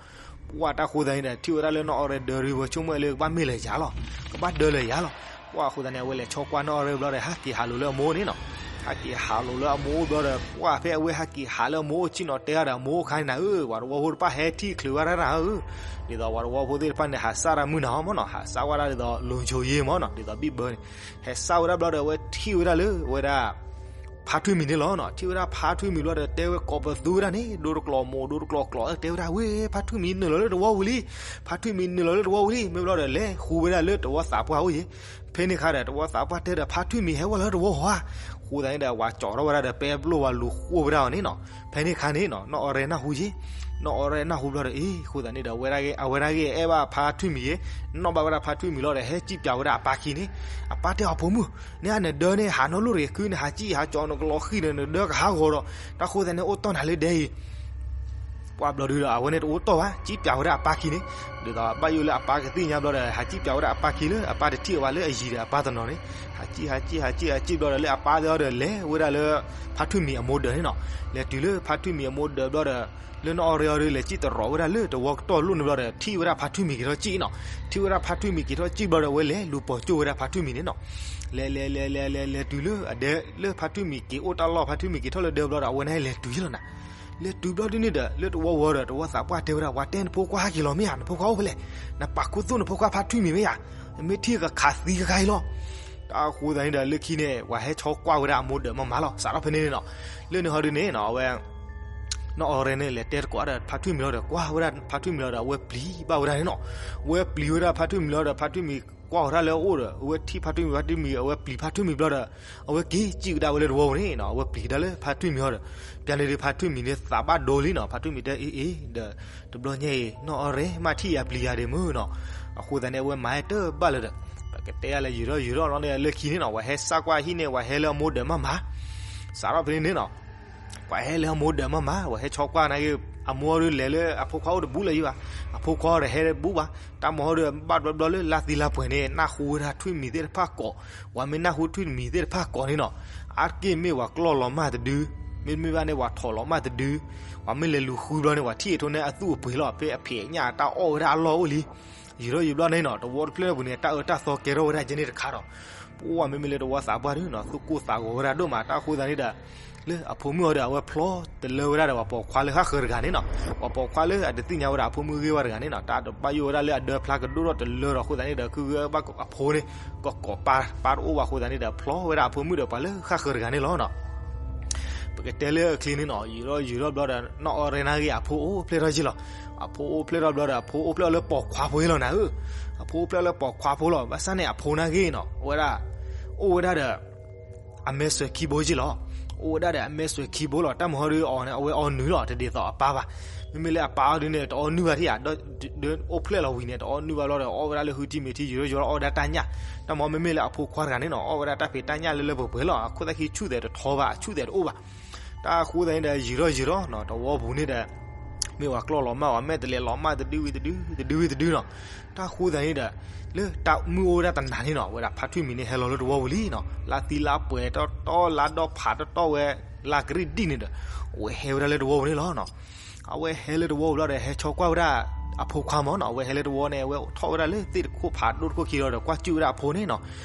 ပှၢ်တၢ်ဃိသတးန့ၣ်ဒီး ထံၣ်ဝဲဒၣ်လၢနီၢ်အီၣ်ရဲဒၢဒီး ဝဲဆိကမိၣ်လၢကဘၣ်မ့ၢ်လၢယၤလီၤ, ကဘၣ်ဒၢလၢယၤလီၤ. ပှၢ်အဃိသတးန့ၣ် အဝဲလဲၤဆီကွၢ်နီၢ်အီၣ်ရဲဘျီဒီး ဟးက့ၤဟးလိၤလၢအမိၢ်န့ၣ်နီၤ. ဟးက့ၤဟးလိၤလၢအမိၢ်အိၣ်ဘျီဒီး ပှၢ်ဖဲအဝဲဟးက့ၤဟးလၢအမိၢ်အိၣ် ဆ့ၣ်နီၤတဲဒၣ်ဒီးအမိၢ်အိၣ်ခါန့ၣ်နၤဧၢ, ပှၤတဝီဖိတဖၣ်ဟဲထံၣ်ချုးဝဲဒၣ်နၤဧၢ. ဒ်သိးပှၤတဝီဖိသ့ၣ်တဖၣ်န့ၣ် ဟးစၢ်တၢ်မုၢ်နၤအီၤမ့ၢ်နီၤ, ဟးစၢ်ဝဲဒၣ်ဒ်သိး လိၤဆိယ့မ့ၢ်နီၤ, ဒ်သိးဘံၣ်ဘၢန့ၣ် ဟဲစၢ်ဝဲဒၣ်ဘျီဒီး အဝဲထံၣ်ဝဲဒၣ်လၢဝဲဒၣ် ဖါထွံၣ်မံၤန့ၣ်လီၤနီၤ. ထံၣ်ဝဲဒၣ်ဖါထွံၣ်မံၤဘျီဒီး တဲဝဲကိးပသူဝဲဒၣ်န့ၣ် ဒိတကျိာ်မိၢ် ဒိတကျိာ်ကျိာ် တဲဝဲဒၣ်ဝဲ ဖါထွံၣ်မံၤနုာ်လီၤလၢတဝီပူၤလံ, ဖါထွံၣ်မံၤနုာ်လီၤလၢတဝီပူၤလံ. မ့ၢ်ဘျီဒီး လဲၤဃူဝဲဒၣ်လၢတဝီသးပှၢ်အိၣ်ယဲ. ဖဲန့ၣ်ခါဒီး တဝီသးပှၢ်တဲဒီး ဖါထွံၣ်မံၤဟဲဝဲလၢတဝီဧါ. ဃိသတးန့ၣ်ဒီး ဝၤကၠီထီၣ်ဝဲဒၣ်ဒီး ပဲဘျိဝဲလူၤဃိဝဲဒၣ်အီၤန့ၣ်နီၤ. ဖဲန့ၣ်ခါန့ၣ်နီၤ နီၢ်အီၣ်ရဲနၢ်ဟူယဲ, နီၢ်အီၣ်ရဲနၢ်ဟူဘျီဒီး အ့ ဃိသတးန့ၣ်ဒီး အဝဲဒၣ်ဂ့ၤ အဝဲဒၣ်ဂ့ၤအဲၣ်ဘၣ်ဖါထွံၣ်မံၤယဲ, နီၣ်ဘၣ်ဝဲဒၣ်ဖါထွံၣ်မံၤလီၤဒီး ဟဲစံၣ်ပၠးဝဲဒၣ်အပၢ်ခံန့ၣ်, အပၢ်တဲအီၤ ဖိမုၣ်, နနဒၢန့ၣ် ဟးနီၢ်လိၣ်တဂ့ၤ, ခုနဟးစံၣ်ဟးကၠီနကလီၤဃံၤဒီး နဒၢကဟးဂီၤဒီး တၢ်ဃိသတးန့ၣ် အိၣ်တီၢ်နၤလၢဒဲအံၤ ပှၢ်ဘျီဒုဒီး အဝဲန့ၣ်တအိၣ်တီၢ်ဘၣ် စံၣ်ပၠးဝဲဒၣ်အပၢ်ခံန့ၣ်, ဒ်သိးဘၣ်ယိၣ်လၢအပၢ်ကသ့ၣ်ညါဘျီဒီး ဟးစံၣ်ပၠးဝဲဒၣ်အပၢ်ခံလၢအပၢ်တထံၣ်အီၤဘၣ်လၢအယံၤဒီးအပၢ်တနီၤန့ၣ်, ဟးစံၣ် ဟးစံၣ် ဟးစံၣ် ဟးစံၣ်ဘျီဒီး လၢအပၢ်သ့ၣ်အီၤဒီးလဲၤဝဲဒၣ်လၢ ဖါထွံၣ်မံၤအမိၢ်ဒၢးန့ၣ်နီၤ. လဲၤတုၤလၢဖါထွံၣ်မံၤအမိၢ်ဒၢးဘျီဒီး လၢနီၢ်အီၣ်ရဲအီၤဒီး လဲၤစံၣ်တရီးဝဲဒၣ်လၢတဝီကတီၢ်လိၣ်န့ၣ်ဘျီဒီး ထံၣ်ဝဲဒၣ်ဖါထွံၣ်မံၤက့ၤထီၣ်စံၣ်နီၤ. ထံၣ်ဝဲဒၣ်ဖါထွံၣ်မံၤက့ၤထီၣ်စံၣ်ဘျီဒီး အဝဲလဲၤလူၤပိာ်ကၠိဝဲဒၣ်ဖါထွံၣ်မံၤန့ၣ်နီၤ. လဲၤလဲၤလဲၤလဲၤလဲၤလဲၤတုၤလၢအဒဲ လၢဖါထွံၣ်မံၤက့ၤအိၣ်တၢ်လီၢ် ဖါထွံၣ်မံၤက့ၤထီၣ်လၢဒၢဘျီဒီး အဝဲန့ၣ်လဲၤတုၤယလီၤနၤ. လဲၤတုၤဘျီဒ်န့ၣ်ဒီး လၢတဝီဝီၤဒီး တဝီသးပှၢ်တဲဝဲဒၣ် ပှၤတဲနဖိခွါဟဲက့ၤလီၤမ့ၢ်ဧါ, နဖိခွါအိၣ်ဖဲလဲၣ်, နပာ်ခူသူၣ်နဖိခွါဖါထွံၣ်မံၤမ့ၢ်ဧါ, မ့ၢ်ထံၣ်ကခးသံကခါအံၤလီၤ. တၢ်ဃိသတးန့ၣ်ဒီး လၢခံန့ၣ် ပှၤဟဲဆီကွၢ်ဝဲဒၣ်အမိၢ်ဒၢးမးမးလီၤ. စးထီၣ်ဖဲန့ၣ်န့ၣ်နီၤ အဝဲ လၢန့ၣ်ဟီဒ်န့ၣ်နီၤ အဝဲ နီၢ်အီၣ်ရဲန့ၣ် လဲၤတဲတကိးဒီးဖါထွံၣ်မံၤလီၤဒီး ကွၢ်ဝဲဒၣ်ဖါထွံၣ်မံၤလီၤဒီး အဝဲပျံၤဘၣ်ဝဲဒၣ်န့ၣ်နီၤ. အဝဲပျံၤဝဲဒၣ်ဖါထွံၣ်မံၤလီၤဒီး ဖါထွံၣ်မံၤကွၢ်ဃီၤတၢ်လၢအအိၣ်ဒီး အဝဲထံၣ်ဖါထွံၣ်မံၤ ဖါထွံၣ်မံၤ အဝဲပျံၤဖါထွံၣ်မံၤဘျီဒီး အဝဲက့ၤစံၣ်ကဒါဝဲလၢတဝီပူၤန့ၣ်နီၤ. အဝဲပျံၤကဒါလၢဖါထွံၣ်မံၤဟီဒီး ပျၢ်န့ၣ်ဒီး ဖါထွံၣ်မံၤန့ၣ်သးဘၣ်ဒိလံနီၤ. ဖါထွံၣ်မံၤတဲအ့ၣ်အ့ၣ်ဒီး တဘျီညါအံၤ နီၢ်အီၣ်ရဲမ့ၢ်ထံၣ်ယၤပျံၤယၤဒံးမုၢ်နီၤ. အဃိသတးန့ၣ် အဝဲမၤတၢ်ဘၣ်လၢၤဒီး ပကတဲယၤလၢယံာ်ထီၣ်ယံာ်ထီၣ်လီၤန့ၣ် လၢခံန့ၣ်နီၤ ပှၤဟဲစၢ်ကွၢ်ဟံၣ်န့ၣ် ပှၤဟဲလၢအမိၢ်ဒၢးမးမး စးထီၣ်ဖဲန့ၣ်န့ၣ်နီၤ ပှၤဟဲလၢအမိၢ်ဒၢးမးမး ပှၤဟဲဆီကွၢ်နာ်က့ အမိၢ်ဟီဒီးလဲၤလၢအဖိခွါအိၣ်တဘူးလၢၤယံၤဘၣ်. အဖိခွါဒီးဟဲတဘူးဘၣ်. တၢ်မၤဟီဒီးဘၣ်ဘျီဘျီလၢလါသံလါပှဲၤန့ၣ် နၢ်ဟူဝဲဒၣ်ထွံၣ်မံၤသ့ၣ်တဖၣ်ကိး, ပှၤမ့ၢ်နၢ်ဟူထွံၣ်မံၤသ့ၣ်တဖၣ်ကိးန့ၣ်နီၤ အါတက့ၢ်မ့ၢ်ပှၤကျီၢ်လီၤမၢ်တဒု, မ့တမ့ၢ်ဘၣ်န့ၣ် ပှၤထိးလီၤမၢ်တဒု, ပှၤမ့ၢ်လဲၤလူၤဃုဘျီန့ၣ် ပှၤထံၣ်အထိန့ၣ်အသူၣ်အပှ့ၤလီၤ ဖဲအဖံးအညၣ်တၢ်အီၣ်ဝဲဒၣ်အလီၢ်အိၣ်လံ. ယံာ်ထီၣ်ယံာ်ဘျီန့ၣ်နီၤ တဝီတဖျၢၣ်န့ၣ်ပူၤန့ၣ် တၢ်အၢတၢ်သီကဲထီၣ်ဝဲဒၣ်ကဲန့ၣ်တခါဒီး ပှၤမ့မ့ၢ်လၢတဝီသးပှၢ်ဒုနီၤ သူၣ်ကိၢ်သးဂီၤဝဲဒၣ်ဒိၣ်မး တၢ်အဃိသတးန့ၣ်ဒီး လၢအဖိမုၣ်အီၤဒီး အဝဲဖျီတလၢဝဲဒၣ်ဒီး ပှၤပိာ်ခွါလၢဃၣ်ဃၢၤတဂၤန့ၣ်နီၤ, ပှၤပိာ်ခွါလၢအတသ့ၣ်ညါဝဲဒၣ်အဖိမုၣ်ဂ့ၢ်ဝဲတဂၤန့ၣ်နီၤ, တၢ်တဘၣ်ယိၣ်ဝဲဒၣ်လၢအဒၢဖျါကဒိၣ်ထီၣ်တလၢဒီး အဃိသတးန့ၣ်ဒီး ခုဂ့ၤဘၣ်အဖိန့ၣ် ကကိးပၢ် ပၢ်တအိၣ်ဘၣ်အဃိသတးန့ၣ်ဒီး ဖျီဝဲဒၣ်အဖိမုၣ်ဒီးပှၤလၢဃၣ်ဃၢၤတဂၤန့ၣ်လီၤနီၤ. ပကတဲလၢအချ့န့ၣ်နီၤ ယံာ်ထီၣ်ယံာ်ထီၣ်ဘျီဒီး နီၢ်အီၣ်ရဲနာ်က့အဖိအိၣ်ဖျဲၣ်ထီၣ်က့လီၤ. အဖိအိၣ်ဖျဲၣ်ထီၣ်ဘျီဒီး အဖိအိၣ်ဖျဲၣ်အီၤလၢပိာ်ခွါဖိအံၤလီၤနၤဧၢ, အဖိအိၣ်ဖျဲၣ်အီၤလၢပိာ်ခွါဖိလီၤ. ဘၣ်ဆၣ်န့ၣ် အဖိနာ်က့နီၤ အဝဲဒၣ် အိၣ်ဝဲဒၣ်ဒီး အမဲာ်စွဲၤခံဘိက့လီၤ. အိၣ်ဝဲဒၣ်ဒီးအမဲာ်စွဲၤခံဘိလီၤ. တၢ်မုၢ်ဟီဒုအီၤန့ၣ် အဝဲအီနုာ်လီၤ တဒ်သိးအပၢ်ဘၣ်. မ့မ့ၢ်လၢအပၢ်အီၤဒုန့ၣ် တအီနုာ်ဘၣ်ထံၣ်ဧါ, ဒီးအိၣ်ဖျဲၣ်လီၤဝံၤန့ၣ် တအီနုာ်ဘၣ်ဘျီဒီး အီၣ်ဝဲဒၣ်လၢဟုထံမ့ၢ်ထံ ယံာ်ထီၣ်ယံာ်ထီၣ်အီၣ်ဝဲဒၣ်တၢ်ညၣ်. တၢ်မ့မ့ၢ်လၢအဖိခွါတဂၤန့ၣ်နီၤ အီၣ်ဝဲဒၣ်တၢ်ဖံးတၢ်ညၣ်လၢလၢပှဲၤပှဲၤလီၤ. အခိၣ်သၣ်ခံဆူၣ်သဲးတထီဘၣ် အဆူၣ်သဲးတအိၣ်ဘၣ်. တၢ်အဃိသတးန့ၣ်ဒီး ယံာ်ထီၣ်ယံာ်ထီၣ်နီၤ တဝီပူၤန့ၣ်ဒီး မ့ၢ်ပှၤကျီၢ်လီၤမၢ် ပှၤမဲာ်တလဲၤလီၤမၢ်တဒုဝံၤတဒု တဒုဝံၤတဒုနီၤ. တၢ်အဃိသတးန့ၣ်ဒီး လၢတၢ်မုၢ်အိၣ်ဝဲဒၣ်တနၤန့ၣ်နီၤ အဝဲဒၣ်ဖါထွံၣ်မံၤန့ၣ် ဟဲလီၤလၢတဝီပူၤလံနီၤ. လါသံလါပှဲၤတီတီ လါဒီဖးတီတီဝဲ လါကရံၣ်ဒံၣ်န့ၣ်ဒီး အဝဲဟဲဝဲဒၣ်လၢတဝီပူၤန့ၣ်လီၤနီၤ. အဝဲဟဲလၢတဝီပူၤလီၤဒီး ဟဲဆီကွၢ်ဝဲဒၣ်အဖိခွါမးနီၤ. အဝဲဟဲလၢတဝီန့ၣ် အဝဲထီၣ်ဝဲဒၣ်လၢသ့ၣ်တခိၣ်ဖးဒိၣ်တခိၣ်ခံလီၤဒီး ကွၢ်စူၣ်ဝဲဒၣ်အဖိန့ၣ်နီၤ.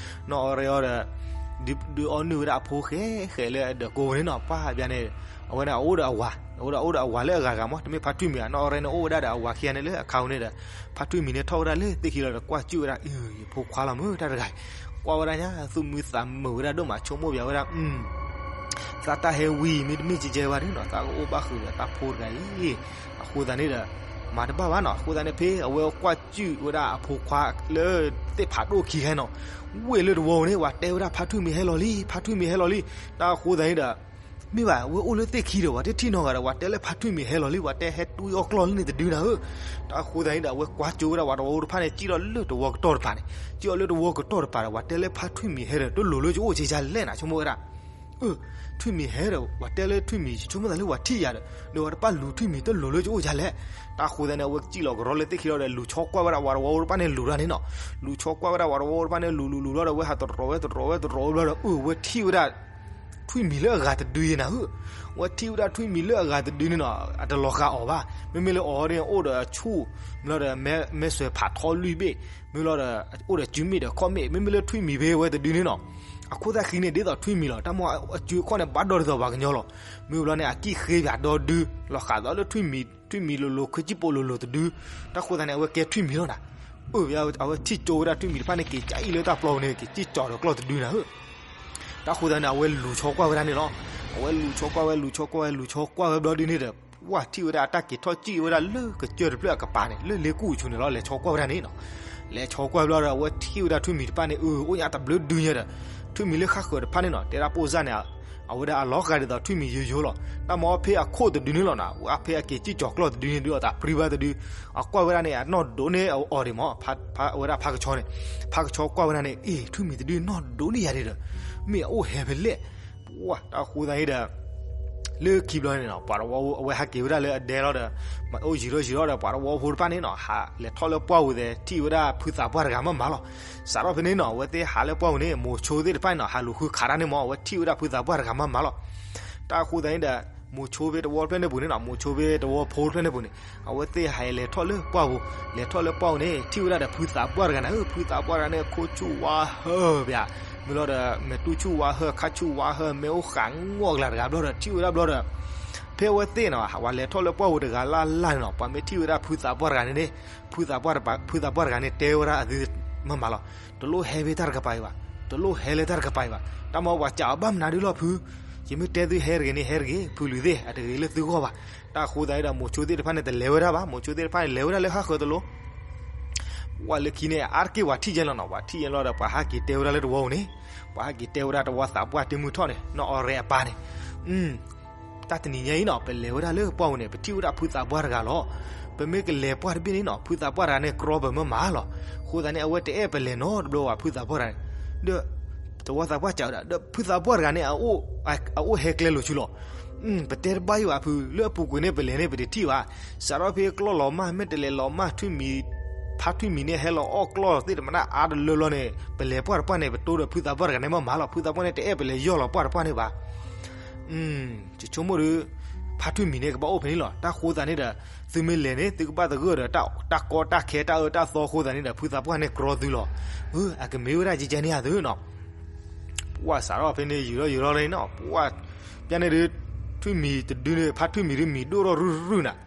နီၢ်အီၣ်ရဲအီၤဒီး ဒုးအီနုာ်ဝဲဒၣ်အဖိဃဲဃဲလၢအဒၢးကိးပူၤန့ၣ်နီၤ. ပှၢ်ဘျီန့ၣ် အဝဲန့ၣ်အအိၣ်ဒီးအဝၤ အဝဲဒၣ်အိၣ်ဒီးအဝၤလၢအဂၤဂၤမး တမ့ၢ်ဖါထွံၣ်မံၤဧါ. နီၢ်အီၣ်ရဲန့ၣ် အိၣ်ဝဲဒၣ်ဒီးအဝၤခံဂၤန့ၣ်လၢအခါပူၤန့ၣ်ဒီး ဖါထွံၣ်မံၤန့ၣ်ထီၣ်ဝဲဒၣ်လၢသ့ၣ်ခံလီၤဒီး ကွၢ်စူၣ်ဝဲဒၣ် အၢ ယဖိခွါလီၤမး တၢ်တဂၤအံၤ. ကွၢ်ဝဲဒၣ်ညါ သူၣ်မုာ်သးမုာ်ဝဲဒၣ်ဒိၣ်မး ဆိကမိၣ်ပျးဝဲဒၣ် သးတၢ်ဟဲဝံၤ မ့တမ့ၢ်ကဲကဲဘၣ်ဒုနီၤ သးကအိၣ်ဘၣ်ဃုာ်ဒီးတၢ်ဖိတဂၤအံၤ. အဃိသတးန့ၣ်ဒီး မၤတဘၣ်ဘၣ်နီၤ. အဃိသတးန့ၣ် ဖဲအဝဲကွၢ်စူၣ်ဝဲဒၣ်အဖိခွါလၢသ့ၣ်ဖးဒိၣ်ခံဂၤနီၤ ဝ့ၢ်လၢတဝီန့ၣ် ပှၤတဲဝဲဒၣ်ဖါထွံၣ်မံၤဟဲလီၤလံ ဖါထွံၣ်မံၤဟဲလီၤလံ. တၢ်အဃိသတးန့ၣ်ဒီး မ့ၢ်ဘၣ် ဝဲအိၣ်လၢသ့ၣ်ခံဒီး ပှၤတထံၣ်နီတဂၤဒီး ပှၤတဲလၢဖါထွံၣ်မံၤဟဲလီၤလံ ပှၤတဲဟဲတွံအီၣ်ကျီၢ်လံန့ၣ်တဒုနၤဧၢ. တၢ်အဃိသတးန့ၣ်ဒီး အဝဲကွၢ်ကၠိဝဲဒၣ်ပှၤတဝီဖိတဖၣ်န့ၣ် စံၣ်ထီၣ်လၢတဝီကတီၢ်တပၤန့ၣ် စံၣ်ထီၣ်လၢတဝီကတီၢ်တပၤဒီး ပှၤတဲလၢဖါထွံၣ်မံၤဟဲဒီး တလိၤလၢကအိၣ်ကဲကဲလဲၣ်နၤ ဆိကမိၣ်ဝဲဒၣ်. အၢ ထွံၣ်မံၤဟဲဒီး ပှၤတဲလၢထွံၣ်မံၤ ဆိကမိၣ်သးလၢပှၤထံၣ်ယၤဒီး ဒီးဝဲတပာ်လူၤထွံၣ်မံၤတလိၤလၢယအိၣ်ယၤလဲၣ်. တၢ်ဃိသတးန့ၣ် အဝဲစံၣ်လီၤကရီလၢသ့ၣ်ခံလီၤဒီး လူၤဆီကွၢ်ဝဲဒၣ် ဝးတဝီဖိတဖၣ်န့ၣ်လူၤတၢ်န့ၣ်နီၤ. လူၤဆီကွၢ်ဝဲဒၣ် ဝးတဝီဖိတဖၣ်န့ၣ် လူၤလူၤလူၤလီၤဒီး ဝဲဟးတရီးဝဲတရီးဝဲတရီးဝဲဘျီဒီး အၢ ဝဲထံၣ်ဝဲဒၣ် ထွံၣ်မံၤလၢအဂၤတဒုယဲနၤဧၢ. ဝဲထံၣ်ဝဲဒၣ်ထွံၣ်မံၤလၢအဂၤတဒုန့ၣ်နီၤ အတလီၤဃာ်အီၤဘၣ်. မ့မ့ၢ်လၢအီၤန့ၣ် အိၣ်ဒီးအဆူၣ် မ့ၢ်လီၤဒီး မဲဆွဲးဖးထီလွံၢ်ဘ့ၣ် မ့ၢ်လီၤဒီး အိၣ်ဒီးစုမ့ၣ်ဒီးခီၣ်မ့ၣ် မ့မ့ၢ်လၢထွံၣ်မံၤဖဲဝဲတဒုန့ၣ်နီၤ အခိၣ်သၣ်ဃံန့ၣ် ဒ်သိးထွံၣ်မံၤလီၤ. တၢ်မ့ၢ်အစုအခီၣ်န့ၣ် ဘၣ်ဒီဒ်သိးပှၤကညီလီၤ. မ့ၢ်ဘျီန့ၣ် အကံၣ်ဃ့ပၠးဒီဒု လီၤဃာ်သိးလၢထွံၣ်မံၤ ထွံၣ်မံၤလိၤလိၤ ခွံဆံပိာ်လိၤလိၤတဒု တၢ်ဃိသတးန့ၣ် အဝဲကဲထွံၣ်မံၤလီၤနၤ. အၢ အဝဲထံၣ်ကၠိဝဲဒၣ်ထွံၣ်မံၤတဖၣ်န့ၣ် က့ၤကၠၢ်အံၤလၢတၢ်ပျီပူၤန့ၣ် က့ၤစံၣ်ကၠီၤဒီးကျီၢ်တဒုနၤဧၢ. တၢ်ဃိသတးန့ၣ် အဝဲလူၤဆီကွၢ်ဝဲဒၣ်န့ၣ်လီၤ. အဝဲလူၤဆီကွၢ်ဝဲ လူၤဆီကွၢ်ဝဲ လူၤဆီကွၢ်ဝဲဘျီဒုန့ၣ်ဒီး ဝဲထံၣ်ဝဲဒၣ်အတၢ်က့ၤထီၣ်စံၣ်ဝဲဒၣ်လၢကစၢၢ်တဖျၢၣ်အကပၤန့ၣ် လၢလ့ကူၣ်အဆူၣ်န့ၣ်လီၤ. လဲၤဆီကွၢ်ဝဲဒၣ်န့ၣ်နီၤ. လဲၤဆီကွၢ်ဘျီဒီး အဝဲထံၣ်ဝဲဒၣ်ထွံၣ်မံၤတဖၣ်န့ၣ် အၢ အိၣ်ညါတဘျုးဒုညါဒီး ထွံၣ်မံၤလၢဃၣ်ဃၢၤတဖၣ်န့ၣ်နီၤ တဲဒၣ်ပိၢ်စၢ်န့ၣ် အဝဲဒၣ်အလီၤဃာ်ဒ်သိးထွံၣ်မံၤယိယိလီၤ. တၢ်မ့ၢ်အဖဲအခိၣ်တဒုန့ၣ်လီၤနၤ အဖဲအက့ၤစံၣ်ကၠီၤကျီၢ်တဒုန့ၣ် ဒုးအီၤသးပြံဘၣ်တဒု အကွၢ်ဝဲဒၣ်န့ၣ် အနီၢ်ဒိးန့ၢ်အီၤဒံးမး ဝဲဒၣ်ဖးကဆီန့ၣ် ဖးကဆီကွၢ်ဝဲဒၣ်န့ၣ် အ့ ထွံၣ်မံၤတဒုနီၢ်ဒိးန့ၢ်ယၤဒံးဒီး မ့ၢ်အအိၣ်ဟဲဖဲလဲၣ်. ပှၢ် တၢ်ဃိသတးန့ၣ်ဒီး လၢခံဘျီန့ၣ်နီၤ ပှၤတဝီအဝဲဟဲက့ၤဝဲဒၣ်လၢအဒဲလီၤဒီး မ့ၢ်အိၣ်ယံၤထီၣ်ယံၤထီၣ်ဒီး ပှၤတဝီဖိတဖၣ်န့ၣ်နီၤ ဟးလဲၤထီၣ်လၢပှၢ်ပူၤသဲး ထံၣ်ဝဲဒၣ်ဖုသးပှၢ်တဂၤမးမးလီၤ. စးထီၣ်ဖဲန့ၣ်နီၤ အဝဲသ့ၣ်ဟးလၢပှၢ်ပူၤန့ၣ် မိၤဆိသ့ၣ်တဖၣ်န့ၣ်နီၤ ဟးလူၤဃုခးတၢ်န့ၣ်မး အဝဲထံၣ်ဝဲဒၣ်ဖုသးပှၢ်တဂၤမးမးလီၤ. တၢ်ဃိသတးန့ၣ်ဒီး မိၤဆိဖဲတဝီတဖျၢၣ်န့ၣ်ပူၤန့ၣ်နီၤ မိၤဆိဖဲတဝီဖိတဖျၢၣ်န့ၣ်ပူၤန့ၣ် အဝဲသ့ၣ်ဟးလဲၤထီၣ်လၢပှၢ်ပူၤ လဲၤထီၣ်လၢပှၢ်ပူၤန့ၣ် ထံၣ်ဝဲဒၣ်ဒီးဖုသးပှၢ်တဂၤန့ၣ် ဖုသးပှၢ်တဂၤန့ၣ် ခိၣ်ဆူၣ်ဝါဟၢပၠး မ့ၢ်လီၤဒီး မဲာ်တူၢ်ဆူၣ်ဝါဟၢ ခါဆူၣ်ဝါဟၢ မ့ၢ်အိၣ်ဃာ်ငီၢ်ကလၤတဂၤဘျီဒီး ထံၣ်ဝဲဒၣ်ဘျီဒီး ဖဲအဝဲသ့ၣ်နီၤ ပှၤလဲၤထီၣ်လၢပှၢ်ပူၤတဂၤလၢ်လၢ်န့ၣ်နီၤ ပှၤမ့ၢ်ထံၣ်ဝဲဒၣ်ဖုသးပှၢ်တဂၤန့ၣ်န့ၣ် ဖုသးပှၢ်တဂၤ ဖုသးပှၢ်တဂၤန့ၣ် တဲဝဲဒၣ်အသုမးမးလီၤ. တလိၣ်ဟဲဖဲတၢ်တကပၤအံၤဘၣ်. တလိၣ်ဟဲလၢတၢ်တကပၤအံၤဘၣ်. တၢ်မ့ၢ်ပှၤစံးအီၤဘၣ်မနုၤဒုလီၤဖု ယမ့ၢ်တဲသုဟဲတဂ့ၤန့ၣ် ဟဲတဂ့ၤ ဖုလူၤသ့ၣ် အတဂ့ၤလၢသုဂီၢ်ဘၣ်. တၢ်အဃိသတးန့ၣ်ဒီး မိၤဆိသ့ၣ်တဖၣ်န့ၣ် တလဲၤဝဲဒၣ်ဘၣ်. မိၤဆိသ့ၣ်တဖၣ်န့ၣ် လဲၤဝဲဒၣ်လၢဃၣ်ဃၢၤတလိၤ ပှၢ်လၢခံန့ၣ် အါတက့ၢ်ပှၤထံၣ်ယဲလီၤနီၤ. ပှၤထံၣ်ယဲလီၤဒီး ပှၤဟးက့ၤတဲဝဲဒၣ်လၢတဝီပူၤန့ၣ် ပှၤဟးက့ၤတဲဝဲဒၣ်တဝီသးပှၢ်တ့မုၢ်ထီၣ်န့ၣ် နီၢ်အီရဲအပၢ်န့ၣ် တၢ်တနံၤညါအံၤနီၤ ပလဲၤဝဲဒၣ်လၢပှၢ်ပူၤန့ၣ် ပထံၣ်ဝဲဒၣ်ဖုသးပှၢ်တဂၤလီၤ. ပမ့ၢ်ကလဲၤပှၢ်တဘ့ၣ်န့ၣ်နီၤ ဖုသးပှၢ်တဂၤန့ၣ် ကြီပမးမးလီၤ. အဃိသတးန့ၣ် အဝဲတအဲၣ်ပလဲၤနီတဘျီဘၣ် ဖုသးပှၢ်တဂၤန့ၣ် ဒီး တဝီသးပှၢ်စံးဝဲဒၣ် ဒီးဖုသးပှၢ်တဂၤန့ၣ် အအိၣ်ဟဲကျဲလိာ်ဆူလီၤ. ပတဲတဘၣ်ယံၤဘၣ်ဖု လၢအပူၤကွံာ်န့ၣ် ပလဲၤန့ၣ် ပတထံၣ်ဘၣ်. စးထီၣ်ဖဲကျီၢ်လီၤမၢ် မ့ၢ်တလဲၤလီၤမၢ် ထွံၣ်မံၤ ဖါထွံၣ်မံၤန့ၣ် ဟဲလီၤအီၣ်ကျီၢ်သ့ၣ်တမနၣ်အါတလၢလီၤန့ၣ် ပလဲၤပှၢ်တပှၢ်န့ၣ် ပတိဒီးဖုသးပှၢ်တဂၤန့ၣ်မးမးလီၤ. ဖုသးပှၢ်န့ၣ် တအဲၣ်ပလဲၤယီၢ်လီၤပှၢ်တပှၢ်န့ၣ်ဘၣ်. ယဆိကမိၣ်ဒီး ဖါထွံၣ်မံၤန့ၣ် ကဘၣ်အိၣ်ဖဲန့ၣ်လီၤ. တၢ်ဃိသတးန့ၣ်ဒီး သုမ့ၢ်လဲၤန့ၣ် သုကဘၣ်သဂၢၢ်ဒီး တၢ်ကီတၢ်ခဲတၢ်အၢတၢ်သီအဃိသတးန့ၣ်ဒီး ဖုသးပှၢ်န့ၣ်ကြီသုလီၤ. အကမ့ၢ်ဝဲဒၣ်ကကဲန့ၣ်ဧါသုနီၤ. ပှၢ်စးထီၣ်ဖဲန့ၣ် ယံာ်ထီၣ်ယံာ်ထီၣ်လံနီၤ. ပှၢ် ပျဲန့ၣ်ဒုး ထွံၣ်မံၤတဒုန့ၣ် ဖါထွံၣ်မံၤဒုးမံၤဒိၣ်ထီၣ်ရုၢ်ရုၢ်နၤ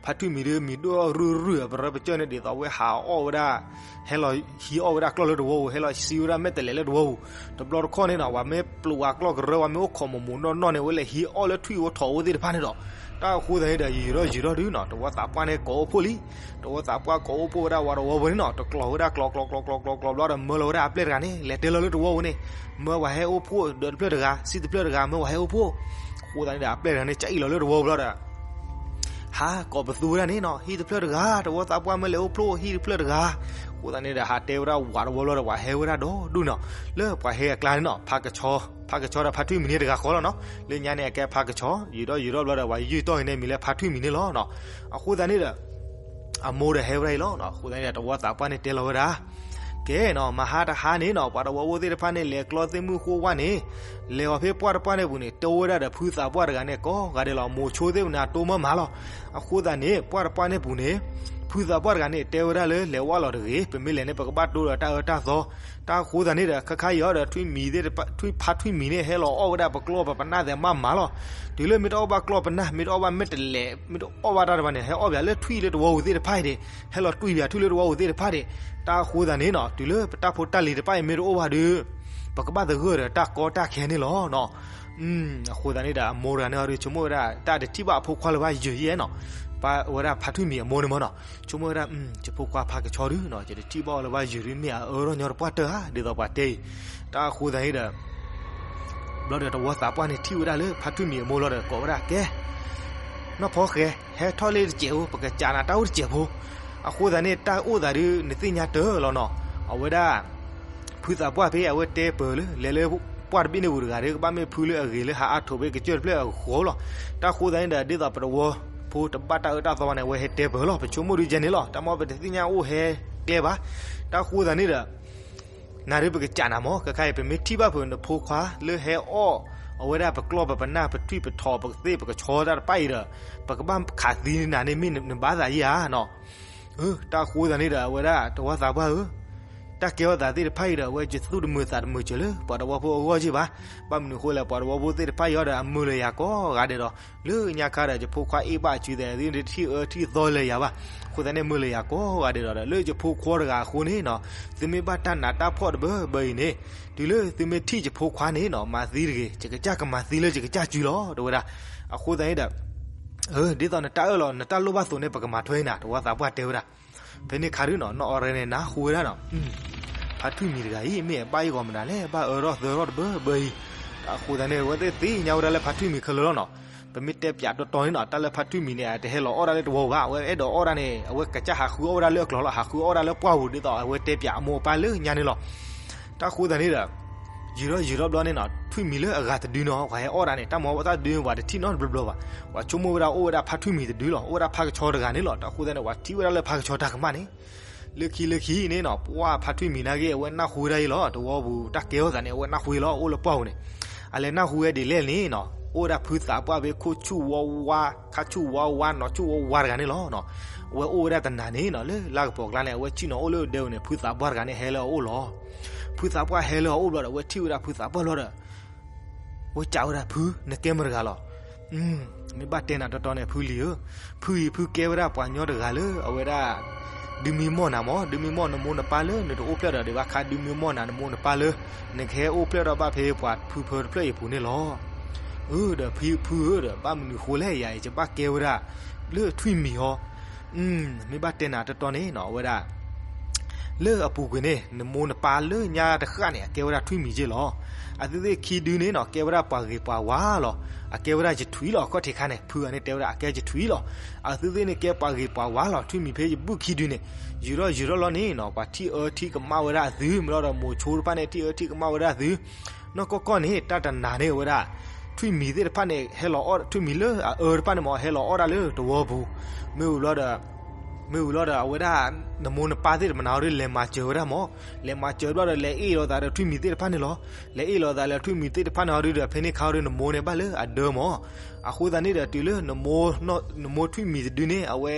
ဖါထွံၣ်မံၤဒုးမံၤဒိၣ်ထီၣ်ရုၢ်ရုၢ် အပရၢပကၢၢ်န့ၣ် ဒ်သိးဝဲဟးအီၣ်ဝဲဒၣ် ဟဲလီၤဟံးအီၣ်ဝဲဒၣ်ကျီၢ်လၢတဝီပူၤ ဟဲလီၤစံးဝဲဒၣ်မဲာ်တဲးလဲးလၢတဝီပူၤ တဘျီတခီၣ်န့ၣ်နီၤ ပှၤမ့ၢ်ပျိးဝဲကျီၢ်ကရၢ ပှၤမ့ၢ်အိၣ်ခိးမိၢ်မိၢ်နီၢ်နီၢ်န့ၣ် ဝဲလဲၤဟံးအီၣ်လၢထွံၣ်အိၣ်ထိးအိၣ်သ့ၣ်တဖၣ်န့ၣ်ဒီး တၢ်အဃိသတးန့ၣ်ဒီး ယံာ်ထီၣ်ယံာ်ထီၣ်ဒုးနီၤ တဝီသးပှၢ်န့ၣ်ကိးအိၣ်ဖှိၣ်လံ တဝီသးပှၢ်ကိးအိၣ်ဖှိၣ်ဝဲဒၣ်ဝးတဝီပူၤန့ၣ်နီၤ တကျိၤဝဲဒၣ်ကျိၤကျိၤကျိၤကျိၤကျိၤကျိၤဘျီဒီး မၢလီၤဝဲဒၣ်အပျဲၢ်တဂၤန့ၣ် လဲၤတဲလီၤလၢတဝီပူၤန့ၣ် မၢပှၤဟဲအိၣ်ဖှိၣ် ဒၢးတဖျၢၣ်တဂၤ ဆံးတဖျၢၣ်တဂၤ မၢပှၤဟဲအိၣ်ဖှိၣ် အဃိသတးန့ၣ်ဒီး အပျဲၢ်တဂၤန့ၣ် ကအံၣ်လီၤလၢတဝီပူၤဘျီဒီး ဟးကိးပသူဝဲဒၣ်န့ၣ်နီၤ ဟံၣ်တဖျၢၣ်တဂၤ တဝီသးပှၢ်မၢလဲၤအိၣ်ဖှိၣ် ဟံၣ်တဖျၢၣ်တဂၤ အဃိသတးန့ၣ်ဒီး ဟးတဲဝဲဒၣ်ဝးတဝီဘျီဒီး ပှၤဟဲဝဲဒၣ်ဒီဒူၣ်နီၤ လၢပှၤဟဲအကျါန့ၣ်နီၤ ဖါကဆီ ဖါကဆီဒီးဖါထွံၣ်မံၤန့ၣ်တဂၤဃီလီၤနီၤ လၢညါန့ၣ် အကဲဖါကဆီ ယံာ်ထီၣ်ယံာ်ထီၣ်ဘျီဒီး ပှၤယုၢ်ယုၢ်တီၢ်အံၤန့ၣ်မံၤလၢဖါထွံၣ်မံၤန့ၣ်လီၤနီၤ အဃိသတးန့ၣ်ဒီး အမိၢ်ဒီးဟဲဝဲဒၣ်အံၤလီၤနီၤ အဃိသတးန့ၣ်ဒီး တဝီသးပှၢ်န့ၣ်တဲလီၤဝဲဒၣ် ကဲနီၤ မဟါတဟါန့ၣ်နီၤ ပှၤတဝီဖိသ့ၣ်တဖၣ်န့ၣ် လဲၤကျီသ့ၣ်မုၢ်ဃိဝါန့ၣ် လဲၤဝဲဖဲပှၢ်တပှၢ်န့ၣ်ပူၤန့ၣ် တိဝဲဒၣ်ဒီးဖုသးပှၢ်တဂၤန့ၣ် ကိးဂၤဒဲးလီၤ မိၤဆိသ့ၣ်မနၤတိမၢမၤလီၤ အဃိသတးန့ၣ် ပှၢ်တပှၢ်န့ၣ်ပူၤန့ၣ် ဖုသးပှၢ်တဂၤန့ၣ် တဲဝဲဒၣ်လၢလဲၤဝဲလီၤတဂ့ၤ ပမ့ၢ်လဲၤန့ၣ် ပကဘၣ်တိဒီးတၢ်အၢတၢ်သီ တၢ်အဃိသတးန့ၣ်ဒီး ခါခါအံၤအီၤဒီး ထွံၣ်မံၤသ့ၣ်တဖၣ် ထွံၣ်ဖါထွံၣ်မံၤန့ၣ် ဟဲလီၤအီၣ်ဝဲဒၣ်ပကျီၢ်ပပနၢ်သဲးမးမးလီၤ တုၤလၢမ့ၢ်တအီၣ်ဘၣ်ကျီၢ်ပနၢ် မ့ၢ်တအီၣ်ဘၣ်မဲာ်တဲးလဲး မ့ၢ်တအီၣ်ဘၣ်တၢ်တဖၣ်န့ၣ် ဟဲအီၣ်ပၠးလၢထွံၣ်လၢတဝီပူၤသ့ၣ်တဖၣ်အံၤန့ၣ် ဟဲလီၤတွံၢ်ပၠးထွံၣ်လၢတဝီပူၤသ့ၣ်တဖၣ်န့ၣ် တၢ်အဃိသတးန့ၣ်နီၤ တုၤလၢပတၢ်ဖိတၢ်လံၤတဖၣ်အံၤမ့ၢ်တအိၣ်ဘၣ်ဒီး ပကဘၣ်သဂၢၢ်ဒီးတၢ်ကီတၢ်ခဲန့ၣ်လီၤနီၤ အဃိသတးန့ၣ်ဒီး အမိၢ်တဂၤန့ၣ်အီၤဒီး ဆိကမိၣ်ဝဲဒၣ် တၢ်တထံၣ်ဘၣ်အဖိခွါလၢၤဘၣ်ယုာ်ယဲနီၤ ပှၤဝဲဒၣ်ဖါထွံၣ်မံၤအမိၢ်န့ၣ်မးနီၤ ဆိကမိၣ်ဝဲဒၣ် ယဖိခွါဖါကဆီဒုနီၤ ယတထံၣ်ဘၣ်အီၤလၢၤဘၣ်ယုာ်ဒု မ့ၢ်အအၢထီၣ်ညီတပှၢ်တၢၢ်ဧါ ဒ်သိးပှၤတဲအံၤ တၢ်အဃိသတးန့ၣ်ဒီး ဘျီဒီးတဝီသးပှၢ်န့ၣ်ထံၣ်ဝဲဒၣ်လၢဖါထွံၣ်မံၤအမိၢ်လီၤဒီးကိးဝဲဒၣ် ကဲ နီၢ်ဖီဃဲ ဟဲထီၣ်လၢတစဲးဖိ ပကစးနၤတၢ်အိၣ်တစဲးဖိ အဃိသတးန့ၣ် တၢ်အိၣ်သးဒု နသ့ၣ်ညါတၢၢ်လီၤနီၤ အဝဲဒၣ် ဖုသးပှၢ်ဖဲအဝဲတဲပၢၢ်လၢ လဲၤလၢ ပှၢ်တဘ့ၣ်န့ၣ်ပူၤတဂၤဒီး ကဘၣ်မ့ၢ်ဖုလၢအဂ့ၤလၢဟးအါထိးဘ့ၣ်ကစၢၢ်တဖျၢၣ်အဂီၢ်လီၤ. တၢ်ဃိသတးန့ၣ်ဒီး ဒ်သိးပတဝီဖိတဘၣ်တၢ်အၢတၢ်သီဘၣ်န့ၣ် အဝဲဟဲတဲပၢၢ်လီၤ. ပဆိကမိၣ်ဒုကဲန့ၣ်လီၤ. တၢ်မ့ၢ်ပတသ့ၣ်ညါအိၣ်ဟဲကျဲဘၣ်. တၢ်ဃိသတးန့ၣ်ဒီး နၤဒုပကစးနၤမး ခဲခါအံၤ ပမ့ၢ်ထံၣ်ဘၣ်ဖုးနဖိခွါလၢဟဲအီၣ် အဝဲဒၣ်ပကျီၢ်ပပနၢ်ပထွံၣ်ပထိး ပကသ့ၣ်ပကဆီတၢ်တဖၣ်အံၤဒီး ပကဘၣ်ခးသံနၤန့ၣ် မ့ၢ်နဘၣ်သးယံာ်ဧါနီၤ. တၢ်ဃိသတးန့ၣ်ဒီး အဝဲဒၣ်တဝီသးပှၢ်ဧၢ, တၢ်ကဲထီၣ်သးသ့ၣ်တဖၣ်အံၤဒီး အဝဲယသူၣ်တမုာ်သးတမုာ်စၢၤလၢ ပှၤတဝီဖိအဂီၢ်က့ဘၣ်. ဘၣ်မနုၤအဃိလဲၣ် ပှၤတဝီဖိသ့ၣ်တဖၣ်အံၤဒီး အမုာ်လၢယၤကိးဂၤဒဲးဒီး လၢညါခါဒီး ယဖိခွါအ့ၣ်ဘၣ်အစုသဲး သ့ၣ်ထံၣ်အၢထံၣ်သီလၢယၤဘၣ်. အဃိသတးန့ၣ် မုာ်လၢယၤကိးဂၤဒဲးဒီး လၢယဖိခွါတဂၤအဃိန့ၣ်နီၤ, သုမ့ၢ်ဘၣ်တၢ်နးတၢ်ဖှီၣ်တဘၢဘၢအံၤန့ၣ် တုၤလၢသုမ့ၢ်ထံၣ်ယဖိခွါန့ၣ်နီၤ မၤသံတဂ့ၤ, ယကစၢ်ကမၤသံလၢယကစၢ်စုလီၤ တဲဝဲဒၣ်. အဃိသတးန့ၣ်ဒီး ဒ်သိးနတၢ်အၢၣ်လီၤ နတၢ်လိၣ်ဘၣ်သိးန့ၣ် ပကမၤထွဲနၤ တဝီသးပှၢ်တဲဝဲဒၣ်. ဖဲန့ၣ်ခါဒုနီၤ နီၢ်အီရဲန့ၣ် နၢ်ဟူဝဲဒၣ်နီၤ, ဖါထွံၣ်မံၤတဂၤအံၤ မ့ၢ်အဘၣ်အံၤဂီၢ်မနုၤလဲၣ် ဘၣ်အၢထီၣ်သၢထီၣ်တဘၢဘၢအံၤ. အဃိသတးန့ၣ် အဝဲသ့ၣ်သ့ၣ်ညါဝဲဒၣ်လၢဖါထွံၣ်မံၤခဲလၢာ်လီၤနီၤ. ပမ့ၢ်တဲပၠးတီတီန့ၣ်နီၤ တၢ်လၢဖါထွံၣ်မံၤန့ၣ် အတဟဲလီၤအီၣ်ဒၣ်လၢတဝီဘၣ်. အဝဲအဲၣ်ဒိးအီၣ်ဒၣ်န့ၣ် အဝဲကစၢ်ဟးဃုအီၣ်ဝဲဒၣ်လၢအကျိၤလီၤ, ဟးဃုအီၣ်ဝဲဒၣ်လၢပှၢ်ပူၤ ဒ်သိးအဝဲတဲပၠးအမိၢ်အပၢ်လၢညါန့ၣ်လီၤ. တၢ်ဃိသတးန့ၣ်ဒီး ယံာ်ထီၣ်ယံာ်ထီၣ်ဘျီန့ၣ်နီၤ ထွံၣ်မံၤလၢအဂၤတဒုနီၤ ပှၤဟဲအီၣ်ဒၣ်န့ၣ် တၢ်မၤဝဲတၢ်ဒုန့ၣ် ပှၤတထံၣ်နီတဘျီဘျီဘၣ်. ပှၤဆိကမိၣ်ဝဲဒၣ်အိၣ်ဝဲဒၣ်ဖါထွံၣ်မံၤတဒုလီၤ, အိၣ်ဝဲဒၣ်ဖါကဆီတဂၤန့ၣ်လီၤ. တၢ်ဃိသတးန့ၣ် ပှၤထံၣ်ဝဲဒၣ်လၢဖါကဆီတၢ်ကမၣ်န့ၣ် လၢခံလၢခံန့ၣ်နီၤ ပှၢ်ဖါထွံၣ်မံၤနာ်က့ အဝဲနၢ်ဟူဝဲဒၣ်အံၤလီၤ. တဝီပူၤတၢ်ကဲထီၣ်သးန့ၣ် အဝဲနၢ်ဟူဝဲလီၤ အိၣ်လၢပှၢ်ပူၤန့ၣ်. အလဲၤနၢ်ဟူဝဲဒ်လဲၣ်န့ၣ်နီၤ အိၣ်ဝဲဒၣ်ဖုသးပှၢ်ဖဲခိၣ်ဆူၣ်ဝါဝါ ခါဆူၣ်ဝါဝါ နီၢ်ဆူၣ်ဝါဝါတဂၤန့ၣ်လီၤ. အဝဲအိၣ်ဝဲဒၣ်တနၤန့ၣ်နီၤ လၢလါကပီၤကျါန့ၣ် အဝဲဆ့ၣ်နီၤအိၣ်လၢဒဲဝဲန့ၣ် ဖုသးပှၢ်တဂၤန့ၣ် ဟဲလၢအအိၣ်လီၤ. ဖုသးပှၢ်ဟဲလၢအအိၣ်ဘျီဒီး အဝဲထံၣ်ဝဲဒၣ်ဖုသးပှၢ်လီၤဒီး ဝဲစံးဝဲဒၣ် ဖု နကဲမတၤတဂၤလီၤ. မ့ၢ်ဘၣ်တဲနၤတီတီန့ၣ် ဖုလံၤဧၢ, ဖုအံၤဖုကဲဝဲဒၣ်ပှၤကညီတဂၤလၢအဝဲဒၣ် ဒုးမံမီၢ်နၤမး, ဒုးမံမီၢ်နမိၢ်နပၢ်လၢနတအိၣ်ဖျဲၣ်ဒီး ဒုးဘၣ်ခါဒုးမံမီၢ်နၤနမိၢ်နပၢ်လၢ နကဟဲအိၣ်ဖျဲၣ်ထီၣ်ဘၣ်ဖဲပှၤဖုဖၢတဖျၢၣ်အံၤအပူၤန့ၣ်လီၤ. အၢ ဒီးဖုဧၢ ဒီးဘၣ်မနုၤဃိလဲၣ် ယၤအံၤယဘၣ်ကဲဝဲဒၣ် လၢထွံၣ်မံၤဟီ မ့ၢ်ဘၣ်တဲနၤတီတီန့ၣ်နီၤ အဝဲဒၣ် လၢအပူၤကွံာ်န့ၣ် နမိၢ်နပၢ်လၢညါတဃၣ်န့ၣ် အကဲဝဲဒၣ်ထွံၣ်မံၤက့လီၤ. အသုသ့ၣ်ခံဒုန့ၣ်နီၤ ကဲဝဲဒၣ်ပှၤဂ့ၤပှၤဝါလီၤ. အကဲဝဲဒၣ်ယထွံၣ်လီၤ. အခီၣ်ထံးခါန့ၣ် ဖုဂၤန့ၣ်တဲဝဲဒၣ် အကဲယထွံၣ်လီၤ. အသုသ့ၣ်န့ၣ်ကဲပှၤဂ့ၤပှၤဝါလီၤ. ထွံၣ်မံၤဖဲယဘူၣ်ခံဒုန့ၣ် ယံာ်ထီၣ်ယံာ်ထီၣ်လီၤန့ၣ်နီၤ ပှၤထံၣ်အၢထံၣ်ကမၣ်ဝဲဒၣ်အသု မ့ၢ်လီၤဒီးမိၤဆိတဖၣ်န့ၣ် ထံၣ်အၢထံၣ်ကမၣ်ဝဲဒၣ်အသု နီၢ်ကီၢ်ကီၢ်န့ၣ် တၢ်တနၤန့ၣ်ဝဲဒၣ် ထွံၣ်မံၤသ့ၣ်တဖၣ်န့ၣ် ဟဲလီၤအီၣ် ထွံၣ်မံၤလၢအအၢတဖၣ်န့ၣ်မး ဟဲလီၤအီၣ်ဒၣ်လၢတဝီပူၤ, မ့ၢ်ဝံၤဘျီဒီး မ့ၢ်ဝံၤဘျီဒီး အဝဲဒၣ် နမိၢ်နပၢ်သ့ၣ်တဖၣ်န့ၣ်ဟီဒု လဲၤမၤစၢၤဝဲဒၣ်မး, လဲၤမၤစၢၤဘျီဒီး လဲၤအ့ၣ်လိာ်သးဒီးထွံၣ်မံၤသ့ၣ်တဖၣ်န့ၣ်လီၤ. လဲၤအ့ၣ်လိာ်သးလၢထွံၣ်မံၤသ့ၣ်တဖၣ်န့ၣ်ဟီဒုဒီး ဖဲန့ၣ်ခါဟီဒု နမိၢ်န့ၣ်ဘၣ်လၢအဒၢမး. အဃိသတးန့ၣ်ဒီး တုၤလၢ နမိၢ်ထွံၣ်မံၤတဒုန့ၣ် အဝဲ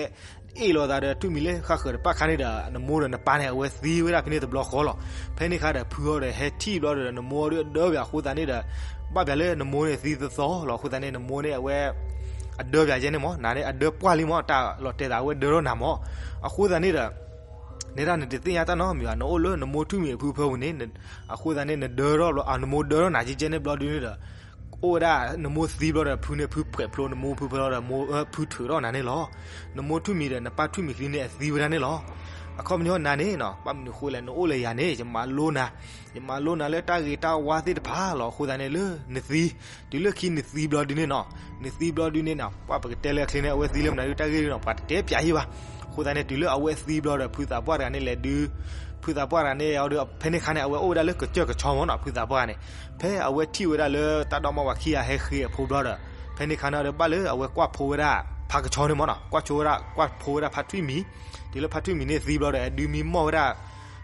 အ့ၣ်လိာ်သးဒီးထွံၣ်မံၤလၢဃၣ်ဃၢၤတဖၣ်ခါန့ၣ်ဒီး နမိၢ်ဒီးနပၢ်န့ၣ် အဝဲသံဝဲဒၣ်ဖဲန့ၣ်တဘျီဃီလီၤ. ဖဲန့ၣ်ခါဒီး ဖုဟီဒီးဟဲထံၣ်ဘျီဒီး နမိၢ်ဟီဒုအဒၢပၠးအဃိသတးန့ၣ်ဒီး ဘၣ်ပၠးလၢနမိၢ်န့ၣ်သံသသီလီၤ. အဃိသတးန့ၣ် နမိၢ်န့ၣ်အဝဲ အဒၢပၠးကဲန့ၣ်မး နၤန့ၣ်အဒၢပှၢ်လံမး တၢ်လီၤတဲာ်သးအဝဲဒၢထီၣ်နၤမး. အဃိသတးန့ၣ်ဒီး နဲဒၣ်နတသ့ၣ်ညါတၢ်နီတမံၤဘၣ် နအိၣ်လၢနမိၢ်ထွံၣ်မံၤအဖုဖၢပူၤန့ၣ် အဃိသတးန့ၣ် နဒၢထီၣ်ဘျီ နမိၢ်ဒၢထီၣ်နၤကဲကဲန့ၣ်ဘျီဒုန့ၣ်ဒီး အိၣ်ဝဲဒၣ်နမိၢ်သံဘျီဒီး ဖုန့ၣ် ဖုဖှဲးဖျိ နမိၢ်ဖုဖၢလီၤဒီး မိၢ်ဖုထုးထီၣ်နၤန့ၣ်လီၤ. နမိၢ်ထွံၣ်မံၤဒီး နပၢ်ထွံၣ်မံၤချံန့ၣ် အသံဝဲဒၣ်န့ၣ်လီၤ. အခီပညီနၤန့ၣ်နီၤ ဘၣ်မနုၤဃိလဲၣ် နအိၣ်လၢယၤန့ၣ် ယမၤလိနၤ ယမၤလိနၤလၢတၢ်ဂ့ၤတၢ်ဝါသ့ၣ်တဖၣ်လီၤ. အဃိသတးန့ၣ်လၢနသံ တုၤလၢခံနသံဘျီဒုန့ၣ်နီၤ နသံဘျီဒုန့ၣ်နီၤ ပှၢ်ပကတဲလၢအချ့န့ၣ် အဝဲသံလၢမနုၤဒုတၢ်ဂ့ၢ်ဒုနီၤ ပှၤတတဲပၠးယံာ်ဘၣ်. အဃိသတးန့ၣ် တုၤလၢအဝဲသံဘျီဒီး ဖုသးပှၢ်တဂၤန့ၣ်လဲၤဒုး ဖုသးပှၢ်တဂၤန့ၣ် ဖဲန့ၣ်ခါန့ၣ် အဝဲအိၣ်ဝဲဒၣ်လၢကစၢၢ်ကဆီမးနီၤ ဖုသးပှၢ်တဂၤန့ၣ် ဖဲအဝဲထံၣ်ဝဲဒၣ်လၢတၢ်ဒီမါဝၤခံဂၤဟဲဃ့အဖိဘျီဒီး ဖဲန့ၣ်ခါန့ၣ်ဒီး ဘၣ်လၢအဝဲကွၢ်ဖိဝဲဒၣ် ဖါကဆီန့ၣ်မးနီၤ ကွၢ်ဆိဝဲဒၣ် ကွၢ်ဖိဝဲဒၣ်ဖါထွံၣ်မံၤ တုၤလၢဖါထွံၣ်မံၤန့ၣ်သံဘျီဒီး ဒုးမံမီၢ်ဝဲဒၣ်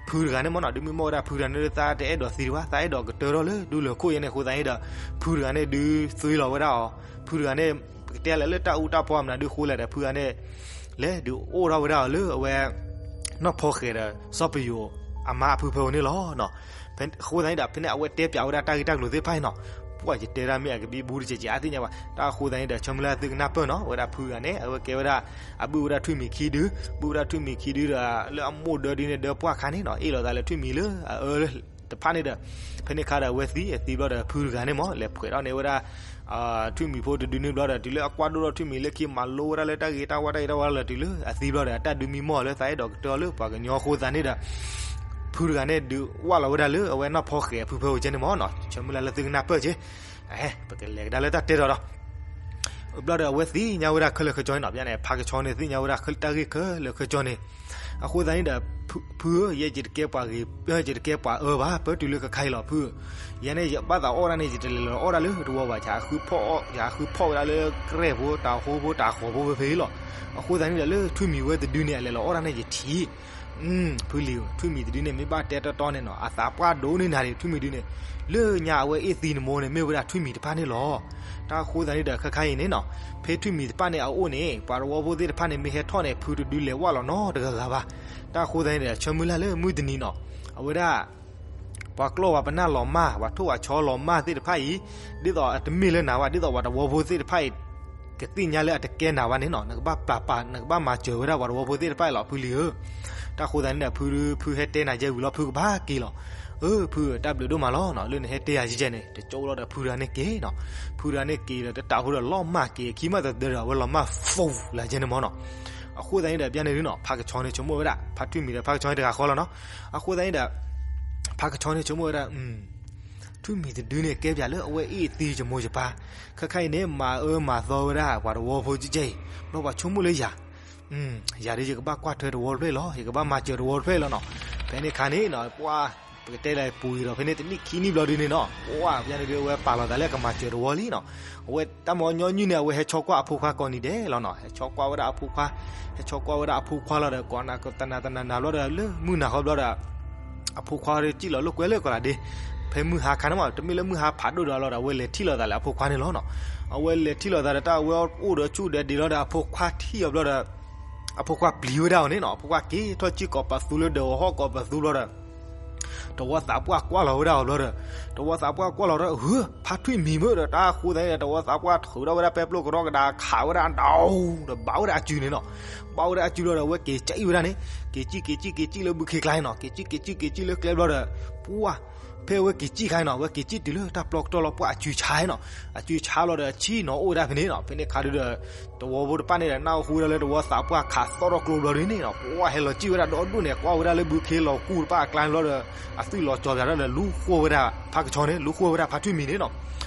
ဖုတဂၤန့ၣ်မးနီၤ ဒုးမံမီၢ်ဝဲဒၣ်ဖုတဂၤန့ၣ်လၢ သးတအဲၣ်ဒိးသံဒံးဘၣ် သးအဲၣ်ဒိးကတၢၢ်ထီၣ်လၢဒူလၢၢ်ခိၣ်ယဲန့ၣ် အဃိသတးန့ၣ်ဒီး ဖုတဂၤန့ၣ်ဒုးသွံလီၤဝဲဒၣ်အီၤ ဖုတဂၤန့ၣ် ပကတဲလဲၣ်လၢတၢ်အူတၢ်ပီမနုၤဒုဃိလဲၣ်ဒီး ဖုတဂၤန့ၣ် လဲၤဒုးအိၣ်ထီၣ်ဝဲဒၣ်အီၤလၢအဝဲ နီၢ်ဖီဃဲးဒီး စီၤပယိၤအမါအဖုဖၢပူၤန့ၣ်လီၤ. အဃိသတးန့ၣ်ဒီး ဖဲန့ၣ်အဝဲတဲပၠးဝဲဒၣ်တၢ်ဂ့ၢ်တၢ်ကျိၤသ့ၣ်တဖၣ်အံၤနီၤ ပှၢ်ယတဲဒၣ်မ့ၢ်အကဘံဘူတကဲးကဲးအါသ့ၣ်ညါဘၣ် တၢ်အဃိသတးန့ၣ်ဒီး ဆၢမုၢ်လၢ်သုကနၢ်ပၢၢ်နီၤ အဝဲဒၣ်ဖုတဂၤန့ၣ် အဝဲကဲဝဲဒၣ် အဘုၣ်ဝဲဒၣ်ထွံၣ်မံၤခံဒု ဘုၣ်ဝဲဒၣ်ထွံၣ်မံၤခံဒုဒီး လၢအမိၢ်ဒၢဒုန့ၣ် ဒၢပှၢ်ခါန့ၣ်နီၤ အ့ၣ်လိာ်သးလၢထွံၣ်မံၤလၢအအၢ တဖၣ်န့ၣ်ဒီး ဖဲန့ၣ်ခါဒီးအဝဲသံ အသံဘျီဒီးဖုတဂၤန့ၣ်မး လဲၤဖှဲးထီၣ်န့ၢ်ဝဲဒၣ် ထွံၣ်မံၤဖိတဒုန့ၣ်ဘျီဒီး တုၤလၢအကွၢ်ဒိၣ်ထီၣ်ထွံၣ်မံၤလၢခံ မၤလိဝဲဒၣ်လၢတၢ်ဂ့ၤတၢ်ဝါတၢ်ဂ့ၤတၢ်ဝါလီၤ တုၤလၢအသံဘျီဒီး အတၢ်ဒုးမံမီၢ်လၢသးအဲၣ်ဒိးကတၢၢ်လၢပှၤကညီအဃိသတးန့ၣ်ဒီး ဖုတဂၤန့ၣ်ဒုးဝၢ်လီၤဝဲဒၣ်လၢအဝဲနီၢ်ဖီဃဲးအဖုဖၢပူၤကဲန့ၣ်မးနီၤ ဆၢမုၢ်လၢ်လၢသုကနၢ်ပၢၢ်ကဲ ပကလဲၤကဒါလၢတၢ်တဲဒီးဒီး ဘျီဒီးအဝဲသ့ၣ်ညါဝဲဒၣ်ခဲလၢာ်ခဲဆ့န့ၣ်နီၤ, ဘၣ်န့ၣ် ဖါကဆီန့ၣ်သ့ၣ်ညါဝဲဒၣ်တၢ်ဂ့ၢ်ခဲလၢာ်ခဲဆ့န့ၣ်, အဃိသတးန့ၣ်ဒီး ဖုဧၢ, ယဲယတကဲပှၤဂ့ၤ, ယတကဲပှၤအၢဘၣ်, ပၢတုၤလၢခဲခါအံၤလီၤဖု, ယဲန့ၣ်ယဘၣ်သးအီၣ်ဒၣ်န့ၣ် ယတလဲၤလီၤအီၣ်ဒၣ်လၢတဝီဘၣ်, ယဃုဖီၣ်ဝဲဒၣ်လၢကရဲၣ်ဖိတၢ်ဟိဖိတၢ်ဃီၤဖိဖဲအံၤလီၤ, အဃိသတးန့ၣ်ဒီးလၢထွံၣ်မံၤဝဲတဒုန့ၣ် အလဲၤလီၤအီၣ်ဒၣ်န့ၣ်ယထံၣ် ဖုလံၤ, ထွံၣ်မံၤတဒုန့ၣ် မ့ၢ်ဘၣ်တဲတီတီန့ၣ်နီၤ, အသးပှၢ်ဒိၣ်န့ၢ်နၤဒံး ထွံၣ်မံၤဒုန့ၣ်, လၢညါအဝဲအ့ၣ်သံနမိၢ်န့ၣ် မ့ၢ်ဝဲဒၣ်ထွံၣ်မံၤတဖၣ်န့ၣ်လီၤ. တၢ်အဃိသတးန့ၣ်ဒီး ခဲခါအံၤန့ၣ်နီၤ, ဖဲထွံၣ်မံၤတဖၣ်န့ၣ်အအိၣ်န့ၣ် ပှၤတဝီဖိသ့ၣ်တဖၣ်န့ၣ် မ့ၢ်ဟဲထီၣ်န့ၣ် ဖုတဒုလဲၤဝဲလီၤနီတဂၤဂၤဘၣ်. တၢ်အဃိသတးန့ၣ်ဒီး ဆၢမုၢ်လၢ်လၢမုၢ်တနံၤနီၤ, အဝဲဒၣ် ပှၤကျီၢ်ပှၤပနၢ်လီၤမၢ်, ပှၤထိၣ်ပှၤဆီလီၤမၢ်သ့ၣ်တဖၣ်အံၤ, ဒ်သိးအတမ့ၢ်လၢနၤဘၣ်, ဒ်သိးပှၤတဝီဖိသ့ၣ်တဖၣ်အံၤ ကသ့ၣ်ညါလၢအတကဲနၤဘၣ်န့ၣ်နီၤ, နကဘၣ်ပာ်ပာ်, နကဘၣ်မၤစၢၤဝဲဒၣ်ပှၤတဝီဖိသ့ၣ်တဖၣ်အံၤလီၤ ဖုလံၤဧၢ. တၢ်အဃိသတးန့ၣ်ဒီး ဖု ဖုဟဲတဲနၤယဲဝံၤလီၤ ဖုကဘၣ်က့ၤလီၤ. အၢ ဖု တၢ်ဘျုးဒိၣ်မးလီၤနီၤ, လၢနဟဲတဲယၤယဲန့ၣ် တကၠိလီၤဒီးဖုတဂၤန့ၣ်က့ၤနီၤ, ဖုတဂၤန့ၣ်က့ၤဒီး တတးဖိဒီးလီၤမၢ်က့ၤ ခံမးတဒၢဒီး အဝဲလီၤမၢ် ဖိ လၢယဲန့ၣ်မၢ်နီၤ. အဃိသတးန့ၣ်ဒီး ဘၣ်န့ၣ်ဒုနီၤ, ဖါကဆီန့ၣ်ဆိကမိၣ်ဝဲဒၣ် ဖါထွံၣ်မံၤဒီးဖါကဆီန့ၣ်တဂၤဃီလီၤနီၤ. အဃိသတးန့ၣ်ဒီး ဖါကဆီန့ၣ်ဆိကမိၣ်ဝဲဒၣ် ထွံၣ်မံၤတဒုန့ၣ် ကဲပၠးလၢအဝဲအ့ၣ်သံယမိၢ်ယပၢ်, ခဲခါအံၤန့ၣ် မၤအၢမၤသီဝဲဒၣ်ပှၤတဝီဖိကဲကဲအံၤ, ဘျီပှၤဆိကမိၣ်လၢယၤ, ယၤဒ်ယကဘၣ်ကွၢ်ထွဲတဝီတဖျၢၣ်လီၤ, ယကဘၣ်မၤစၢၤတဝီတဖျၢၣ်လီၤနီၤ. ဖဲန့ၣ်ခါန့ၣ်နီၤ ပှၤ ပကတဲလၢပူၤအံၤဒီး ဖဲန့ၣ်တနံၣ်ခံနံၣ်ဘျီဒုန့ၣ်နီၤ, ပှၤဘၣ်န့ၣ်ဒု အဝဲပာ်လီၤသးလၢအကမၤစၢၤတဝီလံနီၤ. အဝဲတၢ်မၤညီနုၢ်န့ၣ် အဝဲဟဲဆီကွၢ်အဖိခွါကိးနံၤဒဲးလီၤနီၤ, ဟဲဆီကွၢ်ဝဲဒၣ်အဖိခွါ, ဟဲဆီကွၢ်ဝဲဒၣ်အဖိခွါလီၤဒီး ကိးနၤတနၤနၤဘျီဒီး လၢမုၢ်နၤဃီဘျီဒီး အဖိခွါဒုစံၣ်လီၤလိာ်ကွဲလၢကီးလးဒ့, ဖဲမုၢ်ဟါခါန့ၣ်မး တမ့ၢ်လၢမုၢ်ဟါဖးဒိၣ်ဒီးလီၤဒီး အဝဲလဲၤထံၣ်လိာ်သးလၢအဖိခွါန့ၣ်လီၤနီၤ. အဝဲလဲၤထံၣ်လိာ်သးဒီး တၢ်အဝဲအိၣ်ဒီးဆူၣ်ဒီးဒံးလီၤဒီး အဖိခွါထံၣ်အီၤဘျီဒီး အဖိခွါပျံၤဝဲဒၣ်အီၤန့ၣ်နီၤ, အဖိခွါက့ၤထီၣ်စံၣ်ကိးပသူလၢဒၢးအီၤဟီၣ်ကိးပသူဘျီဒီး တဝီသးပှၢ်ကွၢ်လီၤဝဲဒၣ်အီၤဘျီဒီး တဝီသးပှၢ်ကွၢ်လီၤဒီး ဧၢ ဖါထွံၣ်မံၤမ့ၢ်ဒီး တၢ်ဃိသတးန့ၣ်ဒီး တဝီသးပှၢ်ထုးထီၣ်ဝဲဒၣ်ပဲပျိကရီကဒါခးဝဲဒၣ်ဒီး ဒီးဘၣ်ဝဲဒၣ်အစုန့ၣ်နီၤ. ဘၣ်ဝဲဒၣ်အစုလီၤဒီး အဝဲက့ၤစံၣ်ဝဲဒၣ်န့ၣ်, က့ၤစံၣ်က့ၤစံၣ်က့ၤစံၣ်လၢဘုခ့ကျါန့ၣ်နီၤ, က့ၤစံၣ်က့ၤစံၣ်က့ၤစံၣ်လၢကျဲဘျီဒီး ပှၢ် ဖဲအဝဲက့ၤစံၣ်ခါန့ၣ်နီၤ, အဝဲက့ၤစံၣ်တုၤလၢတၢ်ပျီကတီၢ်လီၤ ပှၢ်အစုဆါနီၤ, အစုဆါလီၤဒီး အဆံၣ်နီၤအိၣ်ဝဲဒၣ်ဖဲန့ၣ်နီၤ. ဖဲန့ၣ်ခါဒုဒီး တဝီဖိတဖၣ်န့ၣ်ဒီး နၢ်ဟူဝဲဒၣ်လၢတဝီသးပှၢ်ခးသီၣ်ထီၣ်ကျိဘျီဒုန့ၣ်နီၤ, ပှၢ်ဟဲလီၤစံၣ်ဝဲဒၣ်ဒီဒူၣ်န့ၣ် ကွၢ်ဝဲဒၣ်လၢဘုခ့လီၤကူၢ်တဖၣ်အကျါန့ၣ်လီၤဒီး အသွံၣ်လီၤကၠီၤပၠးဒီး လူၤဃိဝဲဒၣ်ဖါကဆီန့ၣ်, လူၤဃိဝဲဒၣ်ဖါထွံၣ်မံၤန့ၣ်နီၤ.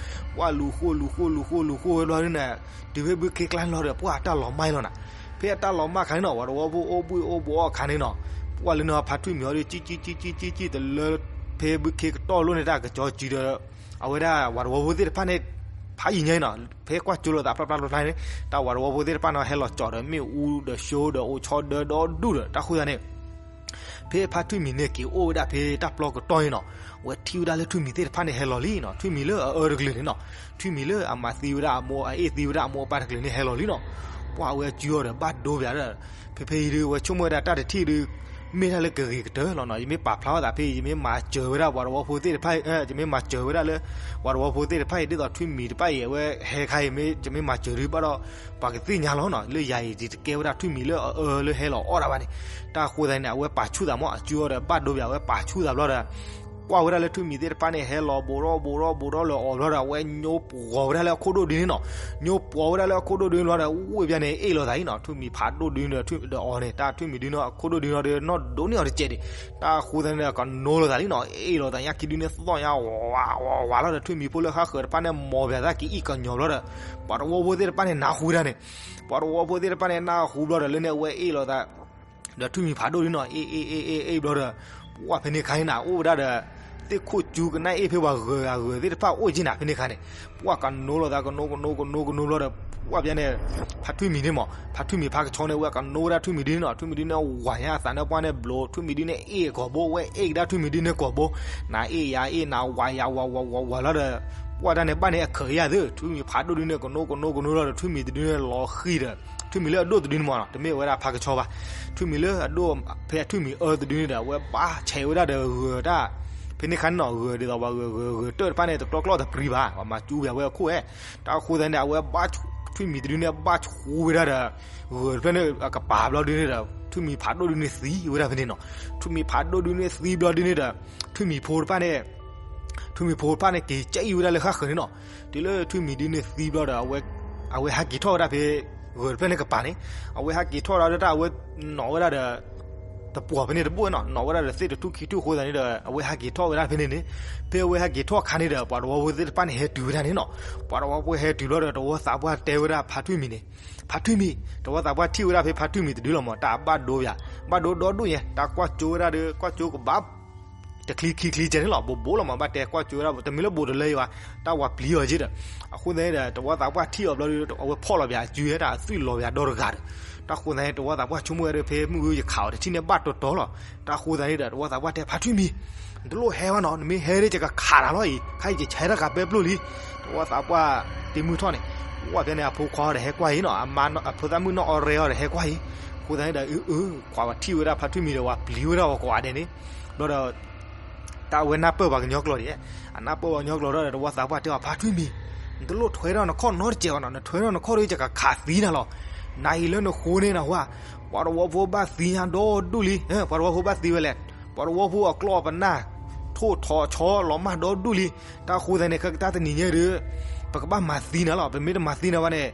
ပှၢ်လူၤဃိလူၤဃိလူၤဃိလူၤဃိဝဲဘျီဒုန့ၣ် တုၤဖဲဘုခ့ကျါန့ၣ်လီၤဒီး ပှၢ်အတၢ်လီၤမၢ်လီၤနၤ. ဖဲအတၢ်လီၤမၢ်ခါန့ၣ်နီၤ ပှၤတဝီဖိအိၣ်ဘှံးအိၣ်ဘှီအခါန့ၣ်နီၤ, ပှၢ်လၢန့ၣ်ဖါထွံၣ်မံၤအီၤဒီး စံၣ်စံၣ်စံၣ်စံၣ်စံၣ်စံၣ်တုၤလၢ ဖဲဘုခ့ကတီၢ်လိၣ်န့ၣ် တၢ်ကစီၤစုၤဒီး အဝဲဒၣ်ပှၤတဝီဖိသ့ၣ်တဖၣ်န့ၣ် ဖးယံာ်ညါအံၤနီၤ, ဖဲကွၢ်ကၠိလိာ်သးဖျါဖျါဖျါဖျါန့ၣ် တၢ်ပှၤတဝီဖိသ့ၣ်တဖၣ်န့ၣ် ဟဲလီၤကၠီၤဒီးမ့ၣ်အူဒီး ရှိ ဒီးအိၣ်ဆီဒၢ ဒီဒူၣ်ဒီး တၢ်ဃိသတးန့ၣ် ဖဲဖါထွံၣ်မံၤန့ၣ်က့ၤအိၣ်ဝဲဒၣ်ဖဲတၢ်ပျီကတီၢ်န့ၣ်နီၤ, အဝဲထံၣ်ဝဲဒၣ်လၢထွံၣ်မံၤသ့ၣ်တဖၣ်န့ၣ်ဟဲလီၤလံနီၤ. ထွံၣ်မံၤလၢအအၢတကလုာ်န့ၣ်နီၤ, ထွံၣ်မံၤလၢအမၤသံဝဲဒၣ်အမိၢ် အအ့ၣ်သံဝဲဒၣ်အမိၢ်အပၢ်တကလုာ်န့ၣ်ဟဲလီၤလံနီၤ. ပှၢ်အဝဲအစုအီၤဒီးဘၣ်ဒိပၠးဒီး ဖဲဖဲအံၤဒု အဝဲဆိကမိၣ်ဝဲဒၣ်တၢ်တထံၣ်ဒု မ့ၢ်တၢ်လၢကဂ့ၤကတၢၢ်လီၤနီၤ. ယမ့ၢ်ပာ်ဖျါဝဲသးဖဲအံၤ ယမ့ၢ်မၤစၢၤဝဲဒၣ်ပှၤတဝီဖိသ့ၣ်တဖၣ်အံၤ, ယမ့ၢ်မၤစၢၤဝဲဒၣ်လၢ ပှၤတဝီဖိသ့ၣ်တဖၣ်အံၤ ဒ်သိးထွံၣ်မံၤတဖၣ်အံၤ အဝဲဟဲခါအံၤ ယမ့ၢ်မၤစၢၤဒုဘၣ်ဒီး ပှၤကသ့ၣ်ညါလီၤနီၤ. လၢယၤအံၤ ယတကဲဝဲဒၣ်ထွံၣ်မံၤလၢအအၢလၢဟဲလီၤအီၣ်ဒၣ်ဘၣ်န့ၣ်, တၢ်ဃိသတးန့ၣ် အဝဲပာ်ဆူၣ်သးမ့ၢ် အစုအီၤဒီးဘၣ်ဒိပၠး အဝဲပာ်ဆူၣ်သးဘျီဒီး ကွၢ်ဝဲဒၣ်လၢထွံၣ်မံၤသ့ၣ်တဖၣ်န့ၣ် ဟဲလီၤဘူးထီၣ်ဘူးထီၣ်ဘူးထီၣ်လၢအီၤဘျီဒီး အဝဲညိပှီၤဝဲဒၣ်လၢအခိၣ်ဒိၣ်ဒုန့ၣ်နီၤ. ညိပှီၤဝဲဒၣ်လၢအခိၣ်ဒိၣ်ဒုန့ၣ်ဘျီဒီး ဝ့ၢ်ဘၣ်န့ၣ် အ့ၣ်လိာ်သးလံနီၤ. ထွံၣ်မံၤဖးဒိၣ်ဒုဒီးအီၤန့ၣ် တၢ်ထွံၣ်မံၤဒုန့ၣ် အခိၣ်ဒိၣ်ဒုန့ၣ်ဒီး နီၢ်ဒိးန့ၢ်အီၤတစဲးဒံး. တၢ်ဃိသတးန့ၣ် ကနိလိာ်သးလံနီၤ. အ့ၣ်လိာ်သးညါခံဒုန့ၣ် သီၣ်ညါဝးဝးဝးလီၤဒီး ထွံၣ်မံၤဖိလၢဃၣ်ဃၢၤတဖၣ်န့ၣ် မိၢ်ပၠးသးက့ၤအံၣ်ကညီၤဘျီဒီး ပှၤတဝီဖိသ့ၣ်တဖၣ်န့ၣ် နၢ်ဟူဝဲဒၣ်န့ၣ်, ပှၤတဝီဖိသ့ၣ်တဖၣ်န့ၣ် နၢ်ဟူဘျီဒီး လၢန့ၣ်အဝဲအ့ၣ်လိာ်သး ဒီးထွံၣ်မံၤဖးဒိၣ်ဒုန့ၣ်နီၤ အ့ၣ်အ့ၣ်အ့ၣ်အ့ၣ်အ့ၣ်ဘျီဒီး ပှၢ်ဖဲန့ၣ်ခါန့ၣ် အိၣ်ဝဲဒၣ်ဒီး သ့ၣ်ခိၣ်ကၠူကနၣ်အ့ၣ်ဖဲပှၤဂၢၤဂၤဂၢၤသ့ၣ်တဖၣ်အိၣ်က့ၤနၤ ဖဲန့ၣ်ခါန့ၣ် ပှၢ်ကနိလိာ်သး ကနိကနိကနိကနိဘျီဒီး ပှၢ်ဖဲန့ၣ် ဖါထွံၣ်မံၤန့ၣ်မး ဖါထွံၣ်မံၤဖါကဆီန့ၣ် ဝဲကနိဝဲဒၣ်ထွံၣ်မံၤဒုန့ၣ်နီၤ ထွံၣ်မံၤဒုန့ၣ် ဝၤညါအသးန့ၣ် ပှၢ်န့ၣ်ဘျိး ထွံၣ်မံၤဒုန့ၣ် အ့ၣ်ကိာ်ဘိ ဝဲအ့ၣ်ကဒါထွံၣ်မံၤဒုန့ၣ်ကိာ်ဘိ နၤအ့ၣ်ယၤအ့ၣ် နၤဝၤယၤဝၤဝၤဝၤဝၤလီၤဒီး ပှၢ်တၢ်န့ၣ်ဘၣ်န့ၣ်အခၢးယၤသု ထွံၣ်မံၤဖးဒိၣ်ဒုန့ၣ် ကနိကနိကနိလီၤဒီး ထွံၣ်မံၤတဒုန့ၣ် လီၤဃံၤဒီး ထွံၣ်မံၤလၢအဒိၣ်တဒုန့ၣ်မးနီၤ တမ့ၢ်ဝဲဒၣ်ဖါကဆီဘၣ် ထွံၣ်မံၤလၢအဒိၣ်ဖဲထွံၣ်မံၤအၢတဒုန့ၣ်ဒီး အဝဲဘၣ်ဆဲးဝဲဒၣ်ဒီးဂၢၤတၢ် ဖဲန့ၣ်ခါန့ၣ်နီၤ ဂၢၤဒ်သိးပှၤဂၢၤဂၢၤဂၢၤတၢၢ်တဖၣ်န့ၣ် တကျီကျီၢ်တပြံဘၣ် ပှၤမၤစူၣ်ပၠးဝဲအခိၣ်ဧဲ တၢ်အဃိသတးန့ၣ် အဝဲဘၣ် ထွံၣ်မံၤတဒုန့ၣ် ဘၣ်ဆူဝဲဒၣ်ဒီး ဂၢၤတဖျၢၣ်န့ၣ် အကပၤဘျီဒုန့ၣ်ဒီး ထွံၣ်မံၤဖးဒိၣ်ဒုန့ၣ်သံဝဲဒၣ်ဖဲန့ၣ်နီၤ ထွံၣ်မံၤဖးဒိၣ်ဒုန့ၣ်သံဘျီဒုန့ၣ်ဒီး ထွံၣ်မံၤဖိတဖၣ်န့ၣ် ထွံၣ်မံၤဖိတဖၣ်န့ၣ် က့ၤကၠဲအံၤဝဲဒၣ်လၢဃၣ်ဃၢၤန့ၣ်နီၤ တုၤလၢထွံၣ်မံၤဒုန့ၣ်သံဘျီဒီး အဝဲဟဲက့ၤထီၣ်ဝဲဒၣ်ဖဲ ဂၢၤတဖျၢၣ်န့ၣ်ကပၤန့ၣ် အဝဲဟဲက့ၤထီၣ်ဒီးတၢ်အဝဲနီၤဝဲဒၣ်ဒီး ပ တပှီၤဖဲန့ၣ်တဘိနီၤ, နီၣ်ဝဲဒၣ်ဒီးသ့ၣ်တထူၣ်ခံထူၣ်အဃိသတးန့ၣ်ဒီး အဝဲဟဲက့ၤထီၣ်ဝဲဒၣ်ဖဲန့ၣ်န့ၣ်, ဖဲအဝဲဟဲက့ၤထီၣ်အခါန့ၣ်ဒီး ပှၤတဝီဖိသ့ၣ်တဖၣ်န့ၣ် ဟဲတုၤဝဲဒၣ်န့ၣ်နီၤ. ပှၤတဝီဖိဟဲတုၤဘျီဒီး တဝီသးပှၢ်တဲဝဲဒၣ်ဖါထွံၣ်မံၤန့ၣ်, ဖါထွံၣ်မံၤ, တဝီသးပှၢ်ထံၣ်ဝဲဒၣ်ဖဲဖါထွံၣ်မံၤတဒုလီၤမး, တၢ်ဘၣ်ဒိယၤ, ဘၣ်ဒိဒီဒူၣ်ညါ, တၢ်ကွၢ်ကၠိဝဲဒၣ်ဒီး ကွၢ်ကၠိကဘၣ် တချံခံချံကဲန့ၣ်လီၤ, ဘိးဘိးလီၤမး, ဘၣ်တဲကွၢ်ကၠိဝဲဒၣ် တမ့ၢ်လၢဘိးတလၢအံၤဘၣ်, တၢ်ဝၤပျံၤအီၤက့ဒီး, အဃိသတးန့ၣ်ဒီး တဝီသးပှၢ်ထံၣ်အီၤဘျီဒီး အဝဲဖီၣ်လီၤပၠးအစုဟဲတၢ်အသွံၣ်လီၤပၠးဒီတဂၤဒီး, တၢ်ဃိသတးန့ၣ် တဝီသးပှၢ်ဆိကမိၣ်ဝဲဒီး ဖဲမုၢ်ဂီၤယခးအီၤတထံၣ်န့ၣ်ဘၣ်တီတီလီၤ. တၢ်ဃိသတးန့ၣ်ဒီး တဝီသးပှၢ်တဲဖါထွံၣ်မံၤ, နတလိၣ်ဟဲဘၣ်နီၤ, နမ့ၢ်ဟဲဒီးယကခးနၤလီၤအံၤ, ခဲအံၤယဆဲးတၢ်ဃာ်ပဲပျိၢ်လံ. တဝီသးပှၢ်တ့မုၢ်ထီၣ်န့ၣ်, ဝဲဖဲန့ၣ် အဖိခွါဒီးဟဲကွၢ်အံၤနီၤ, အဖိသၣ်မုၣ်နီၢ်အီရဲအီၤဒီးဟဲကွၢ်အံၤ, အဃိသတးန့ၣ်ဒီး အ ခွါဝဲထံၣ်ဝဲဒၣ်ဖါထွံၣ်မံၤဒီး ဝၤပျံၤဝဲဒၣ်ဝဲကိးဂၤဒဲးန့ၣ်, ဘျီဒီး တၢ်အဝဲနၢ်ပၢၢ်ပှၤကညီကျိာ်ဒံး, အနၢ်ပၢၢ်ပှၤကညီကျိာ်ဒီး တဝီသးပှၢ်တဲအီၤ ဖါထွံၣ်မံၤ, နတလိၣ်ထွဲထီၣ်နခီၣ်နီတစဲးဘၣ်နီၤ, နထွဲထီၣ်နခီၣ်ဒီးယကခးသံနၤလီၤ. နၤအံၤလၢနဃိန့ၣ်နဝဲ, ပှၤတဝီဖိဘၣ်သံညါဒီဒူၣ်လံ, ပှၤတဝီဖိဘၣ်သံဝဲလဲၣ်, ပှၤတဝီဖိအကျီၢ်ပနၢ် ထိၣ်ထီၣ်ဆီလီၤမၢ်ဒီဒူၣ်လံ. တၢ်ဃိသတးန့ၣ် ခဲကတၢၢ်တနံၤညါဒီး ပကဘၣ်မၤသံနၤလီၤ, ပမ့ၢ်တမၤသံနၤဘၣ်န့ၣ်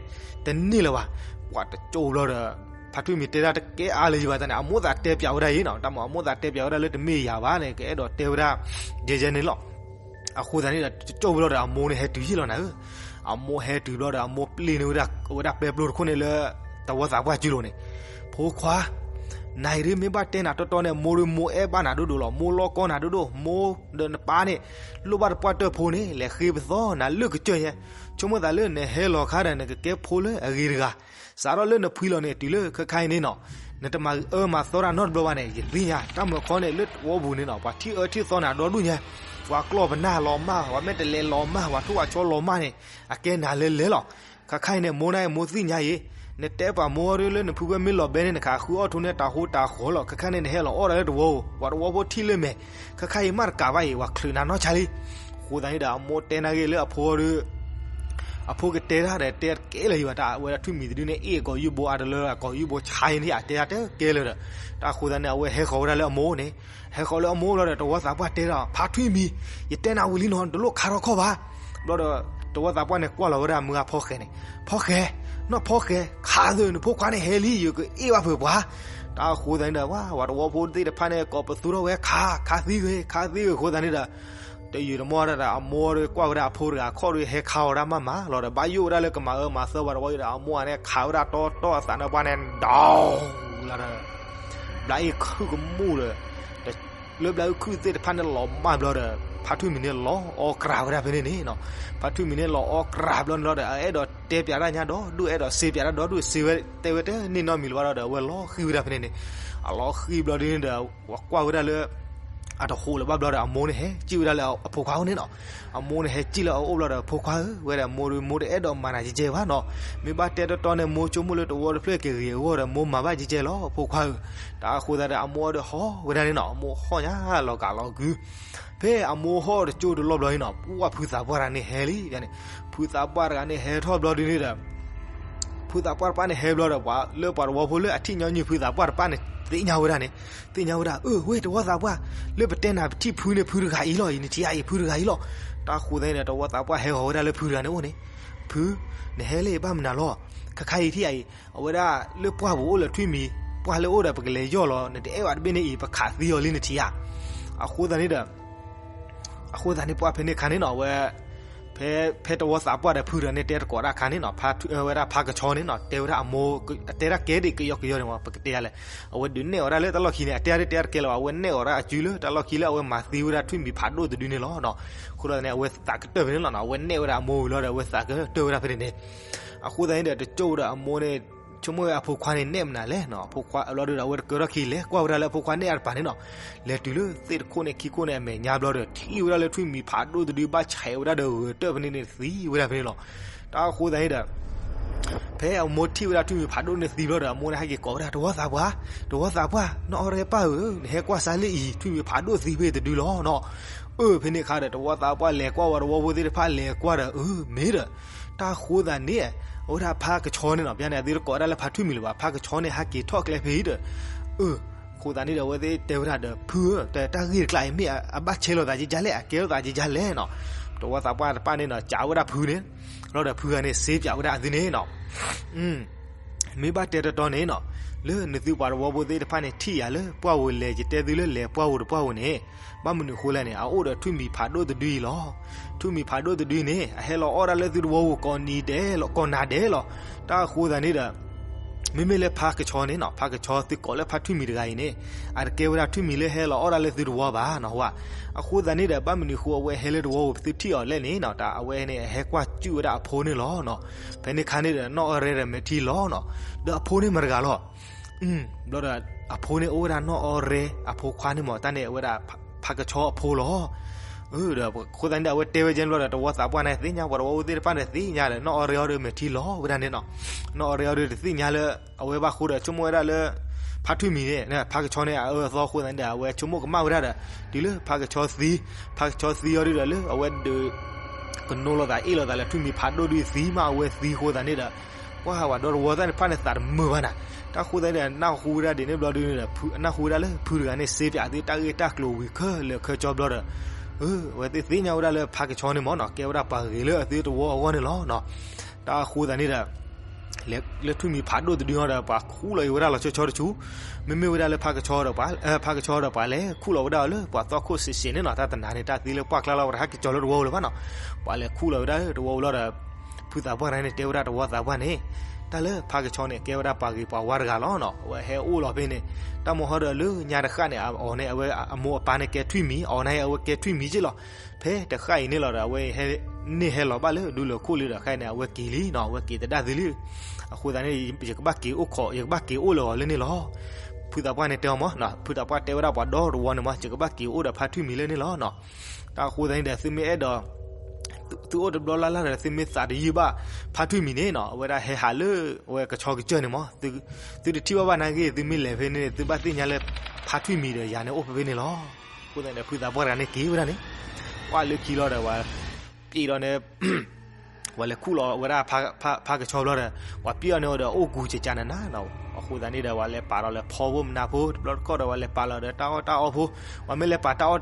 တန့ၢ်လၢၤဘၣ်. ပှၤတကၠိဘျီဒီး ဖါထွံၣ်မံၤတဲဒၣ်တကဲအါလၢၤဘၣ်တၢ်န့ၣ် အမိၢ်သးတဲပၠးဝဲဒၣ်အံၤနီၤ, တၢ်မ့ၢ်အမိၢ်သးတဲပၠးဝဲဒၣ်လၢတမ့ၢ်ယၤဘၣ်န့ၣ် ကအဲၣ်ဒိးတဲဝဲဒၣ် ယဲယဲန့ၣ်လီၤ. အဃိသတးန့ၣ်ဒီး တကၠိဘျီဒီး အမိၢ်န့ၣ်ဟဲတုၤယံာ်လီၤနၤဧၢ, အမိၢ်ဟဲတုၤဘျီဒီး အမိၢ်ပျ့ၤန့ၢ်ဝဲဒၣ်ပဲပျိၢ်တခိၣ်န့ၣ်လၢ တဝီသးပှၢ်စုလိၤန့ၣ်, ဖိခွါ နၤအံၤဒ်မ့ၢ်ဘၣ်တဲနၤတီတီန့ၣ် မိၢ်ဒီးမိၢ်အဲၣ်ဘၣ်နၤဒိၣ်ဒိၣ်လီၤ, မိၢ်လီၢ်ကီနၤဒိၣ်ဒိၣ်, မိၢ်ဒီးနပၢ်န့ၣ် လိၣ်ဘၣ်တပှၢ်တၢၢ်ဖိန့ၣ် လဲၤဃ့ပသီနၤလၢကစၢၢ်ညါ, ဆိကမိၣ်သးလၢနဟဲလီၤခါဒီး နကကဲဖိလၢအဂ့ၤတဂၤ, စးထီၣ်လၢနဖှံလီၤန့ၣ် တုၤလၢခဲခါအံၤန့ၣ်နီၤ, နတမၤအၢမၤသီတၢ်နီတဘျီဘၣ်န့ၣ် ယသ့ၣ်ညါ, တၢ်မၤခီန့ၣ် လၢတဝီပူၤန့ၣ်နီၤ ပှၤထံၣ်အၢထံၣ်သီနၤဒီဒူၣ်ညါ, ပှၤကျီၢ်ပနၢ်လီၤမၢ်, ပှၤမဲာ်တဲးလဲးလီၤမၢ်, ပှၤထိၣ်ပှၤဆီလီၤမၢ်န့ၣ် အကဲနၤလဲၤလဲၤလီၤ. ခဲခါအံၤန့ၣ် မိၢ်န့ၣ် မိၢ်သ့ၣ်ညါအံၤ, နတဲပာ်မိၢ်အီၤဒီး လၢနဖုဝဲမ့ၢ်လီၤဘဲန့ၣ် နကဃုအီၣ်ထူန့ၢ်တၢ်ဟူတၢ်ဃီလီၤ. ခဲခါန့ၣ် နဟဲလီၤအီၣ်ဒၣ်လၢတဝီဧိၤ, ပှၤတဝီဖိထံၣ်လၢမဲာ်, ခဲခါအံၤမ့ၢ်တကးဘၣ်အံၤ ပှၤချုးနၤနီၢ်ဆါလံ. အဃိသတးန့ၣ်ဒီး အမိၢ်တဲနာ်က့ၤလၢအဖိအီၤဒီး အဖိကတဲတၢ်ဒီး တဲတကဲလၢၤယံၤဘၣ်, တၢ်အဝဲဒၣ်ထွံၣ်မံၤတဒုန့ၣ် အ့ၣ်အကိာ်ယူၢ်ဘိအါတလၢ အကိာ်ယူၢ်ဘိဆါအံၤန့ၣ် အတဲတၢ်တကဲလၢၤဒီး, တၢ်အဃိသတးန့ၣ် အဝဲဟဲဃီၤဝဲဒၣ်လၢအမိၢ်န့ၣ်, ဟဲဃီၤလၢအမိၢ်လီၤဒီး တဝီသးပှၢ်တဲဒီး ဖါထွံၣ်မံၤ, ယတဲနၤဝံၤလံနီၤ, နတလိၣ်ခါထီၣ်ခီၣ်ဘၣ်. ဘျီဒီး တဝီသးပှၢ်န့ၣ် ကွၢ်လီၤဝဲဒၣ်မုၢ်ဂၤဖီဃဲၤန့ၣ်, ဖီဃဲၤ, နီၢ်ဖီဃဲၤ, ခးသ့ နဖိခွါန့ၣ်ဟဲလံ ယကအ့ၣ်ဘၣ်ဖုးပှၤ. တၢ်အဃိသတးန့ၣ်ဒီး ပှၤတဝီဖိသ့ၣ်တဖၣ်န့ၣ် ကိးပသူထီၣ်ဝဲ ခး, ခးသံဂ့ၤ, ခးသံဂ့ၤအဃိသတးန့ၣ်ဒီး တယုၢ်တမီၢ်ဒၣ်ဒီး အမိၢ်ဒီးကွၢ်ဝဲဒၣ်အဖိတဂၤခီၣ်ဒီး ဟဲခးအီၤဒၣ်မးမးလီၤဒီး ဘၣ်ယိၣ်ဝဲဒၣ်လၢကမၤအၢမၤသီပှၤတဝီဒီး အမိၢ်န့ၣ် ခးဝဲဒၣ်တီတီအသးန့ၣ်ပှၤန့ၣ် ဒီး လၢဒီး ဘျးအ့ၣ်ခုၣ်ကမူၣ်ဒီး လၢဘျးအ့ၣ်ခုၣ်သ့ၣ်တဖၣ်န့ၣ်လီၤမၢ်ဘျီဒီး ဖါထွံၣ်မံၤန့ၣ်လီၤအီၣ်ကြၢးဝဲဒၣ်ဖဲန့ၣ်န့ၣ်နီၤ. ဖါထွံၣ်မံၤန့ၣ်လီၤအီၣ်ကြၢးဘျီန့ၣ်လီၤဒီး အအဲၣ်ဒိးတဲပၠးတၢ်ညါဒီး ဒုးအဲၣ်ဒိးစံးပၠးတၢ်ဒီး ဒုးစံးဝဲတဲဝဲတန့ၢ်နီတမံၤလၢၤဘၣ်ဒီး အဝဲလီၤဃံၤဝဲဒၣ်ဖဲန့ၣ်န့ၣ်. အလီၤဃံၤဘျီဒ်န့ၣ်ဒီး ကွၢ်ဝဲဒၣ်လၢ အတဟိးလၢၤဘၣ်ဘျီဒီး အမိၢ်န့ၣ်ဟဲစံၣ်ဝဲဒၣ်လၢအဖိခွါအိၣ်န့ၣ်နီၤ. အမိၢ်န့ၣ်ဟဲစံၣ်လၢအအိၣ်ဘျီဒီး ဖိခွါဧၢ, ဝဲဒၣ်မိၢ်ဒီး မိၢ်တအဲၣ်ဒိးမၤနၤကဲကဲဘၣ်နီၤ. မ့ၢ်ဘၣ်တဲတီတီန့ၣ် မိၢ်ဆိကမိၣ်လၢတဝီတဖျၢၣ်က့ၤဂ့ၤအဂီၢ်ဒီး မိၢ်မၤဘၣ်ကဲကဲလီၤ အဖိခွါဧၢ. တၢ်အဃိသတးဒီး အမိၢ်အီၤဒီးဟီၣ်ဝဲဒၣ်န့ၣ်နီၤ, အမိၢ်ဟီၣ်ညါလီၤကးလီၤကု ဖဲအမိၢ်ဟီၣ်တကၠိတလီၢ်ဘျီန့ၣ်နီၤ, ပှၤဖုသးပှၢ်တဂၤန့ၣ်ဟဲလံန့ၣ်, ဖုသးပှၢ်တဂၤန့ၣ်ဟဲထီၣ်ဘျီဒ်န့ၣ်ဒီး ဖုသးပှၢ်တဖၣ်န့ၣ်ဟဲဘျီဒီး ပှၤလၢပှၤတဝီဖိလၢအထံၣ်ညီနုၢ်ဖုသးပှၢ်တဖၣ်န့ၣ် သ့ၣ်ညါဝဲဒၣ်န့ၣ်, သ့ၣ်ညါဝဲဒၣ် အၢ ဝဲတဝီသးပှၢ် လၢပတဲနၤပထံၣ်ဖုန့ၣ် ဖုတဂၤအံၤလီၤအံၤ နထံၣ်အံၤ ဖုတဂၤအံၤလီၤ. တၢ်ဃိသတးန့ၣ်ဒီး တဝီသးပှၢ်ဟဲဃီၤဝဲဒၣ်လၢဖုတဂၤန့ၣ်အိၣ်န့ၣ်, ဖု နဟဲလၢဘၣ်မနုၤလီၤ. ခဲခါအံၤထံၣ်အံၤ အဝဲဒၣ်လၢပှၢ်ပူၤအိၣ်လၢထွံၣ်မံၤ, ပှၢ်လၢအိၣ်ဒီးပကလဲၤယီၢ်လီၤ, နတအဲၣ်ဝဲတဘ့ၣ်န့ၣ်အံၤ ပခးသံအီၤလံနထံၣ်ဧါ. အဃိသတးန့ၣ်ဒီး အဃိသတးန့ၣ်ပှၢ်ဖဲန့ၣ်အခါန့ၣ်နီၤ, အဝဲ ဖဲ ဖဲတဝီသးပှၢ်ဒီးဖုတဂၤန့ၣ် တဲတကိးတၢ်အခါန့ၣ်နီၤ, ဖါ ဝဲဒၣ်ဖါကဆီန့ၣ်နီၤ, တဲဝဲဒၣ်အမိၢ် တဲတၢ်ကဲဒ်ကယီကယီန့ၣ်မး ပကတဲယၤလဲၣ်. အဝဲဒုးနဲၣ်အီၤဒၣ်လၢတၢ်လီၢ်ခံန့ၣ် အတဲဒၣ်တဲတၢ်ကဲလၢၤဘၣ်, အဝဲနဲၣ်အီၤဒၣ်အစုလၢတၢ်လီၢ်ခံလၢအဝဲမၤသံဝဲဒၣ်ထွံၣ်မံၤဖးဒိၣ်တဒုန့ၣ်လီၤ.အဃိသတးန့ၣ် အဝဲသးကတၢၢ်ဖဲန့ၣ်လီၤနီၤ, အဝဲနဲၣ်ဝဲဒၣ်အမိၢ်ဝံၤလီၤဒီး အဝဲသးကတၢၢ်ဝဲဒၣ်ဖဲန့ၣ်န့ၣ်. အဃိသတးန့ၣ်ဒီး တကၠိဒီးအမိၢ်န့ၣ် ဆိကမိၣ်ဝဲအဖိခွါန့ၣ်နဲၣ်မနုၤလဲၣ်နီၤ, အဖိခွါဘျီဒီး အဝဲတကၢထီၣ်ခံလဲၤကွၢ်ဝဲဒၣ်လၢအဖိခွါနဲၣ်အတပၤန့ၣ်နီၤ, လဲၤတုၤလၢသ့ၣ်တခိၣ်န့ၣ်ခံခိၣ်န့ၣ်အမဲာ်ညါဘျီဒီး ထံၣ်ဝဲဒၣ်လၢထွံၣ်မံၤဖးဒိၣ်တဒုဘၣ်ဆဲးဝဲဒၣ်ဒီးဂဲၤတၢၢ်ဖဲန့ၣ်န့ၣ်သံဝဲဒၣ်ဖဲန့ၣ်လီၤ. တၢ်အဃိသတးန့ၣ်ဒီး ဖဲအမိၢ်ထံၣ်ဝဲဒၣ်ထွံၣ်မံၤဖးဒိၣ်န့ၣ်သံဘျီဒီး အမိၢ်န့ၣ်ဟဲက့ၤကိးဝဲဒၣ် တဝီသးပှၢ်, တဝီသးပှၢ် နီၢ်အီရဲပၢ်ဧၢ, နဟဲကွၢ်စၢ်လၢအံၤ ထွံၣ်မံၤဖးဒိၣ်သံဖဲတဒုလီၤနီၤ. အၢ ဖဲန့ၣ်အခါဒီး တဝီသးပှၢ်လဲၤကွၢ်ဝဲ တဝီဖိသ့ၣ်တဖၣ်လဲၤကွၢ်ဒီး အၢ မ့ၢ်ဒီး တၢ်ဃိသတးန့ၣ် အဝဲဒၣ်ဖါကဆီန့ၣ်နီၤ ပန့ၣ် အသုတကိးဝဲဒၣ်လၢဖါထွံၣ်မံၤလၢၤဘၣ်, ဖါကဆီန့ၣ် ဟဲက့ၤထီၣ်ကျဲဖဲအံၤဒီး အၢ အဃိသတးန့ၣ်ဒီး အဝဲသ့ၣ်တဲဝဲဒၣ်ဒီး ဖုဧၢ, တၢ်ဂ့ၢ်တကျါအံၤ မ့ၢ်အဘၣ်ဆဲးလိာ်သးကကလဲၣ်, အကဲထီၣ်သးကကလဲၣ်နီၤ. တဝီသးပှၢ်တဖၣ်န့ၣ်နီၤ ကးဝဲဒၣ်ဖုန့ၣ် လီၤဒီးဖုဂၤန့ၣ် စ့ပၠးဝဲဒၣ်အသုန့ၣ်နီၤ. မ့ၢ်ဘၣ်တဲတီတီန့ၣ်နီၤ လၢနသုပှၤသဝီဖိသ့ၣ်တဖၣ်န့ၣ် ထံၣ်ယၤလၢပှၢ်ဧိၤလဲၣ်, ယတဲသုလၢလဲၤပှၢ်ဧိၤတပှၢ်ဧိၤန့ၣ်, ဘၣ်မနုၤအဃိလဲၣ်န့ၣ် အအိၣ်ဒီးထွံၣ်မံၤဖးဒိၣ်တဒုအံၤလီၤ. ထွံၣ်မံၤဖးဒိၣ်တဒုန့ၣ် အဟဲလီၤအီၣ်ဒၣ်လၢသုသဝီပူၤ ကိးနံၤဒဲးလီၤ, ကိးနၤဒဲးလီၤ. တၢ်အဃိသတးန့ၣ်ဒီး မ့မ့ၢ်လၢဖါကဆီန့ၣ်နီၤ, ဖါကဆီသုကိးလၢဖါထွံၣ်မံၤတဂၤအံၤန့ၣ်, အတကဲဝဲဒၣ်ထွံၣ်မံၤလၢဟဲလီၤအီၣ်ဒၣ်လၢသုသဝီဘၣ်နီၤ. အဃိသတးန့ၣ်ဒီး ဘၣ်မနုၤအဃိအဝဲဟဲလၢသဝီပူၤ ပသုထံၣ်အီၤလဲၣ်န့ၣ်နီၤ, တၢ်အဝဲန့ၣ် အဟဲကွၢ်စူၣ်ဝဲဒၣ်အဖိန့ၣ်လီၤနီၤ. ဖဲန့ၣ်အခါန့ၣ်ဒီး နီၢ်အီၣ်ရဲဒီးမဲာ်ထံလီၤနီၤ. ဒီးအဖိန့ၣ်မတဂၤလီၤ. ဘျီဒီး အဖိန့ၣ်အိၣ်ဝဲဒၣ်နီၢ်အီၣ်ရဲ အဖိခွါန့ၣ်မ့ၢ် တၢ်န့ၣ်အဝဲဒၣ် ဖါကဆီအဖိလီၤ. ဒီးအဃိသတးန့ၣ်ဒီး အဝဲတဲဝဲကဲန့ၣ်ဘျီဒီး သဝီသးပှၢ်န့ၣ်သ့ၣ်ညါ, ပှၤသဝီဖိသ့ၣ်တဖၣ်န့ၣ်သ့ၣ်ညါဒီး နီၢ်အီၣ်ရဲအီၤဒီးမဲာ်ထံလီၤဝဲဒၣ်န့ၣ်နီၤ. နီၢ်အီၣ်ရဲအီၤဒီးတသ့ၣ်ညါလၢ အဝဲဘၣ်ဃိဒီး ဆိကမိၣ်ဝဲဒၣ်လၢ ဖါထွံၣ်မံၤန့ၣ် ဖါကဆီန့ၣ် အအၢအသီအဃိသတးန့ၣ်ဒီး အဝဲဆိကမိၣ်ကမၣ်ဝဲဒၣ်ဒီး တုၤလၢဖါကဆီသံ, ဖါကဆီသံအီၤဒုဒီး လၢအဝဲဒုး ကနိလိာ်သးအ့ၣ်လိာ်သးလၢထွံၣ်မံၤဖးဒိၣ်ဒုသံမး အဝဲသံအဃိသတးန့ၣ်ဒီး ပှၤဝဲဒၣ်ဒီသဝီသ့ၣ်တဖၣ်န့ၣ် သးတမုာ်ဘၣ်နၤ. တၢ်အဃိသတးန့ၣ်ဒီး နၢ်ဟူဝဲဒၣ်ဒ်န့ၣ်ဘျီဒုန့ၣ်ဒီး နၢ်ဟူဝဲဒၣ်လၢဖုတဂၤန့ၣ် စ့ပၠးသုတၢ်ဂ့ၢ်တၢ်ကျိၤဝံၤခဲလၢာ်ခဲဆ့ဘျီဒီး အဝဲသ့ၣ်သ့ၣ်ညါဝဲဒၣ်လၢဖါကဆီန့ၣ်မ့ၢ်နီၤ ကဲဝဲဒၣ်ပှၤဂ့ၤလၢအသုတဝီအဂီၢ်န့ၣ်လီၤ. တၢ်အဃိသတးန့ၣ်ဒီး လၢထွံၣ်မံၤဖးဒိၣ်တဒုအီၤဒီး ပှၤခူၣ်လီၤအီၤဝဲဒၣ်လီၤဆီဆီတဆူ, မ့မ့ၢ်ဝဲဒၣ်လၢဖါကဆီဒီး ဖါကဆီဒီး ပှၤလဲၤခူၣ်လီၤဝဲဒၣ်လၢပှၤသီခိၣ်စဲးစဲးန့ၣ်နီၤ. တၢ်တနၤန့ၣ် တၢ်သံလၢပှၢ်ကျါလီၤ ပှၤတဟဲက့ၤကၠီၤလၢသဝီပူၤလၢၤဘၣ်နီၤ. ပှၤလဲၤခူၣ်လီၤဝဲဒၣ်လၢသဝီပူၤလီၤဒီး ဖုသးပှၢ်တဂၤန့ၣ် တဲဝဲဒၣ်သဝီသးပှၢ်န့ၣ်, တၢ်လၢဖါကဆီန့ၣ် ကဲဝဲဒၣ်ပှၤဂ့ၤပှၤဝါတဂၤလီၤနီၤ. အဝဲဟဲအိၣ်လီၤဖဲန့ၣ် တၢ်မဟီဒီးလၢညါတဃၣ်န့ၣ် အီၤန့ၣ် အဝဲအမိၢ်အပၢ်န့ၣ်ကဲထွံၣ်မံၤ, အီၤန့ၣ်အဝဲကဲထွံၣ်မံၤက့လီၤ. ဖဲတဃၣ်အံၤန့ၣ်လီၤဒီး အဝဲဟဲန့ၢ်ဟဲလီၤဘၣ်လၢဒူလၢၢ်ခိၣ်လံဒီး ခဲအံၤန့ၣ် အဝဲက့ၤလံနီၤ, အဝဲက့ၤသဒၣ်သုလံ. အဃိသတးန့ၣ် ယကဘၣ်က့ၤအိၣ်ခိး ယကဘၣ်က့ၤအိၣ်လၢအီၤလၢန့ၣ်လီၤ. ဖုသးပှၢ်န့ၣ်တဲအီၤမ့ၢ်, ဖုသးပှၢ်တဲဝဲဒၣ်ပှၤဒီသဝီန့ၣ်မ့ၢ် ယကဘၣ်က့ၤအိၣ်ဒီးဖါထွံၣ်မံၤလၢန့ၣ်လီၤနီၤ. တၢ်အဃိသတးန့ၣ်ဒီး သုမ့ၢ်အဲၣ်ဒိး သုအိၣ်တဘျီလၢ်လၢ်ဒီး သုမ့ၢ်သးတယုၢ်ဘၣ်ဖါထွံၣ်မံၤန့ၣ်နီၤ, အဝဲဒၣ်ဟဲဟးလၢအဝဲကဆီကစၢၢ်န့ၣ်မ့ၢ် သုတထံၣ်ဘၣ်ဘၣ်နာ်က့ သုမ့ၢ်လဲၤဖဲန့ၣ် သုဘၣ်သ့ၣ်ညါလၢ ဖါထွံၣ်မံၤဒီးယၤန့ၣ်အိၣ်ဖဲဖဲန့ၣ်လီၤ. အဃိသတးန့ၣ်ဒီး ဖုသးပှၢ်တဂၤန့ၣ်က့ၤဝဲဒၣ်န့ၣ်, ပှၢ်လၢခံလီၤဒီး ပှၤပျံၤဒီးန့ၣ် ပှၤလဲၤခူၣ်လီၤဝဲဒၣ်ဖါကဆီဘျီဒီး ပှၤပျံၤအီၤန့ၣ်ဒီးအိၣ်ကူၤကကနနၤနီၤ. အဃိသတးန့ၣ်ဒီး ပှၤလဲၤပာ်လီၤလၢဖီဖိမနၤဖိ တဘျီတခီၣ်ဒီး ပှၤလဲၤပာ်လီၤဒီးတၢ်အီၣ်တၢ်အီဖိ, ပှၤမ့ၢ်လဲၤပာ်တၢ်အီၣ်တၢ်အီန့ၣ်နီၤ ပှၤ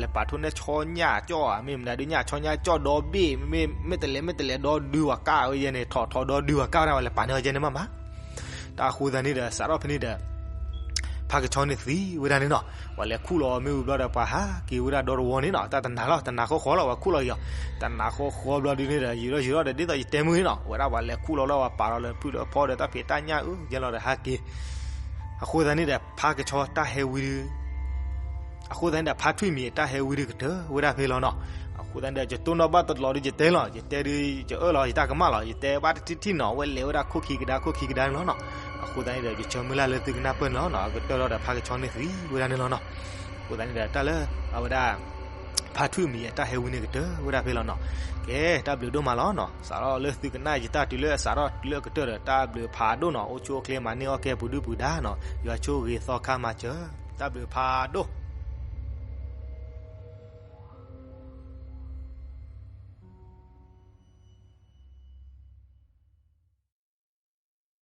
လဲၤပာ်ထိၣ်နဲၣ်ဆီညၣ်ကၠီၣ်ဧါ, မ့ၢ်မနုၤဒုးညၣ်ဆီညၣ်ကၠီၣ်ဒီဘ့ၣ်, မ့မ့ၢ်တလဲၤမ့ၢ်တလဲၤဒီဒုပှၤကၣ်ဝဲယဲန့ၣ် ထိၣ်ထိၣ်ဒီဒုပှၤကၣ်ဝဲဒၣ် ပှၤလဲၤပာ်န့ၢ်အီၤယဲန့ၣ်မးမး. တၢ်အဃိသတးန့ၣ်ဒီး စးထီၣ်ဖဲန့ၣ်ဒီး ဖါကဆီန့ၣ်သံဝဲဒၣ်န့ၣ်နီၤ. ပှၤလဲၤခူၣ်လီၤမ့ၣ်အူဘျီဒီး ပှၤဟးက့ၤဝဲဒၣ်ဒီသဝီန့ၣ်နီၤ, တၢ်တနၤလီၤ တနၤဃီဃီလီၤ ပှၤခူၣ်လီၤက့ၤအီၤ, တနၤဃီဃီဘျီဒုန့ၣ်ဒီး ယံာ်ထီၣ်ယံာ်ထီၣ်ဒီး ဒ်သိးယတဲမုၢ်န့ၣ်နီၤ ဝဲဒၣ်ပှၤလဲၤခူၣ်လီၤလၢပှၤပာ်လီၤလၢဖုလၢဖီဒီးတၢ်ဖံးတၢ်ညၣ်အၢယဲလီၤဒီးဟးက့ၤ. အဃိသတးန့ၣ်ဒီး ဖါကဆီတၢ်ဟဲဝံဒု အဃိသတးန့ၣ်ဒီး ဖါထွံၣ်မံၤအတၢ်ဟဲဝံဒုကတၢၢ်ဝဲဒၣ်ဖဲလီၤနီၤ. အဃိသတးန့ၣ်ဒီး ယတိၢ်နီၣ်ဘၣ်တလီၤဒုး ယတဲလီၤ ယတဲဒုး ယအၢၣ်လီၤ ယတၢ်ကမၣ်လီၤ ယတဲဘၣ်တထံၣ်ထံၣ်နီၤ အဝဲလဲၤဝဲဒၣ်ခိၣ်ခံကဒါ ခိၣ်ခံကဒါန့ၣ်လီၤနီၤ. အဃိသတးန့ၣ်ဒီး ယဆၢမုၢ်လၢ်လၢသုကနၢ်ပၢၢ်န့ၣ်လီၤနီၤ. အကတၢၢ်လီၤဒီး ဖါကဆီန့ၣ်သံဝဲဒၣ်န့ၣ်လီၤနီၤ. အဃိသတးန့ၣ်ဒီး တၢ်လၢအဝဲဒၣ် ဖါထွံၣ်မံၤအတၢ်ဟဲဝံန့ၣ်ကတၢၢ်ဝဲဒၣ်ဖဲလီၤနီၤ. ကဲ တၢ်ဘျုးဒိၣ်မးလီၤနီၤ. စးထီၣ်လၢသုကနၣ်ယတၢ်တုၤလၢအစးထီၣ်တုၤလၢအကတၢၢ်ဒီး တၢ်ဘျုးဖးဒိၣ်နီၤ. အိၣ်ဆူၣ်အိၣ်ချ့မၤန့ၢ်အီၣ်ကဲပူၤဒုၣ်ပူၤဒါနီၤ. ယွၤဆိၣ်ဂ့ၤသီခါမၤစၢၤ. တၢ်ဘျုးဖးဒိၣ်.